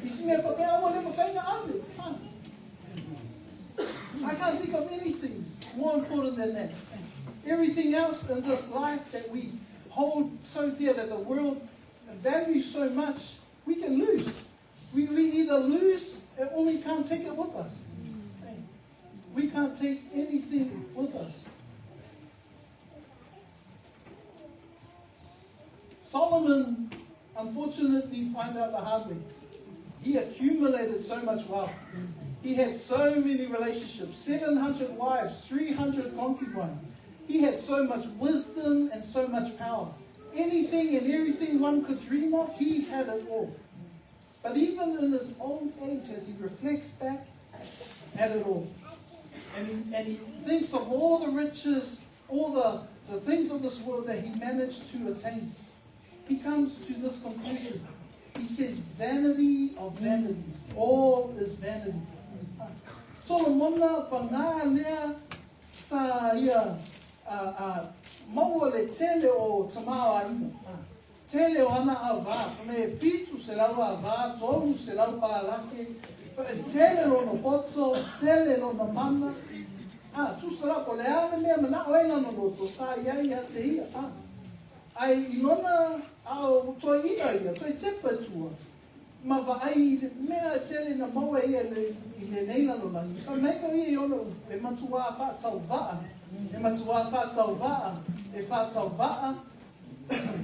Isi mea whakea awa le mawhai na ave. Ah. I can't think of anything more important than that. Everything else in this life that we hold so dear, that the world values so much, we can lose. We, we either lose or we can't take it with us. We can't take anything with us. Solomon, unfortunately, finds out the hard way. He accumulated so much wealth. He had so many relationships 700 wives, 300 concubines. He had so much wisdom and so much power. Anything and everything one could dream of, he had it all. But even in his old age, as he reflects back at it all, and he, and he thinks of all the riches, all the, the things of this world that he managed to attain, he comes to this conclusion. He says, Vanity of vanities, all is vanity. Solomona pa ngā lea sa ia a, a, maua le tele o tamao a ina. Tele o ana a vā, me fitu se lau a vā, tolu se lau pā lake, tele lona poto, tele lona mana. A, tusa la, po o le a le mea e mana'o ai lana loto, sa i ai ia te ia. A, ae i lona, a o toeaina ia, toe tepa i tua, ma vaai i le mea e tele na maua e ia i lenei lalolagi, fai mai o ia i ona upu, e matuā faatauvaa, e matuā faatauvaa, e faatauvaa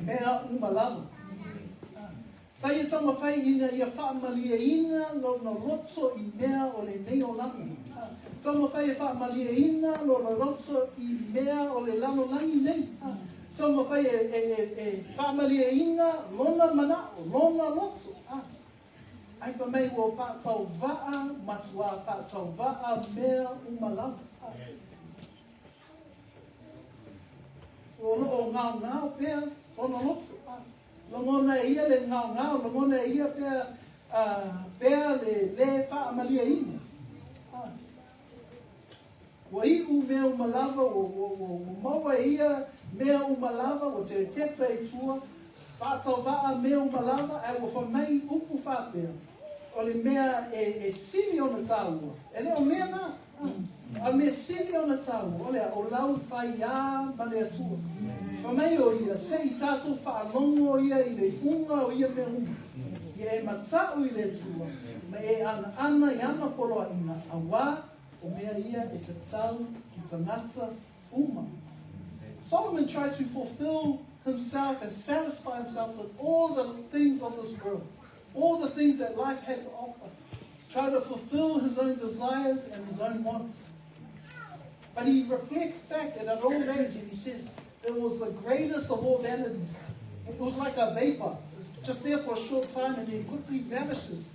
mea uma lava. Sa ia taumafai ina ia faamalieina lona loto i mea o lenei olaga. Taumafai e faamalieina lona loto i mea o le lalolagi nei. Taumafai e faamalieina lona mana'o, lona loto. Ai fai mai ua faatauvaa, matuā faatauvaa mea uma lava. O lo o gaogao pea lona loto. Lagona e ia le gaogao, lagona e ia pea, pea le lē faamalieina. Ua iʻu mea uma lava, ua, ua, ua, ua maua e ia mea uma lava, ua toe tepa i tua, faatauvaa mea uma lava, ae ua fai mai upu faapea, o le mea e, e sili ona tāua, e le o mea na, a le mea sili ona tāua, o le a, o lau faiā ma le Atua. Fai mai o ia, se i tātou faalogo ia i le iuga o ia mea uma, ia e mata'u i le Atua, ma e anaana i ana poloaiga, auā o mea ia e tatau i tagata uma. Solomon tried to fulfill himself and satisfy himself with all the things of this world, all the things that life had to offer. Try to fulfill his own desires and his own wants. But he reflects back at an old age and he says, it was the greatest of all vanities. It was like a vapor, just there for a short time and then quickly vanishes.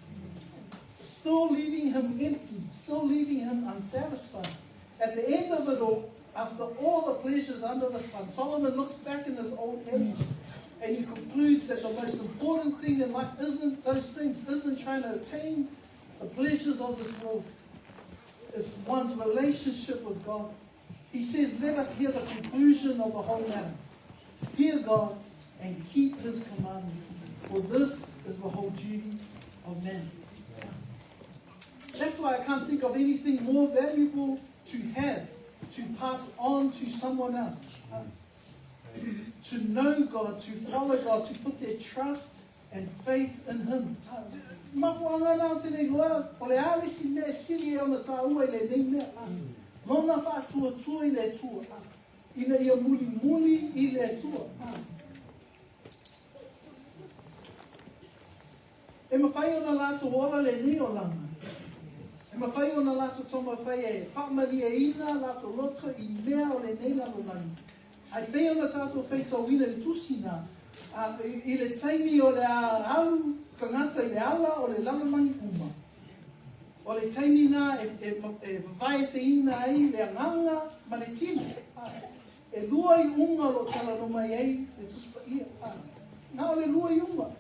Still leaving him empty, still leaving him unsatisfied. At the end of it all, after all the pleasures under the sun, Solomon looks back in his old age and he concludes that the most important thing in life isn't those things, isn't trying to attain the pleasures of this world. It's one's relationship with God. He says, let us hear the conclusion of the whole matter. Fear God and keep his commandments, for this is the whole duty of man. That's why I can't think of anything more valuable to have, to pass on to someone else. To know God, to follow God, to put their trust and faith in Him. Mafuaga na o tenei loa, o le a le isi mea e sili ai ona tāua i lenei mea. Lona faatuatua i le Atua, ina ia mulimuli i le Atua. E mafai ona latou ola lenei olaga. E mafai ona latou taumafai e faamalieina latou loto i mea o lenei lalolagi. Ae pei ona tatou faitauina i le tusi na, a, i le taimi o le a alu tagata i le ala o le lalolagi uma, o le taimi na e, e, e vavaeseina ai le agaga ma le tino. A, e lua iuga o lo o talanoa mai ai le Tusi Paia. A, na o le lua iuga.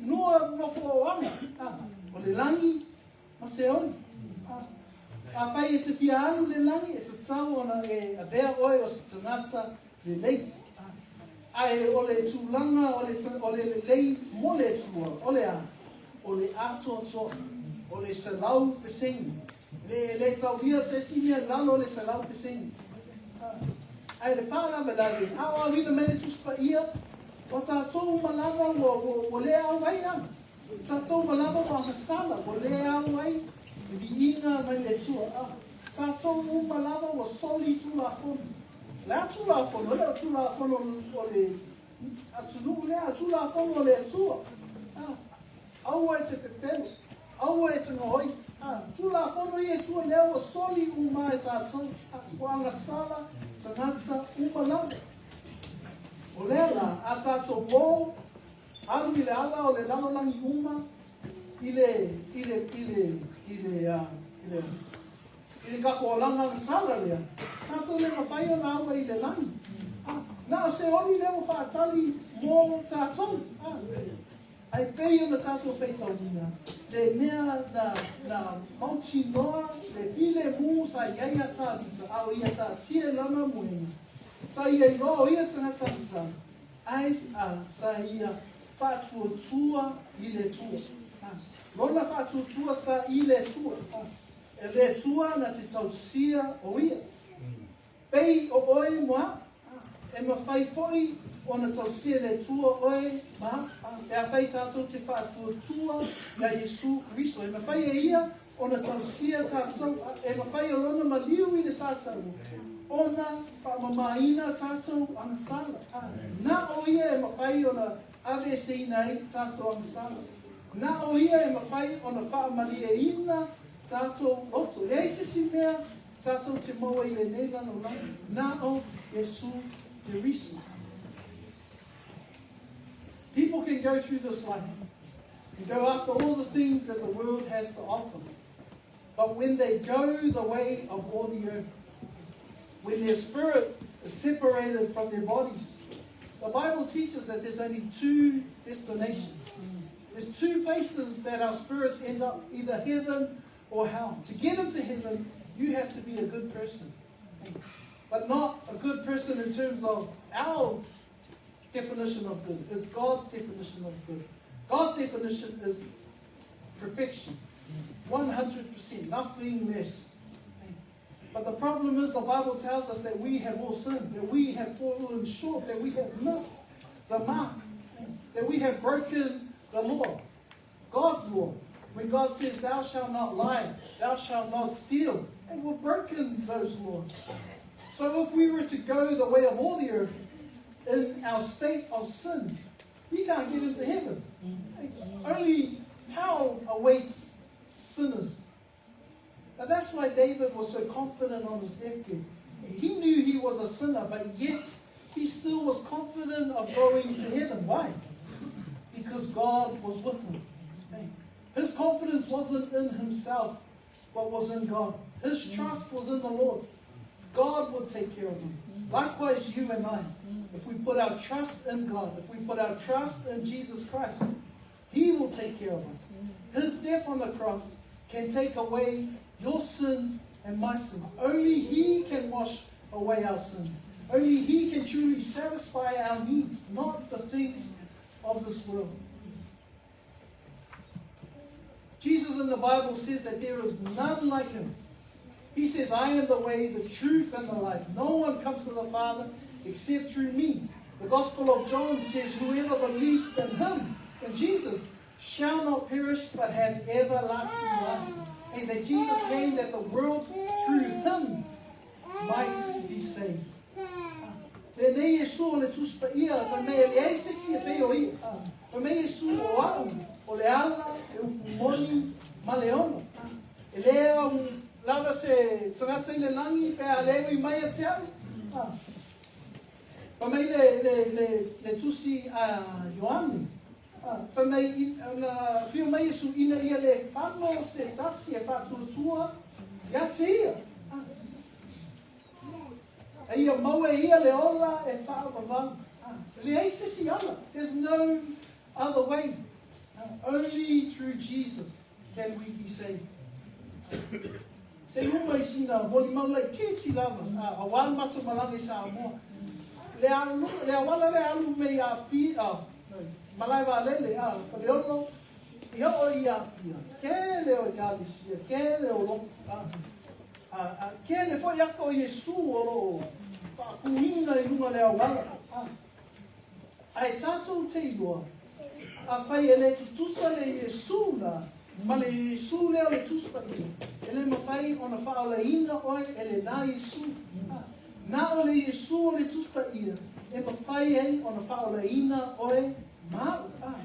Lua nofoaga, a, o le lagi ma Seoli. A, afai e te fia alu le lagi, e tatau ona e avea oe o se tagata lelei. A, ae o le tulaga o le, o le lelei mo le Atua, o le a? O le atoatoa, o le 100%. Le, le taulia se isi mea i lalo o le 100%. A, ae le faalavelave, a o auina mai le Tusi Paia, O tatou uma lava ua, ua, ua le au ai ala. O tatou uma lava ua agasala, ua le au ai le viiga mai le Atua. A, tatou uma lava ua soli Tulafono. O le a Tulafono? E le o Tulafono o le atunuu lea, a Tulafono o le Atua. A, aua e te pepelo, aua e te gaoi. A, Tulafono ia e Atua lea ua soli uma e tatou. A, ua agasala tagata uma lava. O lea la, a tatou o, alu i le ala o le lalolagi uma, i le, i le, i le, i le, uh, i le, i le tatou olaga agasala lea, tatou le mafai ona aua i le lagi. Ah, na o se oli lea ua faatali mo tatou. Ah, ai pei ona tatou faitauina, le mea na, na mautinoa le filemu sa i ai a Tavita, a o ia taatia i lana moega. Sa ia iloa o ia tagata sa, ai a sa ia faatuatua i le Atua. Lona faatuatua sa i le Atua. E le Atua na te tausia o ia. Pei o oe mo a'u, e mafai foi ona tausia e le Atua oe ma a'u, pe afai tatou te faatuatua iā Iesu Keriso. E mafai e Ia ona tausia tatou, e mafai e Lona maliu i le sataua ona faamamaina tatou agasala. Na o Ia e mafai ona aveeseina ai tatou agasala. Na o Ia e mafai ona faamalieina tatou loto. E leai se isi mea Tatou te maua i lenei lalolagi, na o Iesu Keriso. People can go through this life and go after all the things that the world has to offer. But when they go the way of all the earth, when their spirit is separated from their bodies, the Bible teaches that there's only two destinations. There's two places that our spirits end up, either heaven or hell. To get into heaven, you have to be a good person. But not a good person in terms of our definition of good. It's God's definition of good. God's definition is perfection. 100%, nothing less. But the problem is the Bible tells us that we have all sinned, that we have fallen short, that we have missed the mark, that we have broken the law, God's law. When God says, Thou shalt not lie, thou shalt not steal, and we've broken those laws. So if we were to go the way of all the earth in our state of sin, we can't get into heaven. Only hell awaits sinners. Now that's why David was so confident on his deathbed. He knew he was a sinner, but yet he still was confident of going to heaven. Why? Because God was with him. His confidence wasn't in himself, but was in God. His trust was in the Lord. God would take care of him. Likewise, you and I, if we put our trust in God, if we put our trust in Jesus Christ, He will take care of us. His death on the cross can take away your sins and my sins. Only He can wash away our sins. Only He can truly satisfy our needs, not the things of this world. Jesus in the Bible says that there is none like Him. He says, I am the way, the truth, and the life. No one comes to the Father except through me. The Gospel of John says, Whoever believes in him, in Jesus, shall not perish but have everlasting life. And that Jesus came that the world through him might be saved. Lenei Iesu o le Tusi Paia, fai mai e leai se isi e pei o ia. Fai mai Iesu o a'u, o le ala, le upu moni, ma le ona. E le au lava se tagata i le lagi pe a le ui mai ia te a'u. Fai mai le, le, le, le tusi a Ioane, fai mai, na afio mai Iesu ina ia le fano se tasi e faatuatua ia te ia. A ia mau e ia le ola e faavavau. E leai se isi ala. There's no other way. Only through Jesus can we be saved. Se i uma i sina molimau laitiiti lava, auā le matou malaga i Samoa. Le alu, le auala lea alu mei Apia, no, Malaevaalele, Faleolo, i oo i Apia. Kele o Ekalesia, kele o lotu, A, a kele foi aka o Iesu o lo o faakūina i luga o le auala. A, a e tatou te iloa, afai e le tutusa le Iesu la, ma le Iesu lea o le Tusi Paia, e le mafai ona faaolaina oe e lena Iesu. A, na o le Iesu o le Tusi Paia e mafai ai ona faaolaina oe ma a'u. A,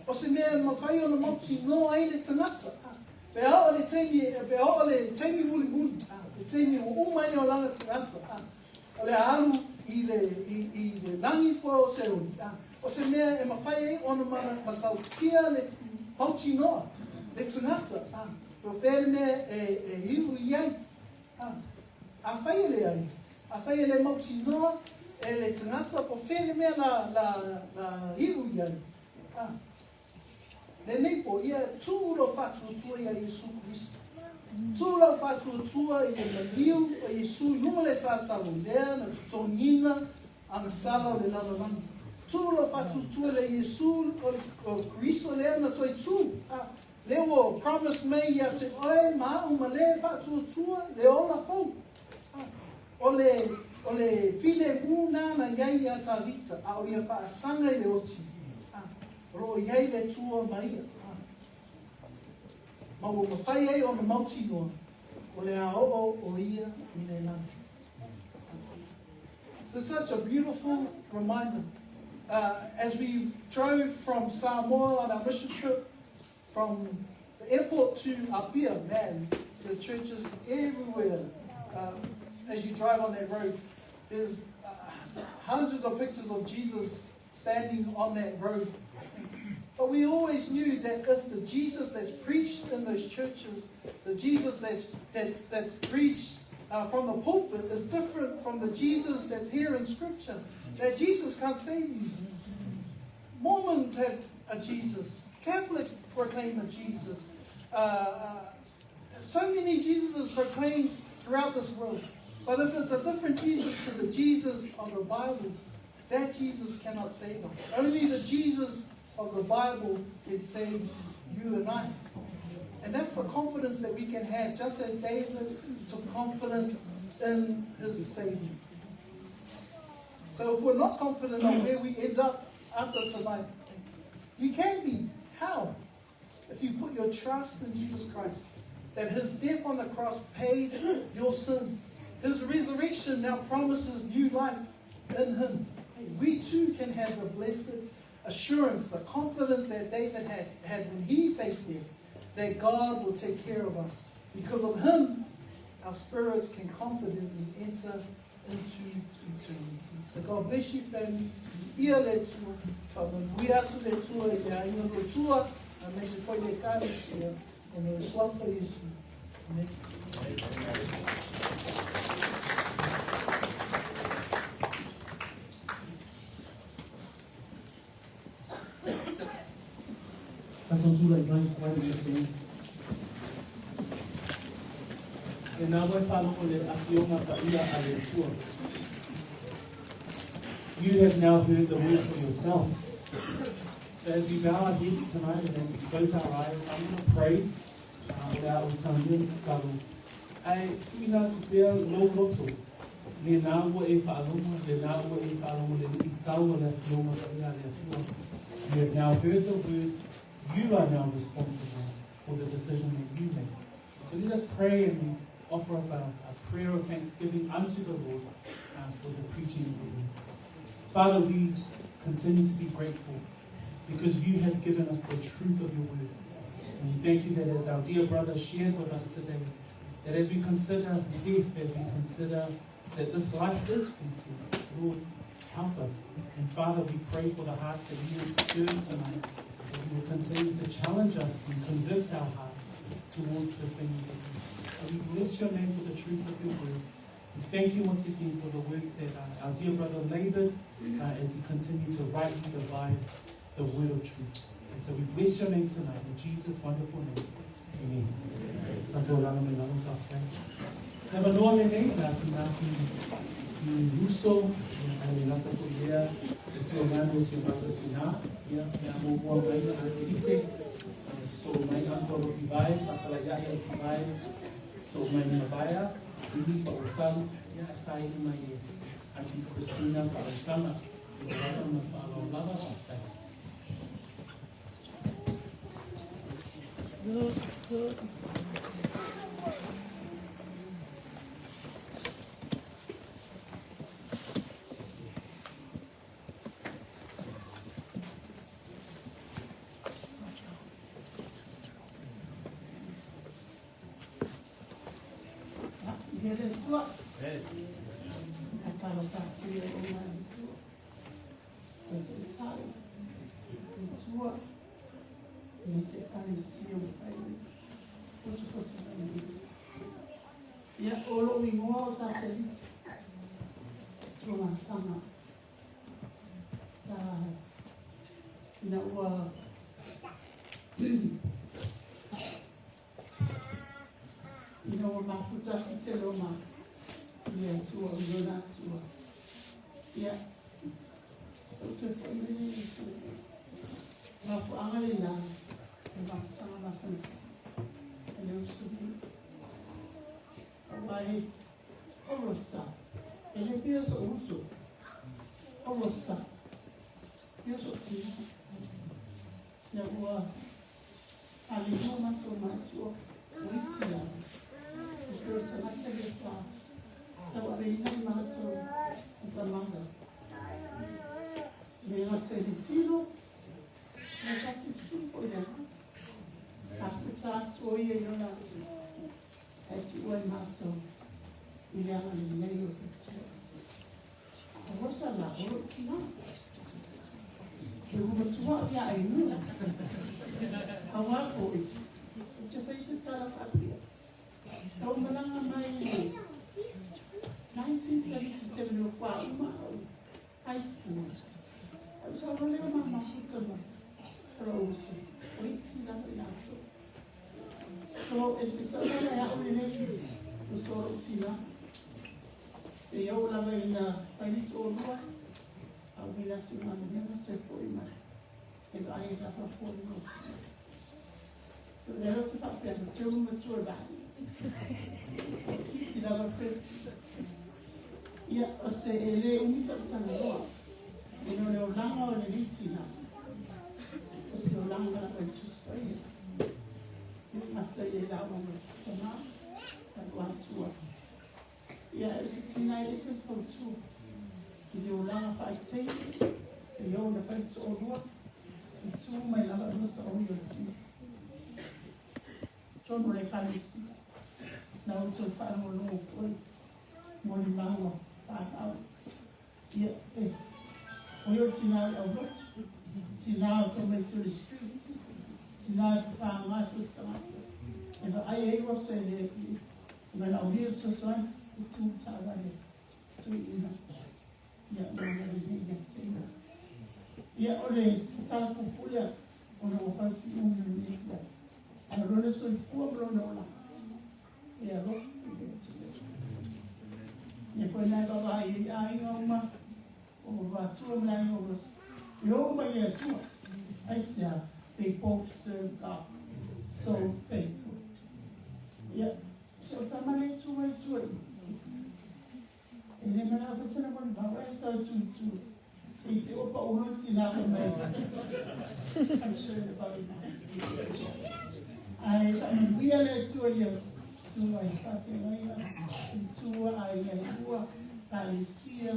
o se mea e mafai ona mautinoa ai le tagata. A, Pe a oo le taimi, pe a oo le taimi mulimuli, le taimi ua uma ai le olaga tagata, o le a alu i le, i, i le lagi po o se uli, o se mea e mafai ai ona matautia le mautinoa, le tagata, po o fea le mea e, e iu i ai. Afai e leai, afai e le mautinoa e le tagata po o fea le mea la, la, la iu i ai. Lenei po, ia tuu lou faatuatua ia Iesu Keriso. Tuu lou faatuatua i le maliu o Iesu i luga o le satalo lea na totogiina agasala o le lalolagi. Tuu lou faatuatua i le Iesu o Keriso lea na toe tu, a, lea ua promise mai ia te oe ma a'u ma le faatuatua le ola fou. A, o le. O le filemu lena na i ai ia Tavita, a o ia faasaga i le oti, a, o lo o i ai le Atua ma ia, a, ma ua mafai ai ona mautinoa, o le a oo o ia i le lagi. So such a beautiful reminder. As we drove from Samoa on our mission trip, from the airport to Apia, man, the churches everywhere. As you drive on that road, there's hundreds of pictures of Jesus standing on that road. But we always knew that if the Jesus that's preached in those churches, the Jesus that's preached from the pulpit is different from the Jesus that's here in Scripture, that Jesus can't save you. Mormons have a Jesus. Catholics proclaim a Jesus. So many Jesuses proclaimed throughout this world. But if it's a different Jesus to the Jesus of the Bible, that Jesus cannot save us. Only the Jesus of the Bible can save you and I. And that's the confidence that we can have, just as David took confidence in his Savior. So if we're not confident of where we end up after tonight, you can be. How? If you put your trust in Jesus Christ, that his death on the cross paid your sins. His resurrection now promises new life in him. We too can have the blessed assurance, the confidence that David had when he faced death, that God will take care of us. Because of him, our spirits can confidently enter into eternity. So God bless you, family. Ia le Atua, whamanuia atu le Atua i le aiga o le Atua, a me se foi le ekalesia, e no le suafa Iesu. Amen. Tatou tulai mai, why don't you stand? E nā wai whāloko le afioga paia a le Atua. You have now heard the word for yourself. So as we bow our heads tonight and as we close our eyes, I'm going to pray o le a o saunia le tatalo. Ae tuuina atu pea lou loto, lena ua e faalogo, lena ua e faalogo le luitau o le afioga paia a le Atua. You have now heard the word. You are now responsible for the decision that you make. So let us pray and we offer up a prayer of thanksgiving unto the Lord for the preaching of the word. Father, we continue to be grateful because you have given us the truth of your word. And we thank you that as our dear brother shared with us today, that as we consider death, as we consider that this life is fleeting, Lord, help us. And Father, we pray for the hearts that you will stir tonight, that you will continue to challenge us and convict our hearts towards the things of you. So we bless your name for the truth of your word. We thank you once again for the work that our dear brother labored as he continued to rightly divide the word of truth. And so we bless your name tonight in Jesus' wonderful name. Amen. Tatou alaga mai lalo faafetai. Le avanoa lenei o le a tuuina atu i uso, ae le gata foi i lea le tuaganu o si o matou tina, ia, le a muamua mai na Aunty Ite, sosoo mai Uncle Alofi Vae, faasala'i a'i Alofi Vae, sosoo mai Mavaea, Ini Paʻusalu, ia, e faaiu mai e Aunty Christina Paʻausaga. I lo lava ma le faaaloalo lava, faafetai. Ia le Atua. E talofa atu i ou mai Atua. Koe te sao. Atua. Me se ekalesia ua fai mai. Potopoto mai nei. Ia, o lou igoa o Satelite. Tuamasaga. Sa ina ua ina ua mafuta i te loma i le Atua, i lona Atua. Ia, ou toe foi mai lea i se mafuaaga lena, le mafutaga mafanafana a le uso nei. Aua e olosa, e le pei so'u uso, o Rosa, ia so'u tina. Ia ua alilua matou matua o iti lava. O pei o le tagata lea sa tauaveina i matou as a mother. E le gata i le tino, ae faasilisili foi i le agaga. A puta atu o ia i lona atu, ae tuua i matou i le agalelei o le Atua. O Rosa la, o lo'u tinā. E ua matua au iā Ainuu. Auā foi, ou te fai se tala faapea. Na ou malaga mai i le 1977 ua faauma au high school. Ae ou sau loa lea o ma mafuta ma lou uso, o isi lava i latou. So, e te taumala e a'u lenei uso o lo'u tinā. Seia oo lava ina fai le toalua, a umi latou galuega toe fo'i mai e vaai e lava foliga o tinā. So, o lea la ou te faapea atu, te ulu matua i vaai. Itiiti lava pe. Ia, o se e le umi sa'u talanoa, ina o le olaga o lenei tinā, o se olaga lava e Tusi Paia. E gata i e laua ma le tamā, ma le atua. Ia, e o se tinā e ese le fautua i le olaga faaiteine, seia oo ina fai le toalua, e tu mai lava lua saoli o le tino. Totonu o le Ekalesia, na outou faalogologo foi molimau a fanau. Ia, e, o ia o le tinā o le aulotu, tinā o tamaiti o le street, tinā e fafaga so o se tagata. E vaai ai ua se le e manaomia le fesoasoani, e tu taavale tuiina. Ia, ma agalelei ia te ia. Ia, o le se tala puupuu lea ona ua fai si umi o lenei afiafi. A o lona soifua ma lona olaga, e alofa i le Atua. Ia foi na e vaavaai ai aiga uma o Luatua ma le aiga o Rosa. E o uma i le Atua. Aisea? They both serve God so faithful. Ia, so o tama le tu mai tua i. E le manao foi se na molimau ae tau tu i tua. E te opa o lo tina ko mai. I'm sure about it now. Ai, whaamanuia le Atua ia tu ai whawhengaia, i tua ai ai ua, kalesia,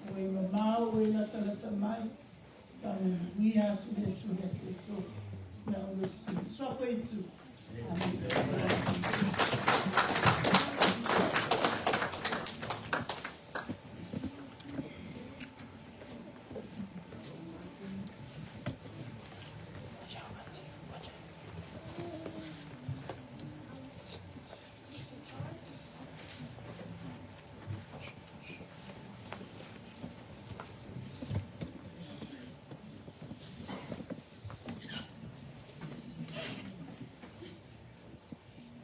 o e mamao, o e latalata mai, whaamanuia atu le Atua ia te tō. Ia o le su. Soa koe i tu. Amen.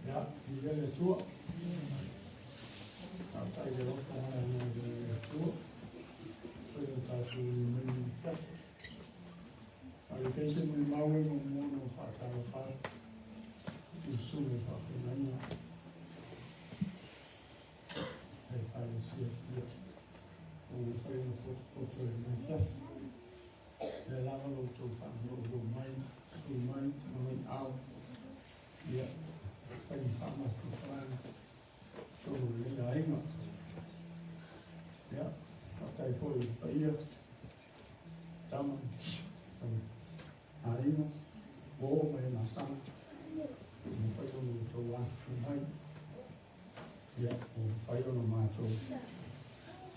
Ia, viia le Atua. Faafetai i le alofa mai o le Atua. Foi o tatou i mai i fiafi. A le fai se molimau e muamua ona ou faatalofa atu i le susuga i faafeagaiga a Ekalesia sia ua mafai ona potopoto i lenei fiafi. Lea lava lo outou faanononou mai, tu mai, tamagai ao, ia, fai ma faamafanafanaga totonu o lenei aiga. Ia, faafetai foi i le paia, tama, aiga, ua oo mai e laasaga, ua mafai ona outou afifio mai. Ia, ua mafai ona matou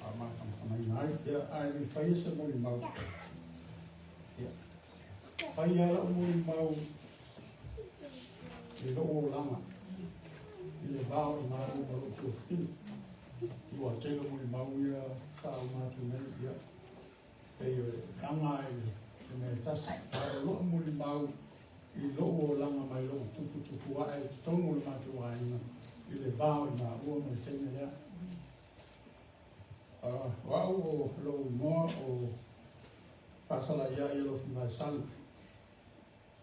faamafanafanaina ai. Ia, ae le i faia se molimau, ia, fai lava lau molimau i lou olaga i le va o maua ma lou tuafafine. Ua tele molimau ia sa uma atu nei, ia, pei o le aga i le mea e tasi. Ae o lou molimau i lou olaga mai lou tuputupu ae i totonu o le matou aiga i le va o maua ma le teine lea. O au o lou igoa o Faasalaiai Alofi Vaesala.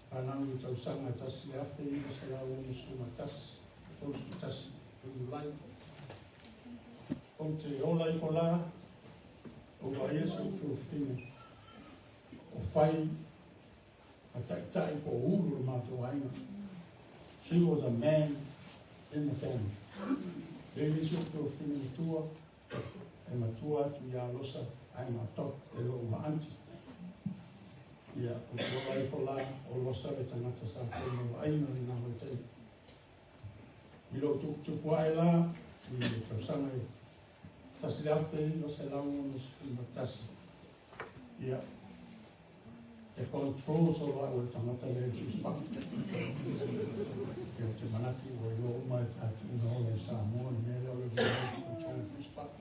Fanau i le tausaga e 1961, 31 o Iulai. Ou te ola ifo la O vaaia si ou tuafafine o fai ma ta'ita'i po o ulu o le matou aiga. She was a man in the family. E le isi ou tuafafine matua, e matua atu iā Losa I'm a top e lo'u ma aunty. Ia, ou te ola ifo la o Losa le tagata sa fai ma vaaiga i lena vaitaimi. I lou tuputupu ae la i le tausaga e 1961, ia, e control solo a'u e le tagata lea i le tusipa'u. Ia, ou te manatu ua iloa uma e tatou na ola i Samoa le mea lea o le remote control tusipa'u.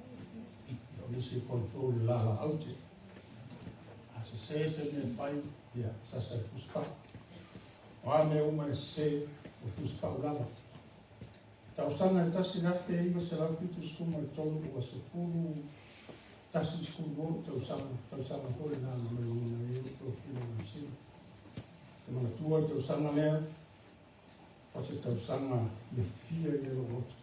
Ia, o nisi e control i le lalaute. A sesē se mea e fai, ia, sasa i le tusipa'u. O a mea uma e sesē, o le tusipa'u lava. Tausaga e 1973 ua 11 12 ou tausaga, tausaga foi lena na maliliuina ai ou tofiga i Niu Sila. Ou te manatua le tausaga lea, o se tausaga fiafia ia i lou loto.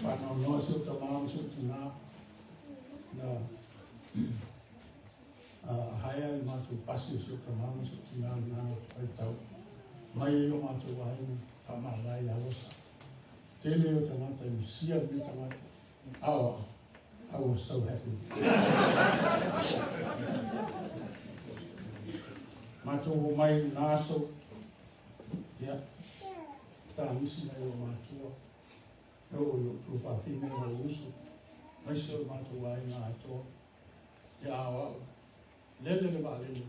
Faanoanoa si ou tamā ma si ou tinā na Haea le matou pasi o si ou tama ma si ou tina lena vaitau mai ai o matou aiga faamavae ia Losa. Tele o tagata e misia lenei tagata. Oh, I was so happy. Matou o mai i lena aso, ia, tagisi nai o matua, e oo i ou tuafafine ma ou uso, aemaise o le matou aiga atoa. Ia a o au, lele le vaalele,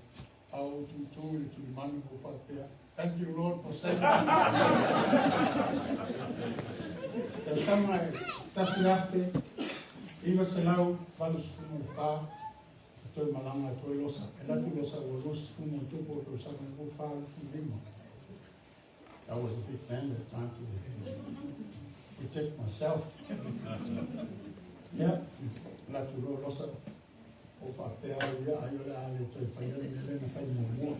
a ou tutu i le tulimanu ma ou faapea, Thank you Lord for saving me. Tausaga e 1984, na toe malaga atu ai Losa. E alu atu Losa ua 20 ma ono tupu o tausaga, 24, 25. I was a big man that time to protect myself. Ia, alu atu loa Losa, ou faapea au ia, ai o le a le toe faia le mea lea na fai muamua.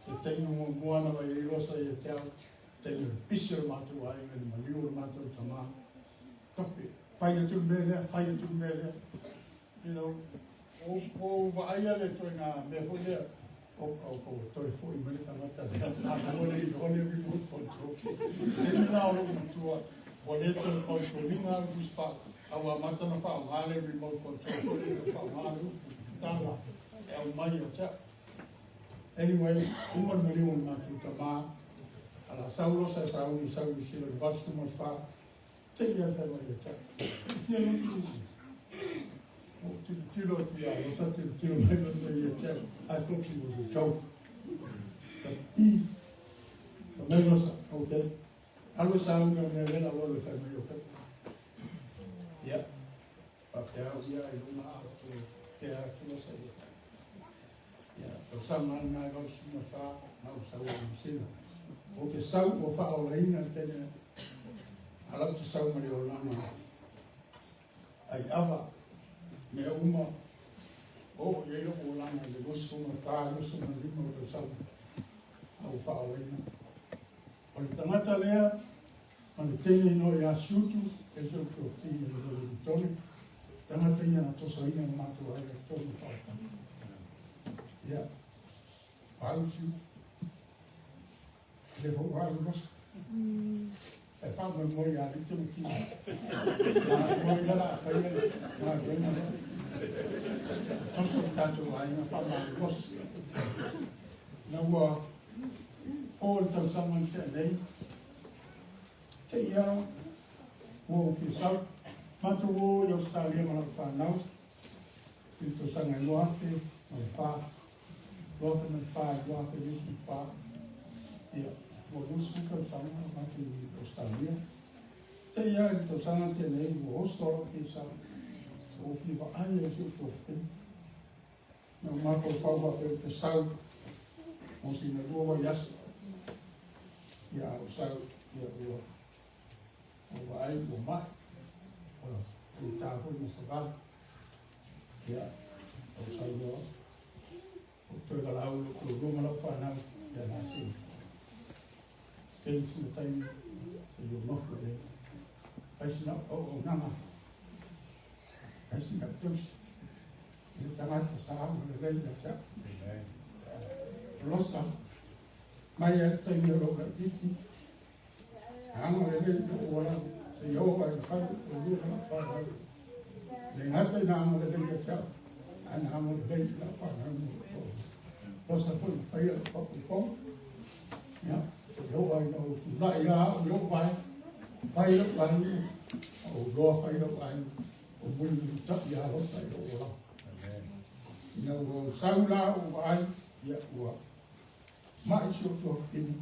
Se taimi muamua na vaai ai Losa ia te au, taimi o le pisi o le matou aiga i le maliu o le matou tama. Tope, fai atu le mea lea, fai atu le mea lea. You know, ua ou vaaia le ituaiga mea foi lea, o ua toe foi mai le tagata lea, a ua le iloa le remote control. Taimi lena o lou matua, ua le toe control ina le tusipa, a ua amata ona faaaoga le remote control foi lea e faaaoga le upu tala e aumai ia te au. Anyway, uma le maliu o le matou tama, a la sau loa sa e sauni sau i Niu Sila i le 84, Te i a fai mai ia te au. E fia lotu isi. Ou tilotilo atu ia Rosa, tilotilo mai Rosa ia te au. I thought she was a joke. But i, fai mai Rosa, okay. Alu e sauni o mea lena loa le fai mai o pepa. Ia, faapea au ia i luna a o te pea atu Rosa ia te au. Ia, tausaga lena e 84, na ou sau ai i Niu Sila. Ou te sau ua faaolaina le taimi lena. A la ou te sau ma le olaga ai ava, mea uma, oo i ai lou olaga i le 24, 25 o tausaga a ua faaolaina. O le tagata lea ma le teine noa ia Siutu, e te upu o fine le lole Vitone, tagata ia na tosoina ma matou aiga i totonu o Wharetana. Ia, alu Siutu. Le fou alu Rosa. E faamoemoe ia Lite ma Tina. Moe ia la whaia le galuega lea. Toso le tatou aiga faamalolosi. Na ua o le tausaga na tea nei, te i a ua ou fia sau. Matou o i Ausetalia ma lau fanau i le tausaga e 2004, 2004 i 2024. Ia, ua 20 tausaga o matou i Ausetalia. Te i a i le tausaga na tea nei, ua oso lou fia sau. Ua ou fia vaai ai i si ou tuafafine. Na ou mafaufau faapea ou te sau mo sina lua vaiaso. Ia, a ou sau, ia, ua ou vaai ua mai. Ua faigata foi ona savali. Ia, ou sau loa, ou toe valaau i lou toalua ma lau fanau, ia na se stay sina taimi seia ou nofo lelei. Fai sina auaunaga, fai sina tausi i le tagata sa agalelei ia te au. O Losa, mai lava i le taimi o lou laitiiti, agalelei i lou olaga seia oo lava i le fale o lua ma lau fanau. E le gata ina agalelei ia te au, ae na agalelei i lau fanau ma lou toalua. Losa foi na faia lau faaopoopoga, ia, seia oo lava ina ou tulai lava au i lou vae, fai lou aiga, ma ou iloa fai lou aiga, o mulimulitai ia Losa i lou olaga. Ina ua ou sau la ou vaai, ia ua mai si ou tuafafine,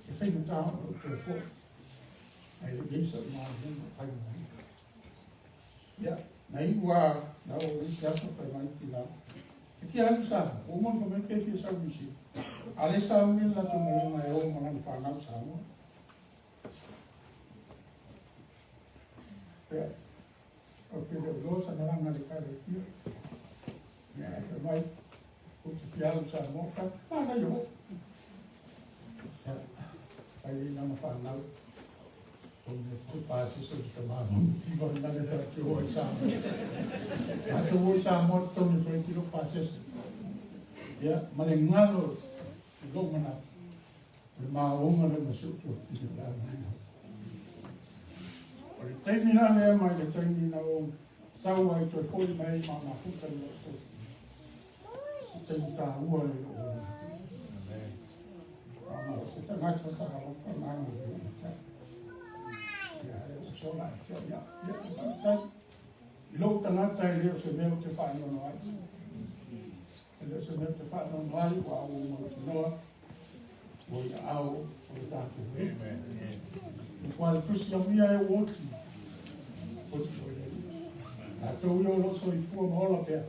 e faigata ona ou toe foi, ae le i i ai sa'u galuega o fai ma ia. Ia, na iu lava na oo i isi aso fai mai tina, e fia alu i Samoa, ua uma ona fai mai pe fia sau i Niu Sila. A o lea e sauni le latou galuega e o ma lana fanau i Samoa. Ia, ou te le o iloa sa malaga i le Ekalesia. Ia, ae fai mai, ou te fia alu i Samoa, fai atu, manaia foi. Ia, fai ai lana fanau, o le te pasese i tama tiva na le ta te o i Samoa. Matou o i Samoa totogi toeitiiti lou pasese. Ia, ma le galo i lou manatu, o le maoga lea ma si ou tuafafine o le a maia. O le taimi la lea mai le taimi na ou sau ai toe foi mai ai ma mafuta i lou tuafafine. Se taimi taua lea i lou olaga. Ona o se tagata sa alofa ma agalelei ia te au. Ia, a lea ua sola ia te au. Ia, ia, faafetai. I lou tagata e le o se mea ou te faanoano ai. E le o se mea ou te faanoano ai, ua ua ou mautinoa, ua i aao o le tatou Alii. Aua le tusi aumia e ou oti, oti foi le Alii. Tatou ia o lo o soifua ma ola pea,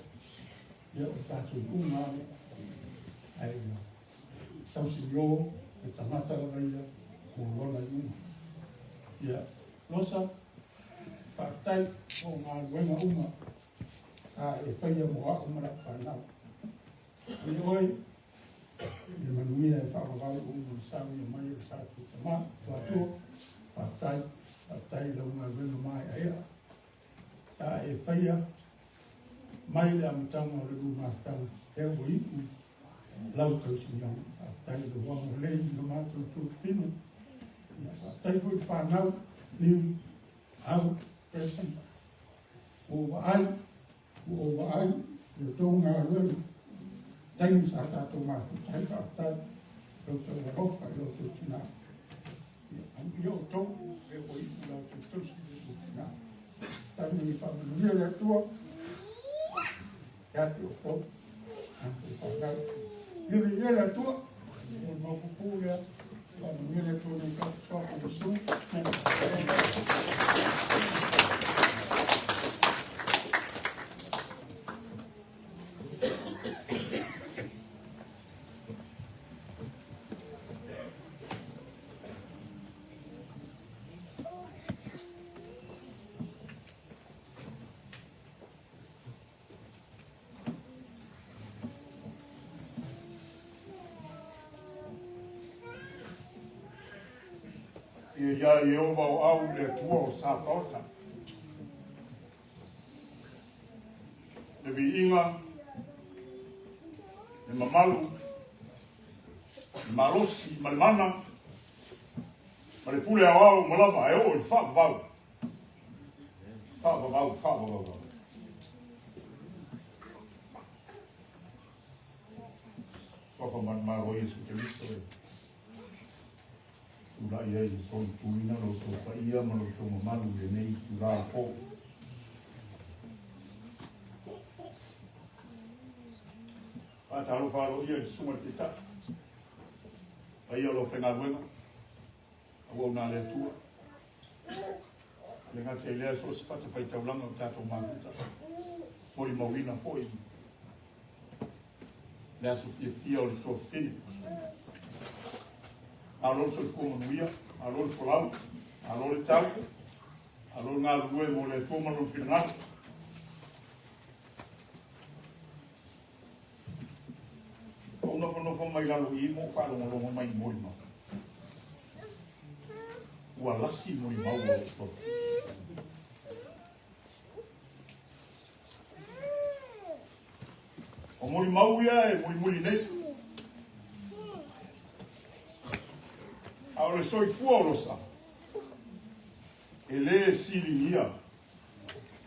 ia o le tatou iuga lava lea. Ae ia tausinio le tagata lava ia mo lona iuga. Ia, Losa, faafetai mo galuega uma sa e faia mo au ma lau fanau. Ia oe, i le manuia e faavavau uma le saunia mai o le tatou tama, Tuatua, faafetai, faafetai i lau galuega maeaea sa e faia mai le amataga o le lua mafutaga, lea ua iu lau tausinioga. Faafetai i lou agalelei i lo matou tuafafine. Ia, faafetai foi i le fanau, Niu, Au, Preston, ua ou vaai, ua ou vaai i le tou galuega, taimi sa tatou mafuta ai, faafetai i lo outou alofa i lo outou tina. Ia, amuia outou, lea ua iu la outou tausi i lo outou tina. Tali i faamanuia le Atua, ia te outou, a outou fanau. Ia viia le Atua, o le mau pupū lea, faamanuia le Atua nei tatou soafa o Iesu. Amen. Ia iā Ieova o au le Atua o Sapaota. Le viiga, le mamalu, le malosi ma le mana, ma le pule aoao uma lava e oo i le faavavau. Faavavau, faavavau lava. Suafa manumalo o Iesu Keriso e tulai ai e solituina lo outou paia ma lo outou mamalu i lenei itulā o le po. Faatalofa aloaia i le susuga i le Taitai, paia o le aufaigaluega, auauna a le Atua, le gata i lea so o se fatafaitaulaga o tatou mafuta, molimauina foi le aso fiafia o le tuafafine. Malo le soifua manuia, malo le folau, malo le tau, malo le galulue mo le Atua ma lona finagalo. Ou nofonofo mai lalo i i ma ou faalogologo mai i molimau. Ua lasi molimau o lou tuafafine. O molimau ia e mulimuli nei. A o le soifua o Losa, e lē siligia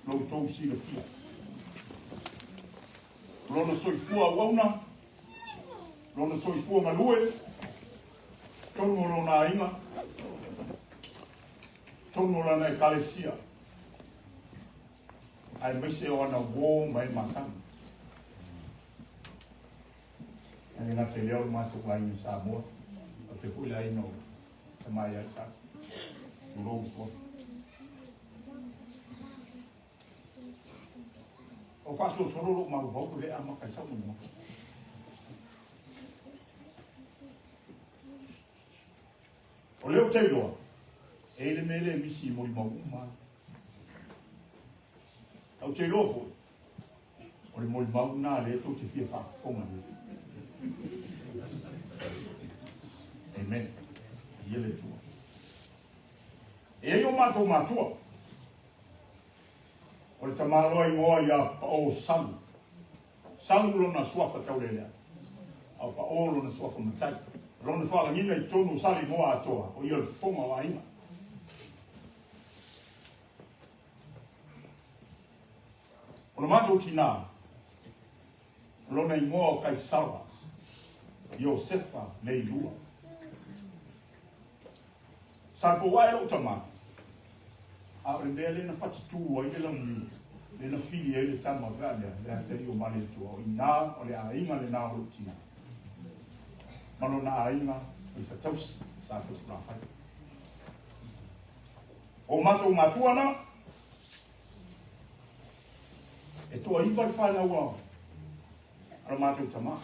lo outou silafia. O lona soifua auauna, lona soifua galue, totonu o lona aiga, totonu o lana ekalesia, aemaise o ana uō ma e masani. Ae le gata i lea o le matou aiga i Samoa, faapea foi le aiga o tama ia Isaka. Tulou suafa. O faasolosolo lou mafaufau le amata i sau molimau. O lea ou te iloa, e i ai le mea lea e misi i molimau uma. Ou te iloa foi, o le molimau lena lea tou te fia faafofoga i ai. Amen. Ia le Atua. E i ai o matou matua. O le tamaloa igoa ia Pao Salu. Salu lona suafa taulelea. A o Pao lona suafa matai. Lona faalagiga i totonu o Saleimoa atoa, o ia o le fofoga o aiga. O le matou tinā, o lona igoa o Kaisala, Iosefa Leilua. Sa pouae lou tama, a o le mea lea na fatitu ai le launiu, lea na fili ai le tama fea lea, le atalii o Malietoa, o i ina o le aiga lena o lou tinā. Ma lona aiga o le Fatausi sa Fatulafai. O matou matua na, e toaiva le fanau a lo matou tama.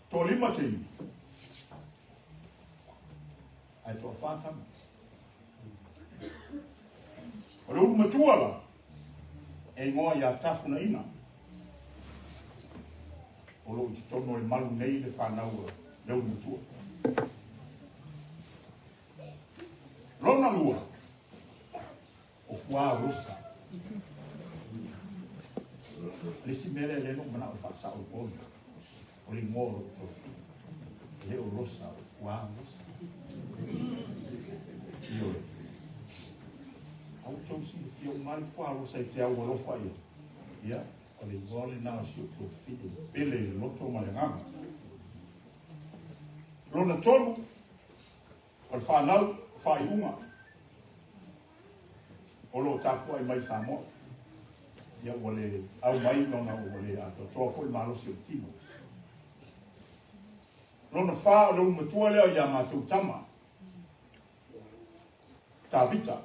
Toalima teine, ae toafa tama. O le ulu matua la, e igoa ia Tafunaina. O lo o i totonu o le malu nei le fanau a le ulu matua. Lona lua, o Fuā Rosa. Le isi mea lea lea na ou manao e faasao i ona, o le igoa o lou tuafafine. E le o Rosa, o Fuā Rosa. Ioe. A ua outou silafia uma lava le Fuā Rosa i te au alofa ia. Ia, o le igoa lena o si ou tuafafine, pele i le loto ma le agaga. Lona tolu, O le fanau faaiuga o lo o tapuai mai Samoa. Ia ua le au mai ona ua le atoatoa foi le malosi o le tino. Lona fa o le ulu matua lea ia matou tama, Tavita.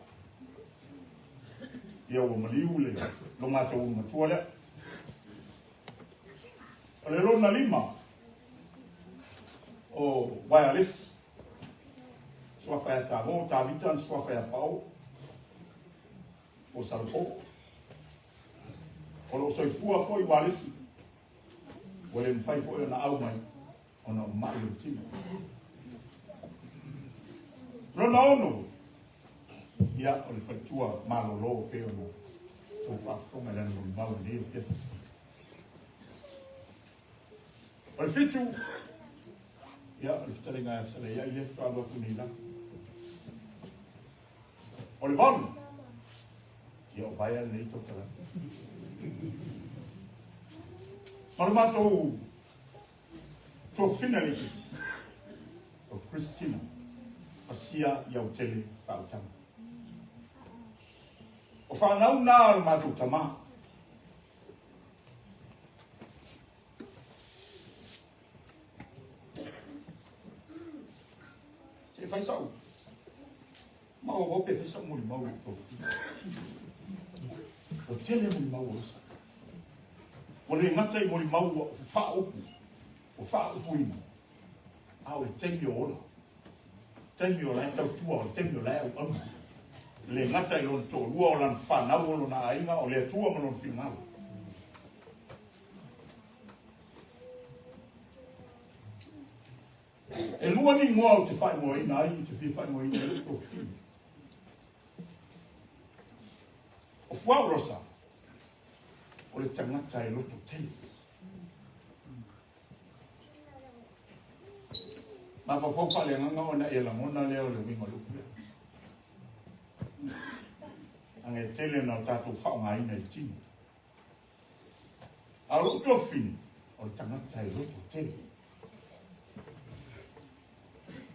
Ia ua maliu le lo matou ulu matua lea. O le lona lima o Wireless Suafa ia Tavo, Tavita na suafa ia Pao, o Salapo. O loo soifua foi Walesi, ua le mafai foi ona au mai ona o mai o le tino. Lona ono, ia o le faletua malolo pei ona tou faafofoga i lana molimau i lenei afiafi. O le fitu, ia, o le fetalaiga ia Fesaleiai lea faatoa alu atu nei lava. O le valu, ia o Vaea lenei tautalaga. Ma le matou tuafafine laitiiti, o Christina, Fasia Iautele Faautaga. O fanau na a le matou tama. Se i fai sau. Mafaufau pe fai sau molimau i tofi. Ua tele molimau o Rosa. Ua le gata i molimau ua faaupu, ua faaupuina, a o le taimi o ola. Taimi o la e tautua, o le taimi o la e auauna. Le gata i lona toalua, o lana fanau, o lona aiga, o le Atua ma lona finagalo. E lua ni igoa ou te faaigoaina ai, ou te fia faaigoaina ai lou tuafafine. O Fuao Rosa. O le tagata e loto tele. Mafaufau faaleagaga ona e lagona lea o le uiga o le upu lea. Aga e tele na o tatou faaaogaina i le tino. A o lou tuafafine, o le tagata e loto tele.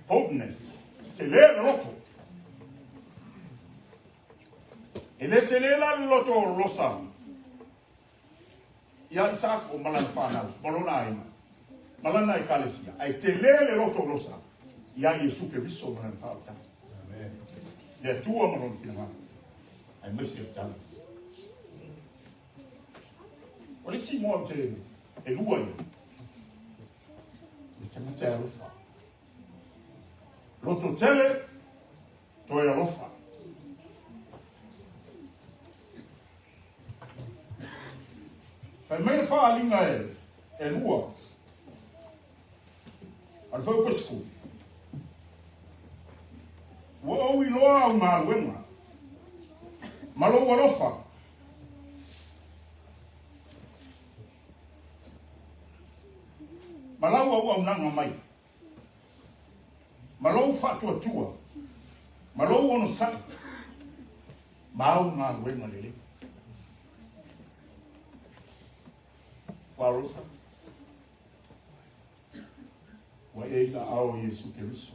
Boldness, tele le loto. E le tele la le loto o Losa. Ia Isaako ma lana whanau, ma lona aiga, ma lana ekalesia. Ae tele le loto o Losa ia Iesu Keriso ma lana faaolataga. Le Atua ma lona finagalo, aemaise o tala. O le isi igoa ou te e lua ia, le tagata e alofa. Loto tele, toe alofa. Fai mai le faaaliga e, e lua a le Faupusiku. Ua ou iloa au galuega ma lou alofa. Ma lau auaunaga mai. Ma lou faatuatua. Ma lou onosai. Ma au galuega lelei. Fuarosa. Ua e i aao o Iesu Keriso.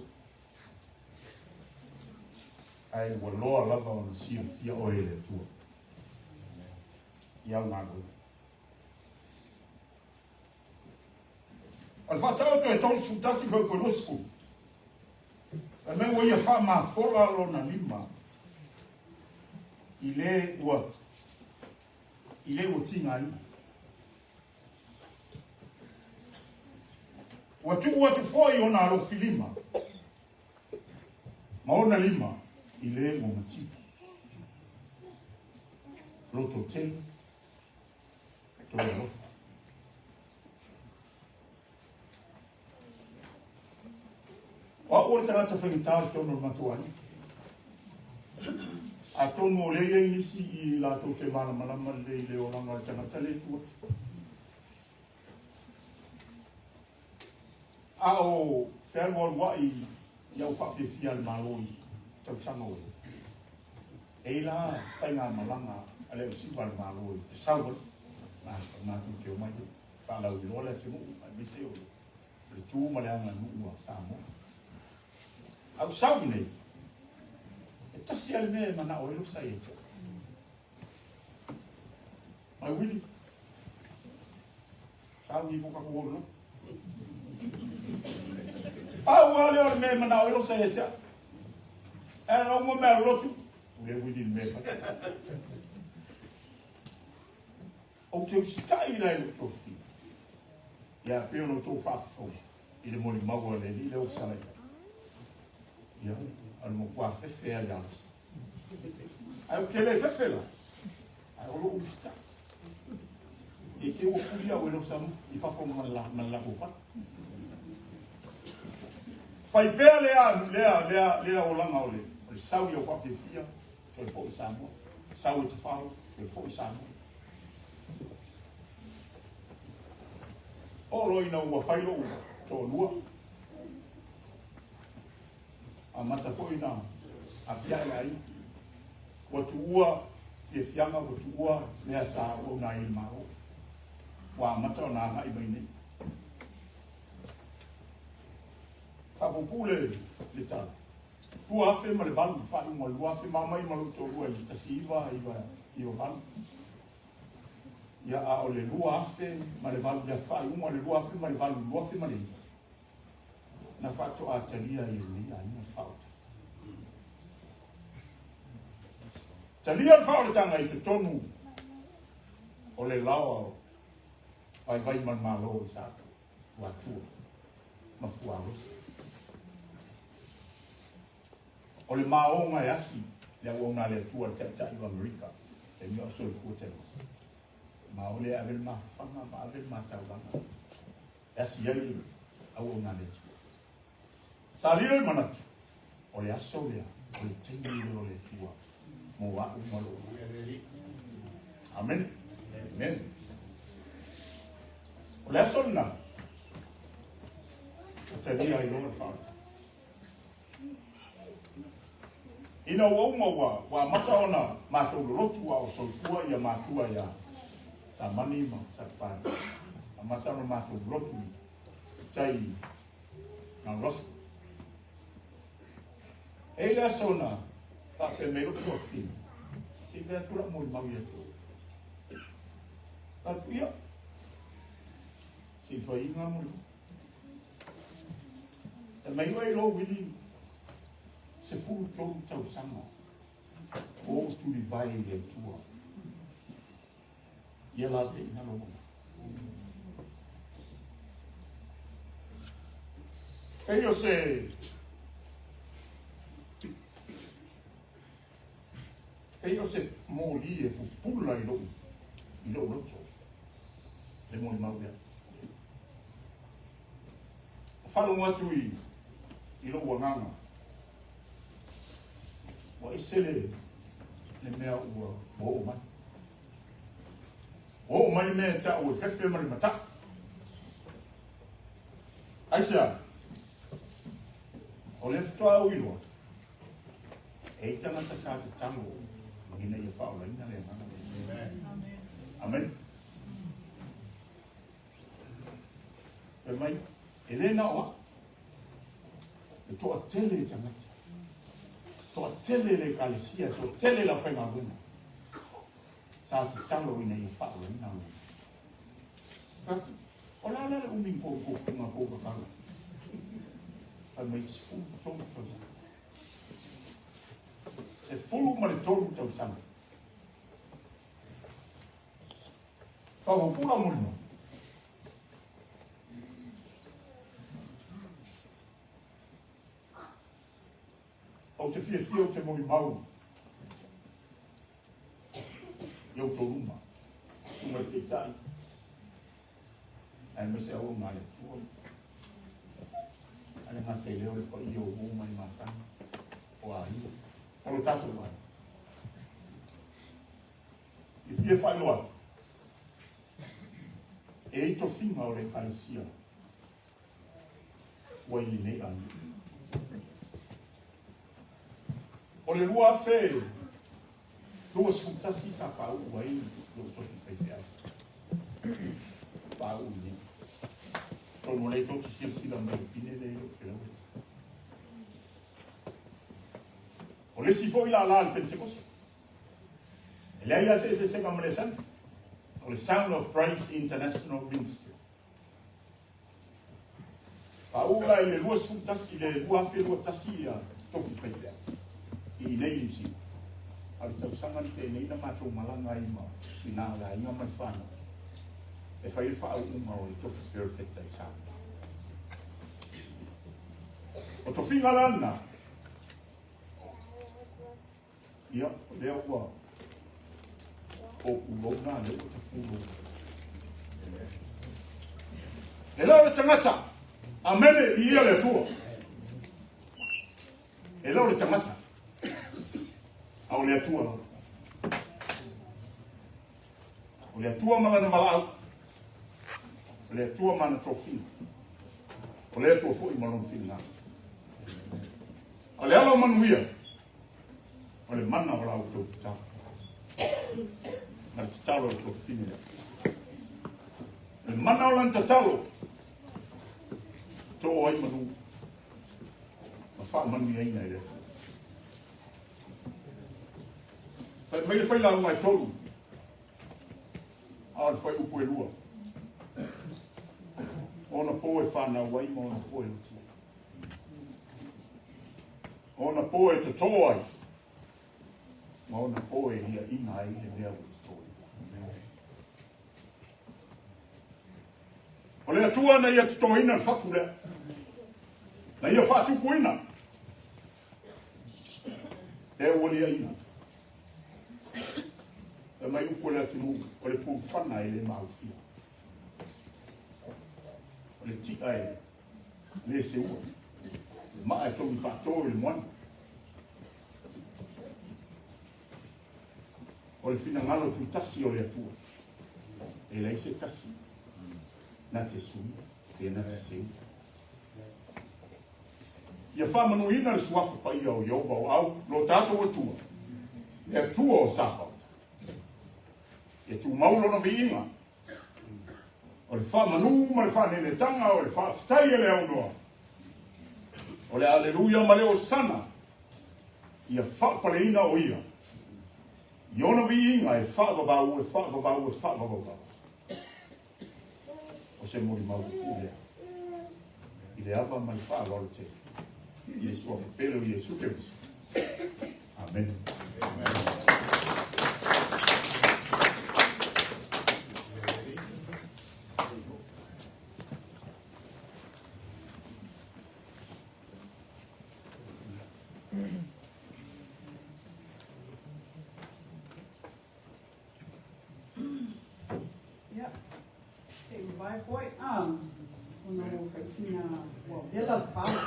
Ae ua loa lava ona silafia oe e le Atua. I au galuega. O le faataoto e 31 fuaiupu e 20. Fai mai ua ia faamafola lona lima i le ua i le ua tigaina. Ua tuu atu foi ona alofilima ma ona lima i le ua mativa. Loto tele, toe alofa. O au o le tagata faigata i totonu o le matou aiga. Atonu o lea e i ai nisi i latou te malamalama lelei i le olaga o le tagata le tua. A o fealualuai i au faafiafia a le Malo i tausaga o e i la faigamalaga a le ausiva a le Malo i te sau ai. Matou te omai ai faalauiloa le atunuu aemaise o le tu ma le aganuu a Samoa. A ou sau nei, e tasi lava le mea e manao ai lou sa ia te au. Mai Wili, sau ni foka ku olo. Pau lava lea o le mea e manao ai lou sa ia te au. E ana uma mea lotu, ule Wili le mea e fai. Ou te usitai la i lou tofi. Ia pei ona outou faafofoga i le molimau a le alii lea ua sala i ai. Ia, o le matua fefe lava ia Losa. Ae ou te le fefe la, ae o lou usitai. E te ua puli au e Losa i fafo ma le latou fale. Fai pea lea, lea, lea, lea olaga o le, o le sau i au faafiafia, toe foi i Samoa. Sau e tafao, toe foi i Samoa. Oo loa ina ua fai lou toalua, amata foi na atiae aiga. Ua tuua fiafiaga, ua tuua mea sa auauna ai i le Malo. Ua amata ona agai mai nei. Faapuupuu le, le tala. 2008, faaiuga o le 2000, ma omai ma lou toalua i le 1998. Ia, a o le 2008, ia faaiuga o le 2008, 2009, na faatoa talia ai e lenei aiga le faaolataga. Talia le faaolataga i totonu o le laoa o Vaivai ma le Malo i Satua, Fuatua ma Fuaalosi. O le maoga e asi le auauna a le Atua le Taitai o Amerika, taimi a o soifua talu. Ma o le ave le mafafaga ma ave le mataulaga e asi ai le auauna a le Atua. Sa lilo i manatu, o le aso lea, o le taimi lea o le Atua mo a'u ma lou. Amen. Amen. O le aso lena, ua talia ai loa le faaolataga. Ina ua uma ua, ua amata ona matou lolotu a o soifua ia matua ia Samani ma Satupani. Amata ona matou lolotu i tai i Mount Russell. E i le aso na faapea mai lou tuafafine, se i fai atu lau molimau ia te oe. Atu ia, se i fai ngā molimau. E mai oe i lou wili 13 tausaga o ou tulivae i le Atua. Ia la le ina lou Pei o se pei o se moli e pupula i lou i lou loto le molimau lea. Faalogo atu i i lou agaga ua ese le le mea ua ua oo mai. Ua oo mai le mea e ta'u o le fefe ma le mata'i. Aisea? O lea faatoa ou iloa, e i ai tagata sa tatalo ina ia faaolaina le agaga lea. Amen. Fai mai, e le na o au. E toatele tagata. Toatele le ekalesia, toatele le aufaigaluega. Sa tatalo ina ia faaolaina lo. O le a la le umi ko ko nga ko kakalo. Fai mai 13 tausaga. 13 tausaga. Faaopula molimau. Ou te fiafia ou te molimau i outou luma, susuga i le Taitai, aemaise auauna a le Atua. A le gata i lea o le paia o uo mai masani, o aiga, o lo tatou aiga. I fia faailoa atu, e i tofiga o le Ekalesia ua i lenei aiga. O le 2021 sa faauu ai lou tofi faifeau. Faauu i nei. Atonu o lea tou te silasila mai i le pine lea i lou felau. O le isi foi lala a le Pentekoso. E leai lava se eseesega ma le asani. O le Sound of Praise International Ministry. Pau la i le 21, i le 2021 ia tofi faifeau. I inei i Niu Sila. A o le tausaga na tea nei na matou malaga ai ma tina o le aiga ma le whanau. E fai le whaauunga o le tofi perefeta i Samoa. O tofiga la lena, Ia, o lea ua o pulou nā, lea ua tapulou. E le o le tagata, amene i ia le Atua. E le o le tagata, a o le Atua lava. O le Atua ma lana valaau, o le Atua ma ana tofiga, o le Atua foi ma lona finagalo. O le ala o manuia, o le mana o la outou tatalo. Ma le tatalo o le tuafafine lea. O le mana o lana tatalo, to ai manu, ma faamanuiaina e le Atua. Fai mai le failauga e tolu, a o le fuaiupu e lua. Ona po e fanau ai ma ona po e oti ai. Ona po e totō ai, ma ona po e liaʻina ai le mea ua totoina. O le Atua na ia totoina le fatu lea, na ia faatupuina, lea ua liaʻina. E mai upu o le atunuu, o le pulufana e le maufia. O le ti'a e le seua. Le maa e togi faatō i le moana. O le finagalo tutasi o le Atua. E leai se tasi. na te suia, pe na te seu. Ia faamanuina le suafa paia o Ieova o Au, lo tatou Atua, le Atua o Sapaota. Ia tumau lona viiga, o le faamanu ma le faanenetaga, o le faafetai e le aunoa, o le aleluia ma le osana, ia faapaleina o ia, i ona viiga e faavavau, e faavavau, e faavavau. O se molimau pupuu lea, i le ava ma le faaaloalo tele, i le suafa pele o Iesu Keriso. Amene. Ia, se i mavae foi, ona ua fai sina, ua vela le fala.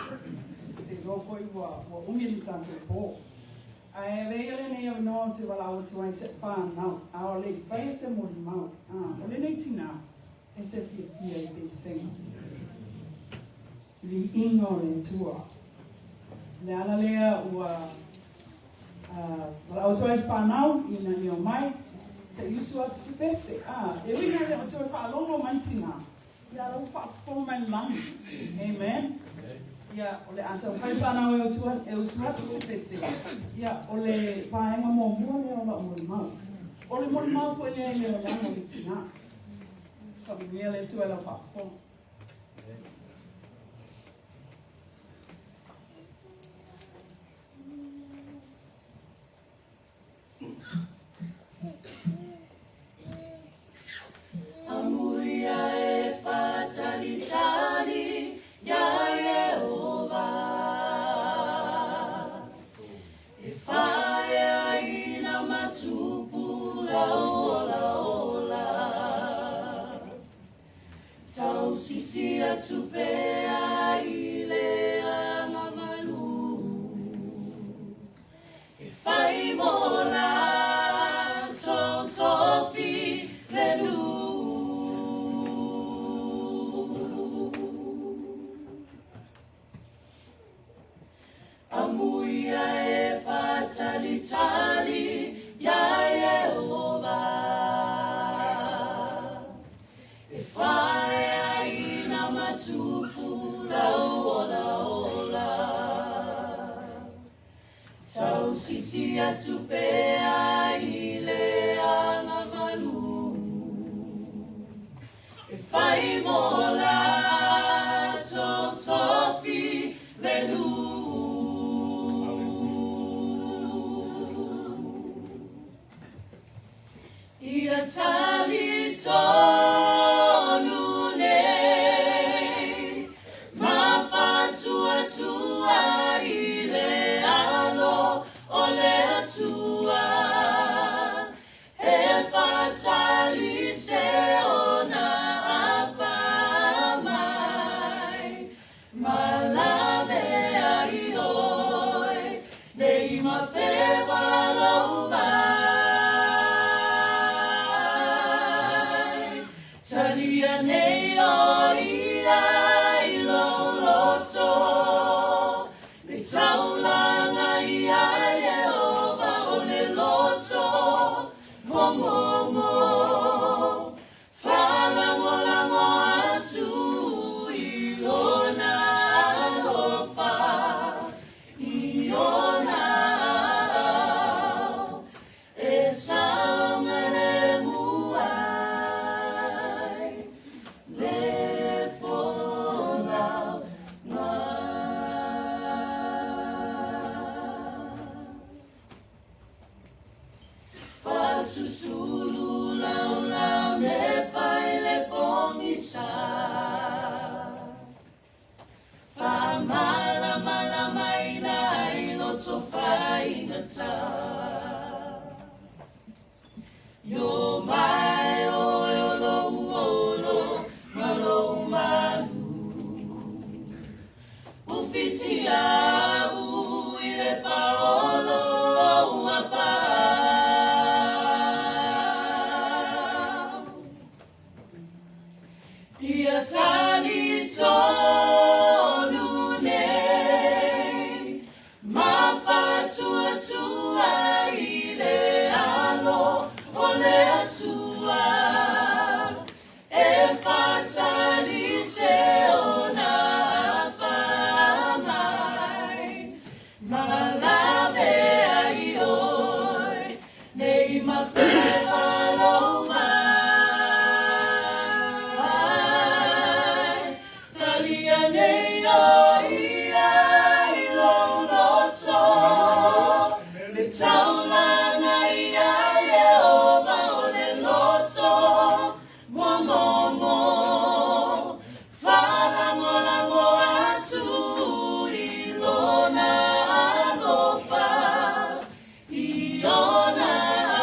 Se iloa foi ua, ua umi le tatou po. Ae avea ia lenei avanoa ou te valaau atu ai i seʻu whānau, a o le i whaia se molimau, o lenei tinā, e se fiafia i pesega. Viiga o le Atua. O le ala lea ua valaau atu ai le whānau ina ia omai, se i usu atu se pese. E ui ina e le o toe faalogo mai tinā, ia la ua faafofoga mai le lagi. Amen. Ia, o le a taumafai le whānau e, utu, e usu atu se pese. Ia, o le vaega muamua lea o lau molimau. O le molimau foi lea i le olaga o le tinā. Faamanuia le Atua i lau faafofoga. Amuia e whātalitali ia Iehova. E whaea ina matupu lau ola ola. Tausisi atu pea i le agamalu. E whai mō lātou tofi le nuu. Amuia e whātalitali ia Iehova. E whaea ina matupu lau ola ola. Tausisi atu pea i le agamalu. E whai mō lātou tofi le nuu. Ia tali tonu nei, ma whātuatua i le alo o le Atua. He whātali se ona apa mai, ma lame ai oi, nei ma pewa lau vai. Talia nei o ia i lo loto, le taulanga ia Iehova o le loto, momomo. Whalangolango atu i lona alofa, i ona ao, e saogalemu ai. tali tonu nei ma whatuatua i le alo o le atua e whatali se ona apa mai ma lawe ai oi nei ma pepa lou mai Talia nei o ia i lou loto Le taulaga ia Iehova o le loto momomo Faalagolago atu i lona alofa i ona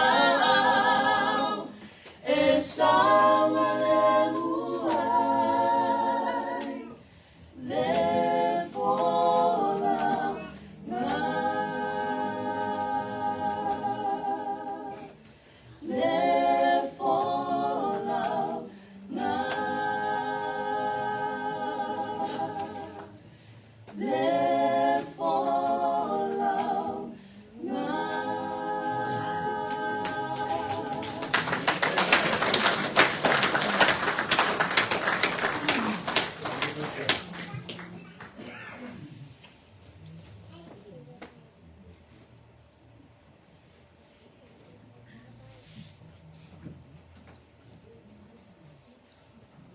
aao e saogalemu ai le folauga. Le folauga. Le folauga.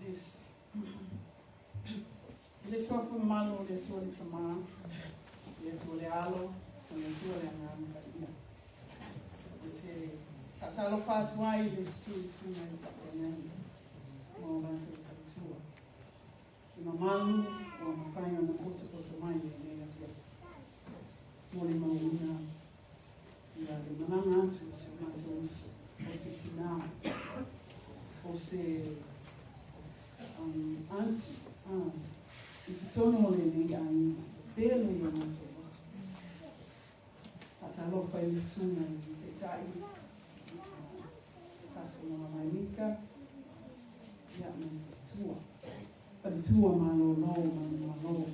Yes. I le suafa mamalu o le Atua le Tama, le Atua le Alo, ma le Atua le Agaga Paia. Ou te faatalofa atu ai i le susu i susuga i faafeagaiga ma o latou faletua. Le mamalu ua mafai ona potopoto mai i lenei afiafi mo le mauina ia le malaga atu o si o matou uso, o se tinā, o se aunty, i totonu o lenei aiga, pele i o matou loto. Faatalofa i le susuga i le Taitai, Pastor Malamai Mika, ia ma le faletua. Faletua malolo ma le malo.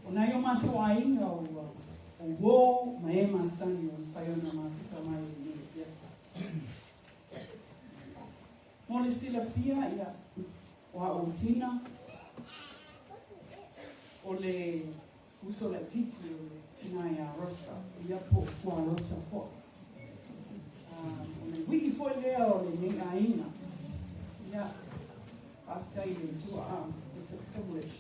O nai o matou aiga ua o uō ma e masani ua mafai ona mafuta mai i lenei afiafi. Mo le silafia, ia, o a'u tina, o le uso laitiiti o le tina ia Rosa, ia po o Fua Rosa foi. O le ui'i foi lea o lenei aiga. Ia, faafetai i le Atua, it's a privilege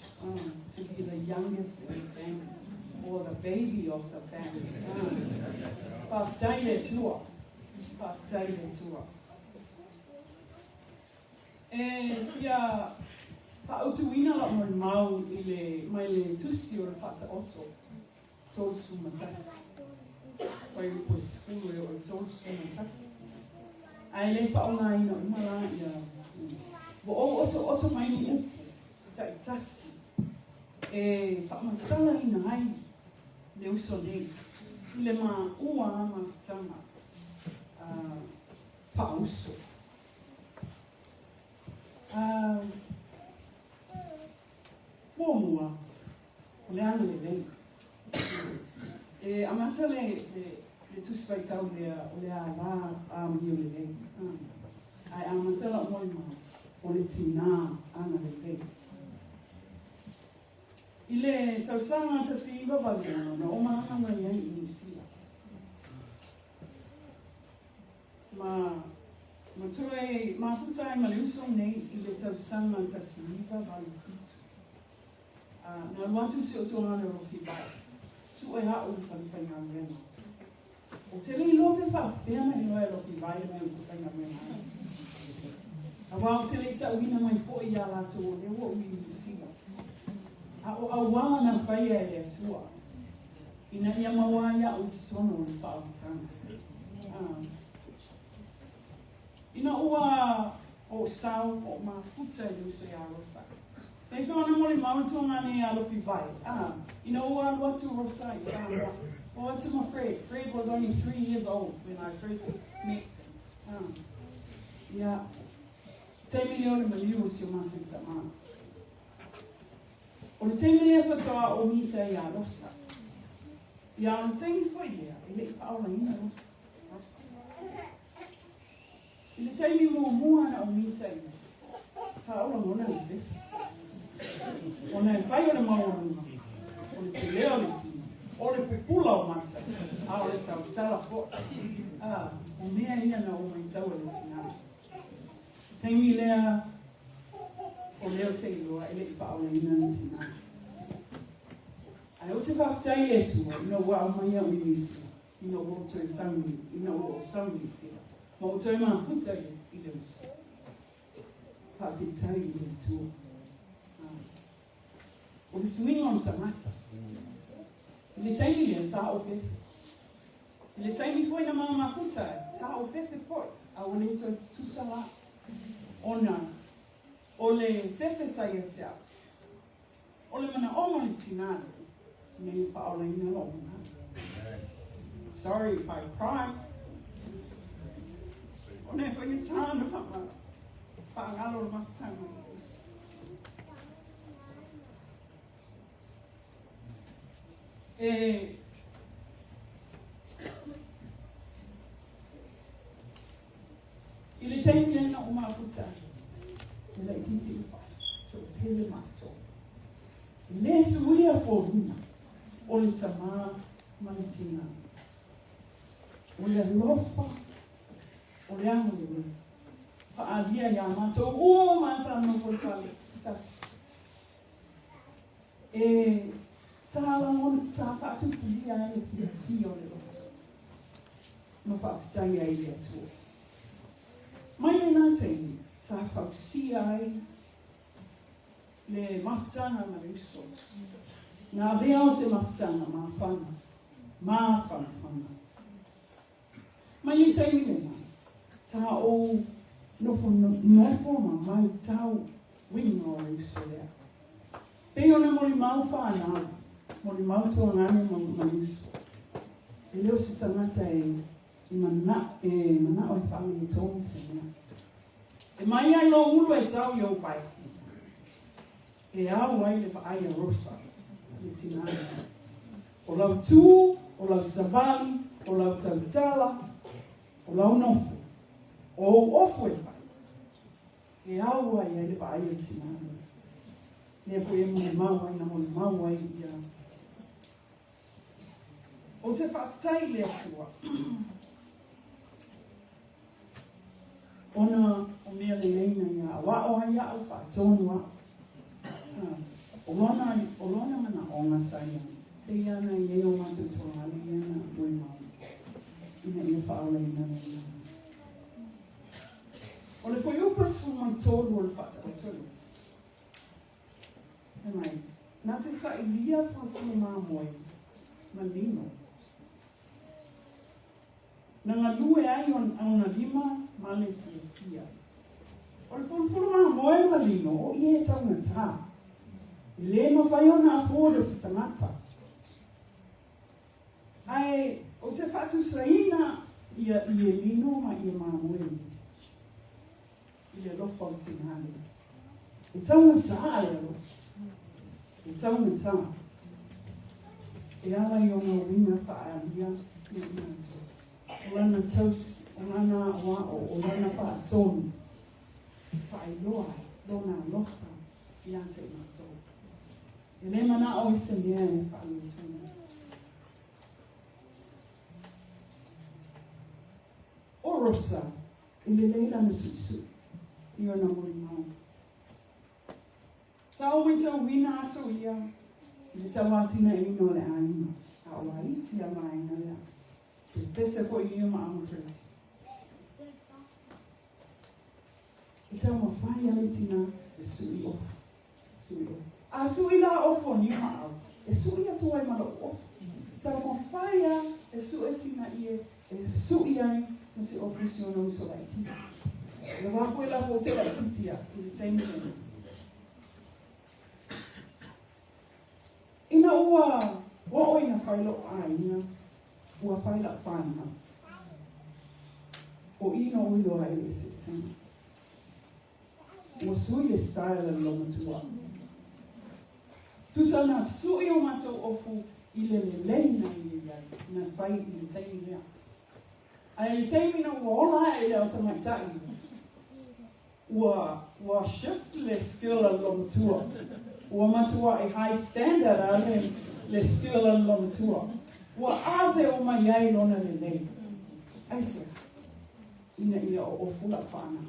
to be the youngest in the family or the baby of the family. Faafetai i le Atua, faafetai i le Atua. E fia faautuina lau molimau i le, mai le tusi o le Faataoto 31, fuaiupu e 10 e oo i le 31. Ae le faaaogaina uma la ia, ua ou otooto mai ni upu taitasi e faamatalaina ai le uso nei i le maua mafutaga faauso. Muamua, o le agalelei. E amata le, le, le tusi faitau lea o le alā amio lelei. Ae amata lau molimau, o le tinā agalelei. I le tausaga 1986 na ou malaga mai ai i Niu Sila. Ma ma toe mafuta ai ma le uso nei i le tausaga 1987. Na alu atu si ou tuagana o Lofi Vai, sue a'u i fale faigaluega. Ou te le iloa pe faapefea ona iloa e Lofi Vai le mea ou te faigaluega ai. Aua ou te le i ta'uina mai foi iā latou o lea ua ou i Niu Sila. A o auala na faia e le Atua ina ia maua ai a'u i totonu o le faaolataga. Ina ua ou sao o mafuta i le uso iā Rosa. Pei foi ona molimau le tuagane iā Lofi Vai, ina ua alu atu o Rosa i Samoa, o atu ma Fred. Fred was only 3 years old when I first met him. Ia, taimi lea o le maliu o si o matou tamā. O le taimi lea faatoa ou mita iā Rosa. Ia o le taimi foi lea e le i faaolaina Rosa. Rosa. I le taimi muamua na ou mita i ai, sa ou lagona le fefe. Ona e fai o le maualuga, o le tele o le tino, o le pupula o mata, a o le tautala foi. A, o mea ia na ou maitaua i le tinā. Taimi lea, o lea ou te iloa e le i faaolaina le tinā. Ae ou te faafetai i le Atua ina ua aumai au i Niu Sila, ina ua ou toe sau i, ina ua ou sau i Niu Sila, ma ou toe mafuta i, i le uso. Faafetai i le Atua. Ah. O le suiga o le tagata. I le taimi lea, sa ou fefe. I le taimi foi na ma mafuta ai, sa ou fefe foi, a ua le toe tutusa la. Ona, o le fefe sa ia te au. O le manaʻoga o le tinā lea, ina ia faaolaina loʻu manaʻo. Sorry if I cry. Ona e faigata ona faagalo le mafutaga o le uso. E I le taimi lea na ou mafuta ai, e laitiiti le fale, toatele matou. E le suia foliga o le tamā ma le tinā. O le alofa, o le agalelei, faaalia iā matou uma sa nofo i le fale tasi. E sa lagona, sa faatupulia ai le fiafia o le loto. Ma faafetai ai i le Atua. Mai lena taimi, sa fausia ai le mafutaga ma le uso. Na avea o se mafutaga mafana, mafanafana. Mai le taimi lena, sa ou nofo nofo ma maitau uiga o le uso lea. Pei ona molimau fanau, molimau tuagane ma le uso. E le o se tagata e e manao e faaletonu se mea. E mai ai lou ulu e tau i ou pae. E ao ai le vaai a Rosa, le tinā lena. O lau tū, o lau savali, o lau tautala, o lau nofo, o ou ofu e fai, e ao ai ai le vaai a le tinā lena. Lea foi e molimau ai na molimau ai ia. Ou te faafetai i le Atua. Ona o mea lelei na ia aoao ai aʻu faatonu aʻu. O lona, o lona manaʻoga sa i ai, pei ana i nei o matou tuagane ia na molimau ina ia faaolaina lena. O le fuaiupu e 13 o le faataotoina. Fai mai, na te sailia fulufulu mamoe ma lino. Na galue ai ona lima ma le fiafia. O le fulufulu mamoe ma lino, o ie e taugata. E lē mafai ona afford e se tagata. Ae ou te faatusaina ia ie lino ma ie mamoe ia i le alofa o le tinā lea. E taugata le alofa. E taugata. E ala i ona uiga faaalia ia i matou. O lana tausi, o lana aoao, o lana faatonu, e faailoa ai lona alofa ia te i matou. E le manao i se mea e faaletonu. O Rosa, e lelei lana suʻisuʻi i ona molimau. Sa ou maitauina aso ia i le tauatinaeina o le aiga, a o laiti a vaega lea. Pepese foi ia ma Amakreti. E taumafai a le tina e suʻi ofu. Suʻi ofu. A suʻi la ofu o niu ma au, e suʻi atu ai ma loʻu ofu. Taumafai a e suʻe sina ie e suʻi ai ma se ofu si ona uso laitiiti. Le wā foi la fou te laitiiti a i le taimi lena. Ina ua oo ina fai loʻu aiga, ua fai laʻu whanau. O i no iloa ai le eseesega. Ua sui le style a le loumatua. Tusa na suʻi o matou ofu i le lelei na ia i ai, na fai i le taimi lea. Ae i le taimi na ua ola aʻe le ao tamaitai, ua, ua shift le skill a le loomatua. Ua matuaʻi high standard a le, le skill a le loomatua. Ua ave uma i ai lona lelei. Aisea? Ina ia oofu lau fanau.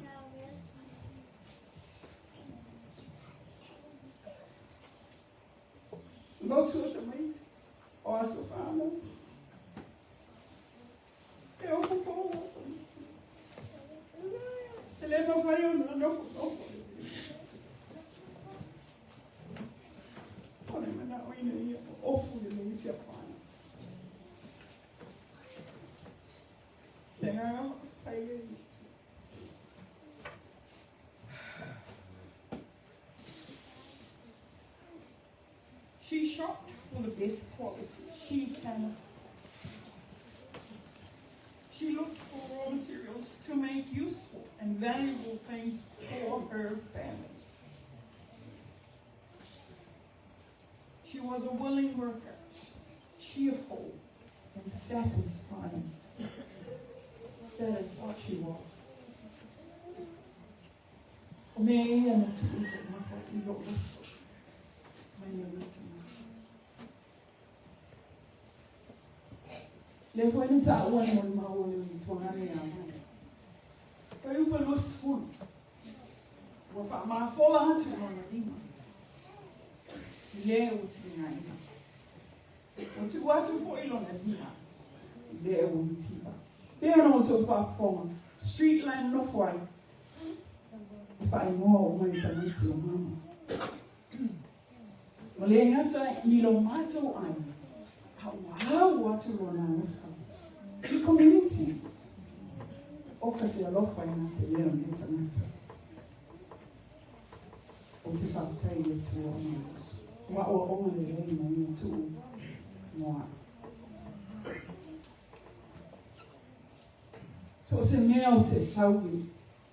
Lotu o tamaiti, o aso whānau. E ofu fou o tamaiti. E le mawhai o nā nofo nofo. O le mana o ina ia o ofu le leisi a whānau. Le ngā whai e She shopped for the best quality she can afford. She looked for raw materials to make useful and valuable things for her family. She was a willing worker, cheerful and satisfying. That is what she was. O mea ia na tuu i lou mafo i lou loto mai le matamata. Lea foi na taua e molimau o le tuagane ia mai. Pai upa 20. Ua faamafola atu lona lima. I le ua tigaina. Ua tuu atu foi lona lima i le ua mativa. Pei ona outou faafofoga, street line nofo ai, e faaigoa uma i tamaiti o mama. Ua le gata i lo matou aiga, a ua au atu lona alofa i community. O ka se alofa i nā te leo nei tagata. O te faafetai i le Atua o Marcus. O aʻoaʻoga lelei na ia tuu mo aʻu. So o se mea o te sau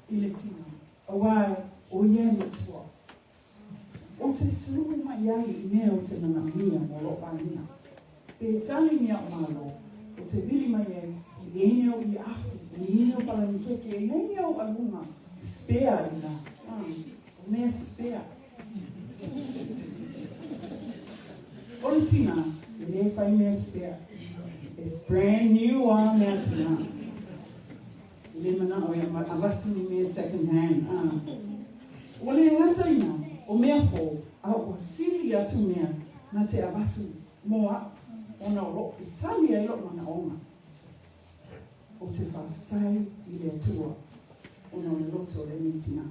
i le tina, auā o ia e matua. O te sulu mai ai i mea o te manaomia mo lou aiga. Pe tali ni a'u malo, o te wili mai ai i nei o i afu, i nei o palani keke, i nei o alunga, spare i la. Ah, o mea spare. O le tina, e le fai mea spare. E brand new a mea tina. E le mana'o e avatu ni mea second hand. Ah. Ua le gata ina o mea fou, a ua sili atu mea na te avatu mo a'u, ona o lo'u i tali ai lo'u manaʻoga. O te faafetai i le Atua ona o le loto o lenei tinā.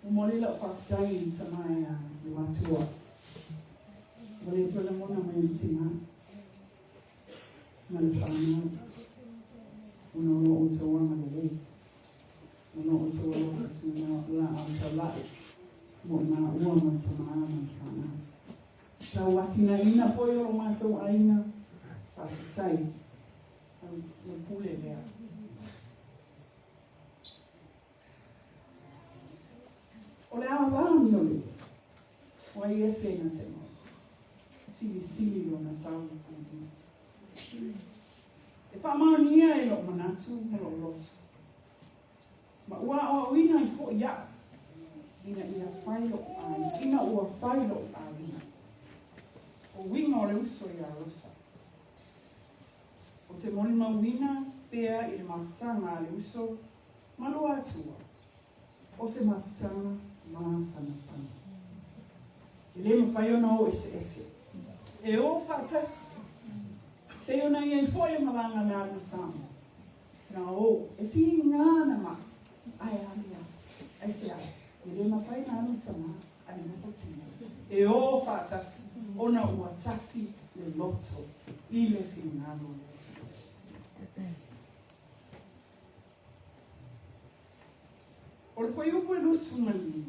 Momoli lau faafetai i tama e a le matua. Ua le toe lagona mai le tina ma le whanau. Ona o lo outou agalelei. Ona o outou alofa tumau la au taulai. Mo i maua ma le tama ma le whanau. Tau atinaina foi o lo matou aiga. Faafetai. Le pule lea. O le aoao ni o le o ai ese na te mau. Silisili lona tau i E faamaonia e lou manatu ma lou loto. Ma ua aoaoina ai foi iaʻu ina ia fai loʻu aiga, ina ua fai loʻu aiga. O uiga o le uso iā Rosa. O te molimauina pea i le mafutaga a le uso ma lua atua, o se mafutaga māfanafana. E le mafai ona o eseese. E o faatasi. Pei ona i ai foi o malaga na alu i Samoa. Na o, e tiga ana maʻi, ae alu lava. Aisea? E le mafai ona alu tama, ae nofo tina. E o faatasi, ona ua tasi le loto i le finagalo o le Atua. O le fuaiupu e 25.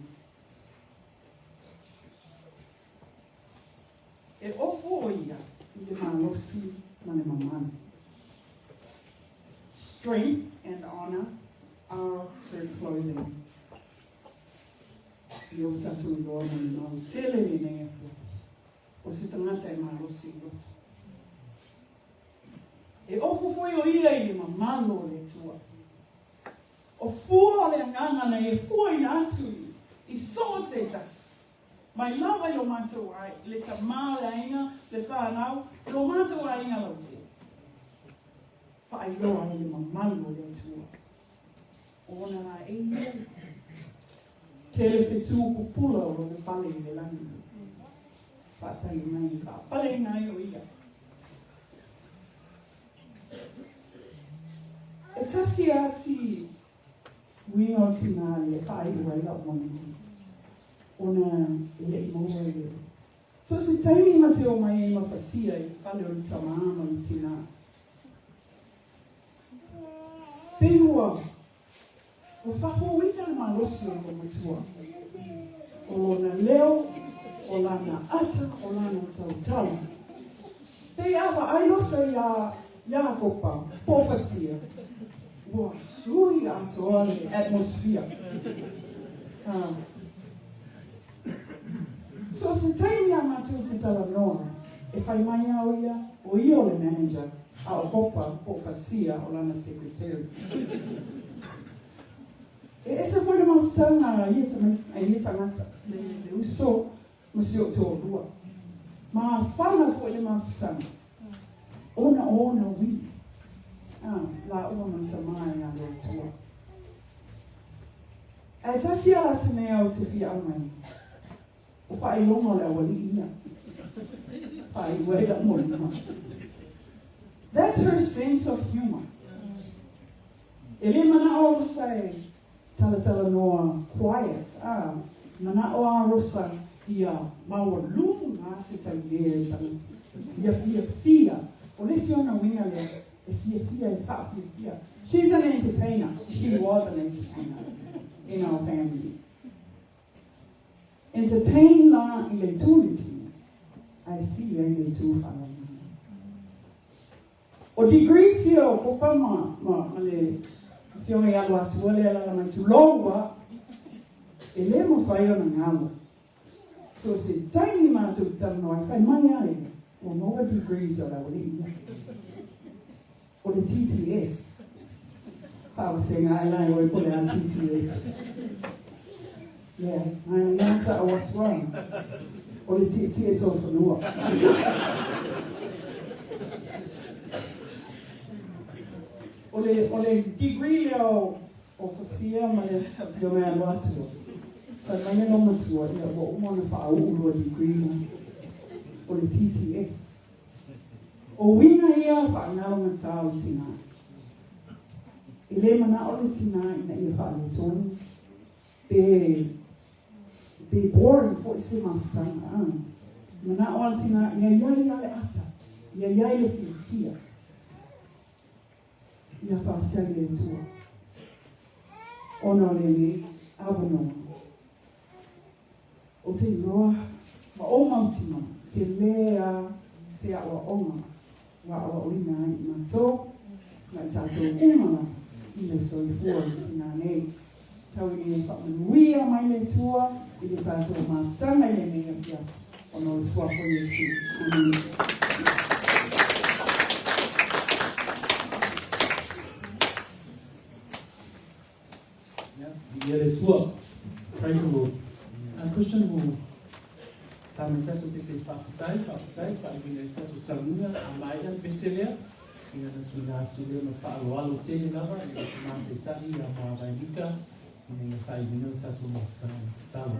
Ia ua tatou iloa molimau tele lenei afiafi o se tagata e malosi i loto. E ofu foi o ia i le mamalu o le Atua. O fua o le agaga na ia fuaina atu i so o se tasi, mai lava i lo matou ai, le tama o le aiga, le whanau, lo matou aiga lautele. Faailoa ai le mamalu o le Atua. O ona laei ia, tele fetu pupula o lona pale i le lagi. Faatali mai, faapaleina ai o ia. E tasi a si uiga o tina le faaiu ai lau molimau, ona e le'i maua i le So se taimi ma te o mai ai ma fasia i le fale o le tamā ma le tinā. Pei ua ua faafouina le malosi o le matua, o lona leo, o lana ata, o lana tautala. Pei a vaai Rosa iā Iakopa po o Fasia, ua sui atoa le atmosphere. So se taimi a matou te talanoa, e fai mai a o ia, o ia o le manager, a o Kopa po o Fasia o lana secretary. E ese foi le mafutaga a ia a ia tagata, le uso ma si ou toalua. Mafana foi le mafutaga, ona o ona uiga, a, laua ma le tama ia Luatua. Ae tasi a se mea ou te fia aumaia, o faailoga o le aualii ia. Faaiu ai lau molimau. That's her sense of humor. E le manao o Rosa e talatalanoa quiet, a, manao a Rosa ia maualuga se taulea i tagata. Ia fiafia. O le isi ona uiga lea, e fiafia, e faafiafia. She's an entertainer. She was an entertainer in our family. Entertain la i le itu le tino, ae sili ai le itu faalaumana. O degrees ia o Kopa ma, ma, ma le afioga ia Luatua le alala mai tulou a, e le mafai ona galo. So se taimi matou te talanoa ai, fai mai a ia, ua maua degrees o le aualii ia. O le TTS. Faavasega ae la e oe po o le a TTS. Yeah, ai ia ta'u atu a. O le TTS o le fanua. O le, o le degree lea o, o Fasia ma le afioga ia Luatua. Fai mai le loomatua, ia ua uma ona faauu lua degree la. O le TTS. O uiga ia faanalogata o le tinā. E le manao le tinā ina ia faaletonu, pe, pe boring foi se mafutaga. A. Manao a le tinā ia i ai a le ata, ia i ai le fiafia. Ia faafetai le Atua ona o lenei avanoa. Ou te iloa ma ou mautinoa, tele a se aʻoaʻoga ua aʻoaʻoina ai i matou ma i tatou uma lava i le soifua i le tinā nei. Tau ina ia faamanuia mai le Atua i le tatou mafutaga i lenei afiafi ona o le Suafa o Iesu. Amene. Ia le Atua. Praise the Lord. Christian will tā mai tatou pese i faafetai, faafetai, faaiuina ai tatou saunoaga a maea le pese lea. Ia na tuuina atu lea ma faaaloalo tele lava i le Tama Taitai ia Mavae Mika ina ia faaiuina le tatou mafutaga ma tatalo.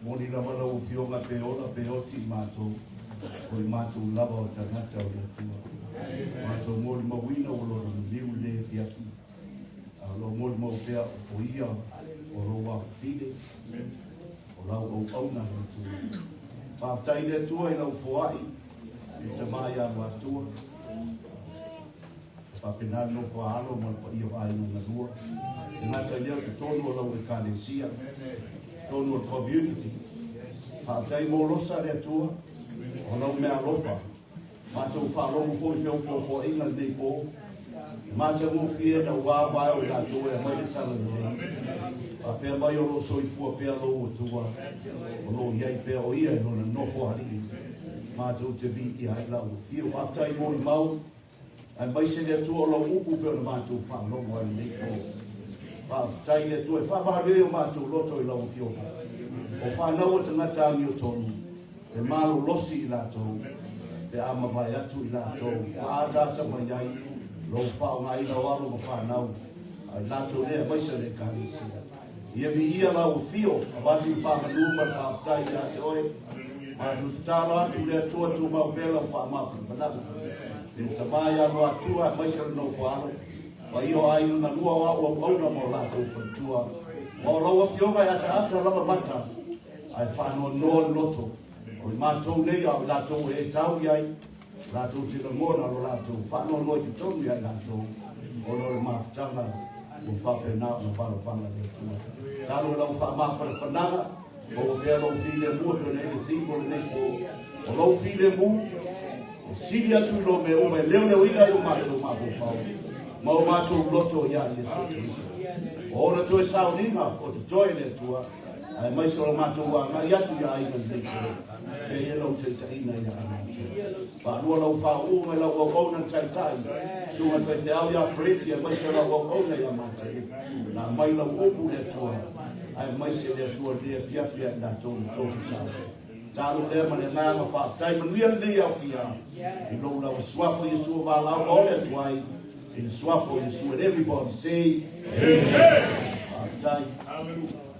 Moni lava lau Afioga pe ola pe oti i matou, o i matou lava o tagata o le Atua. Matou molimauina ua lona maliu i lenei afiafi, a o lo o molimau pea o Ia o lou afafine, o lau auauna le Atua. Faafetai i le Atua i lau foai i le tama ia Luatua. E faapena le nofo a alo ma le paia o aiga na lua. E gata i lea o totonu o lau Ekalesia, totonu o le community. Faafetai mo losa le Atua o lau meaalofa. Matou faalogo foi i feofoofoaiga lenei po. E matagofie na ua vae o i latou e aumai le tala lelei. Faapea mai o lo o soifua pea lou Atua, o lo o i ai pea o ia i lona nofo alii. Matou te viia ai lau afio. Faafetai mo le mau. Aemaise le Atua o lau upu pei ona matou faalogo ai lenei po. Faafetai i le Atua e faamalie ai o matou loto i lau Afioga. O fanau a tagata amiotonu, e malolosi i latou, pe a mavae atu i latou, faaataata mai ai lou faaaogaina o alo ma fanau a i latou nei aemaise o le Ekalesia. Ia viia lau afio, avatu le faamanu ma le faafetai ia te oe. Matou tatalo atu le Atua tumau pea lau faamafanafanaga. Le tama ia Luatua aemaise o le nofo alo, paia o aiga na lua o au auauna ma o latou faletua. Ma o lau afioga e ataata lava mata, ae faanoanoa le loto. O i matou nei a o i latou e tau i ai, latou te lagona lo latou faanoanoa i totonu ia i latou, ona o le mafutaga ua faapena ona palapala le Atua. Talo i lau faamafanafanaga, maua pea lou filemu e pei ona i ai le theme o lenei po. O lou filemu, e sili atu i lo mea uma e leoleoina ai o matou mafaufau ma o matou loto ia Iesu Keriso. O ona toe sauniga o totoe le Atua, aemaise o le matou agai atu ia aiga lenei po, pei e lau taitaiina ia i matou. Faalua lau faauu mai lau auauna le taitai, susuga i le faifeau ia Freti, aemaise o lau auauna ia Mateni. Na aumai lau upu le Atua, aemaise le Atua lenei afiafi ia i latou na tofi sao. Talo lea ma le agaga faafetai manuia lenei aofia i lou lava suafa Iesu o valaau ma ole atu ai i le suafa o Iesu. And everybody say Amen. Faafetai. Hallelujah.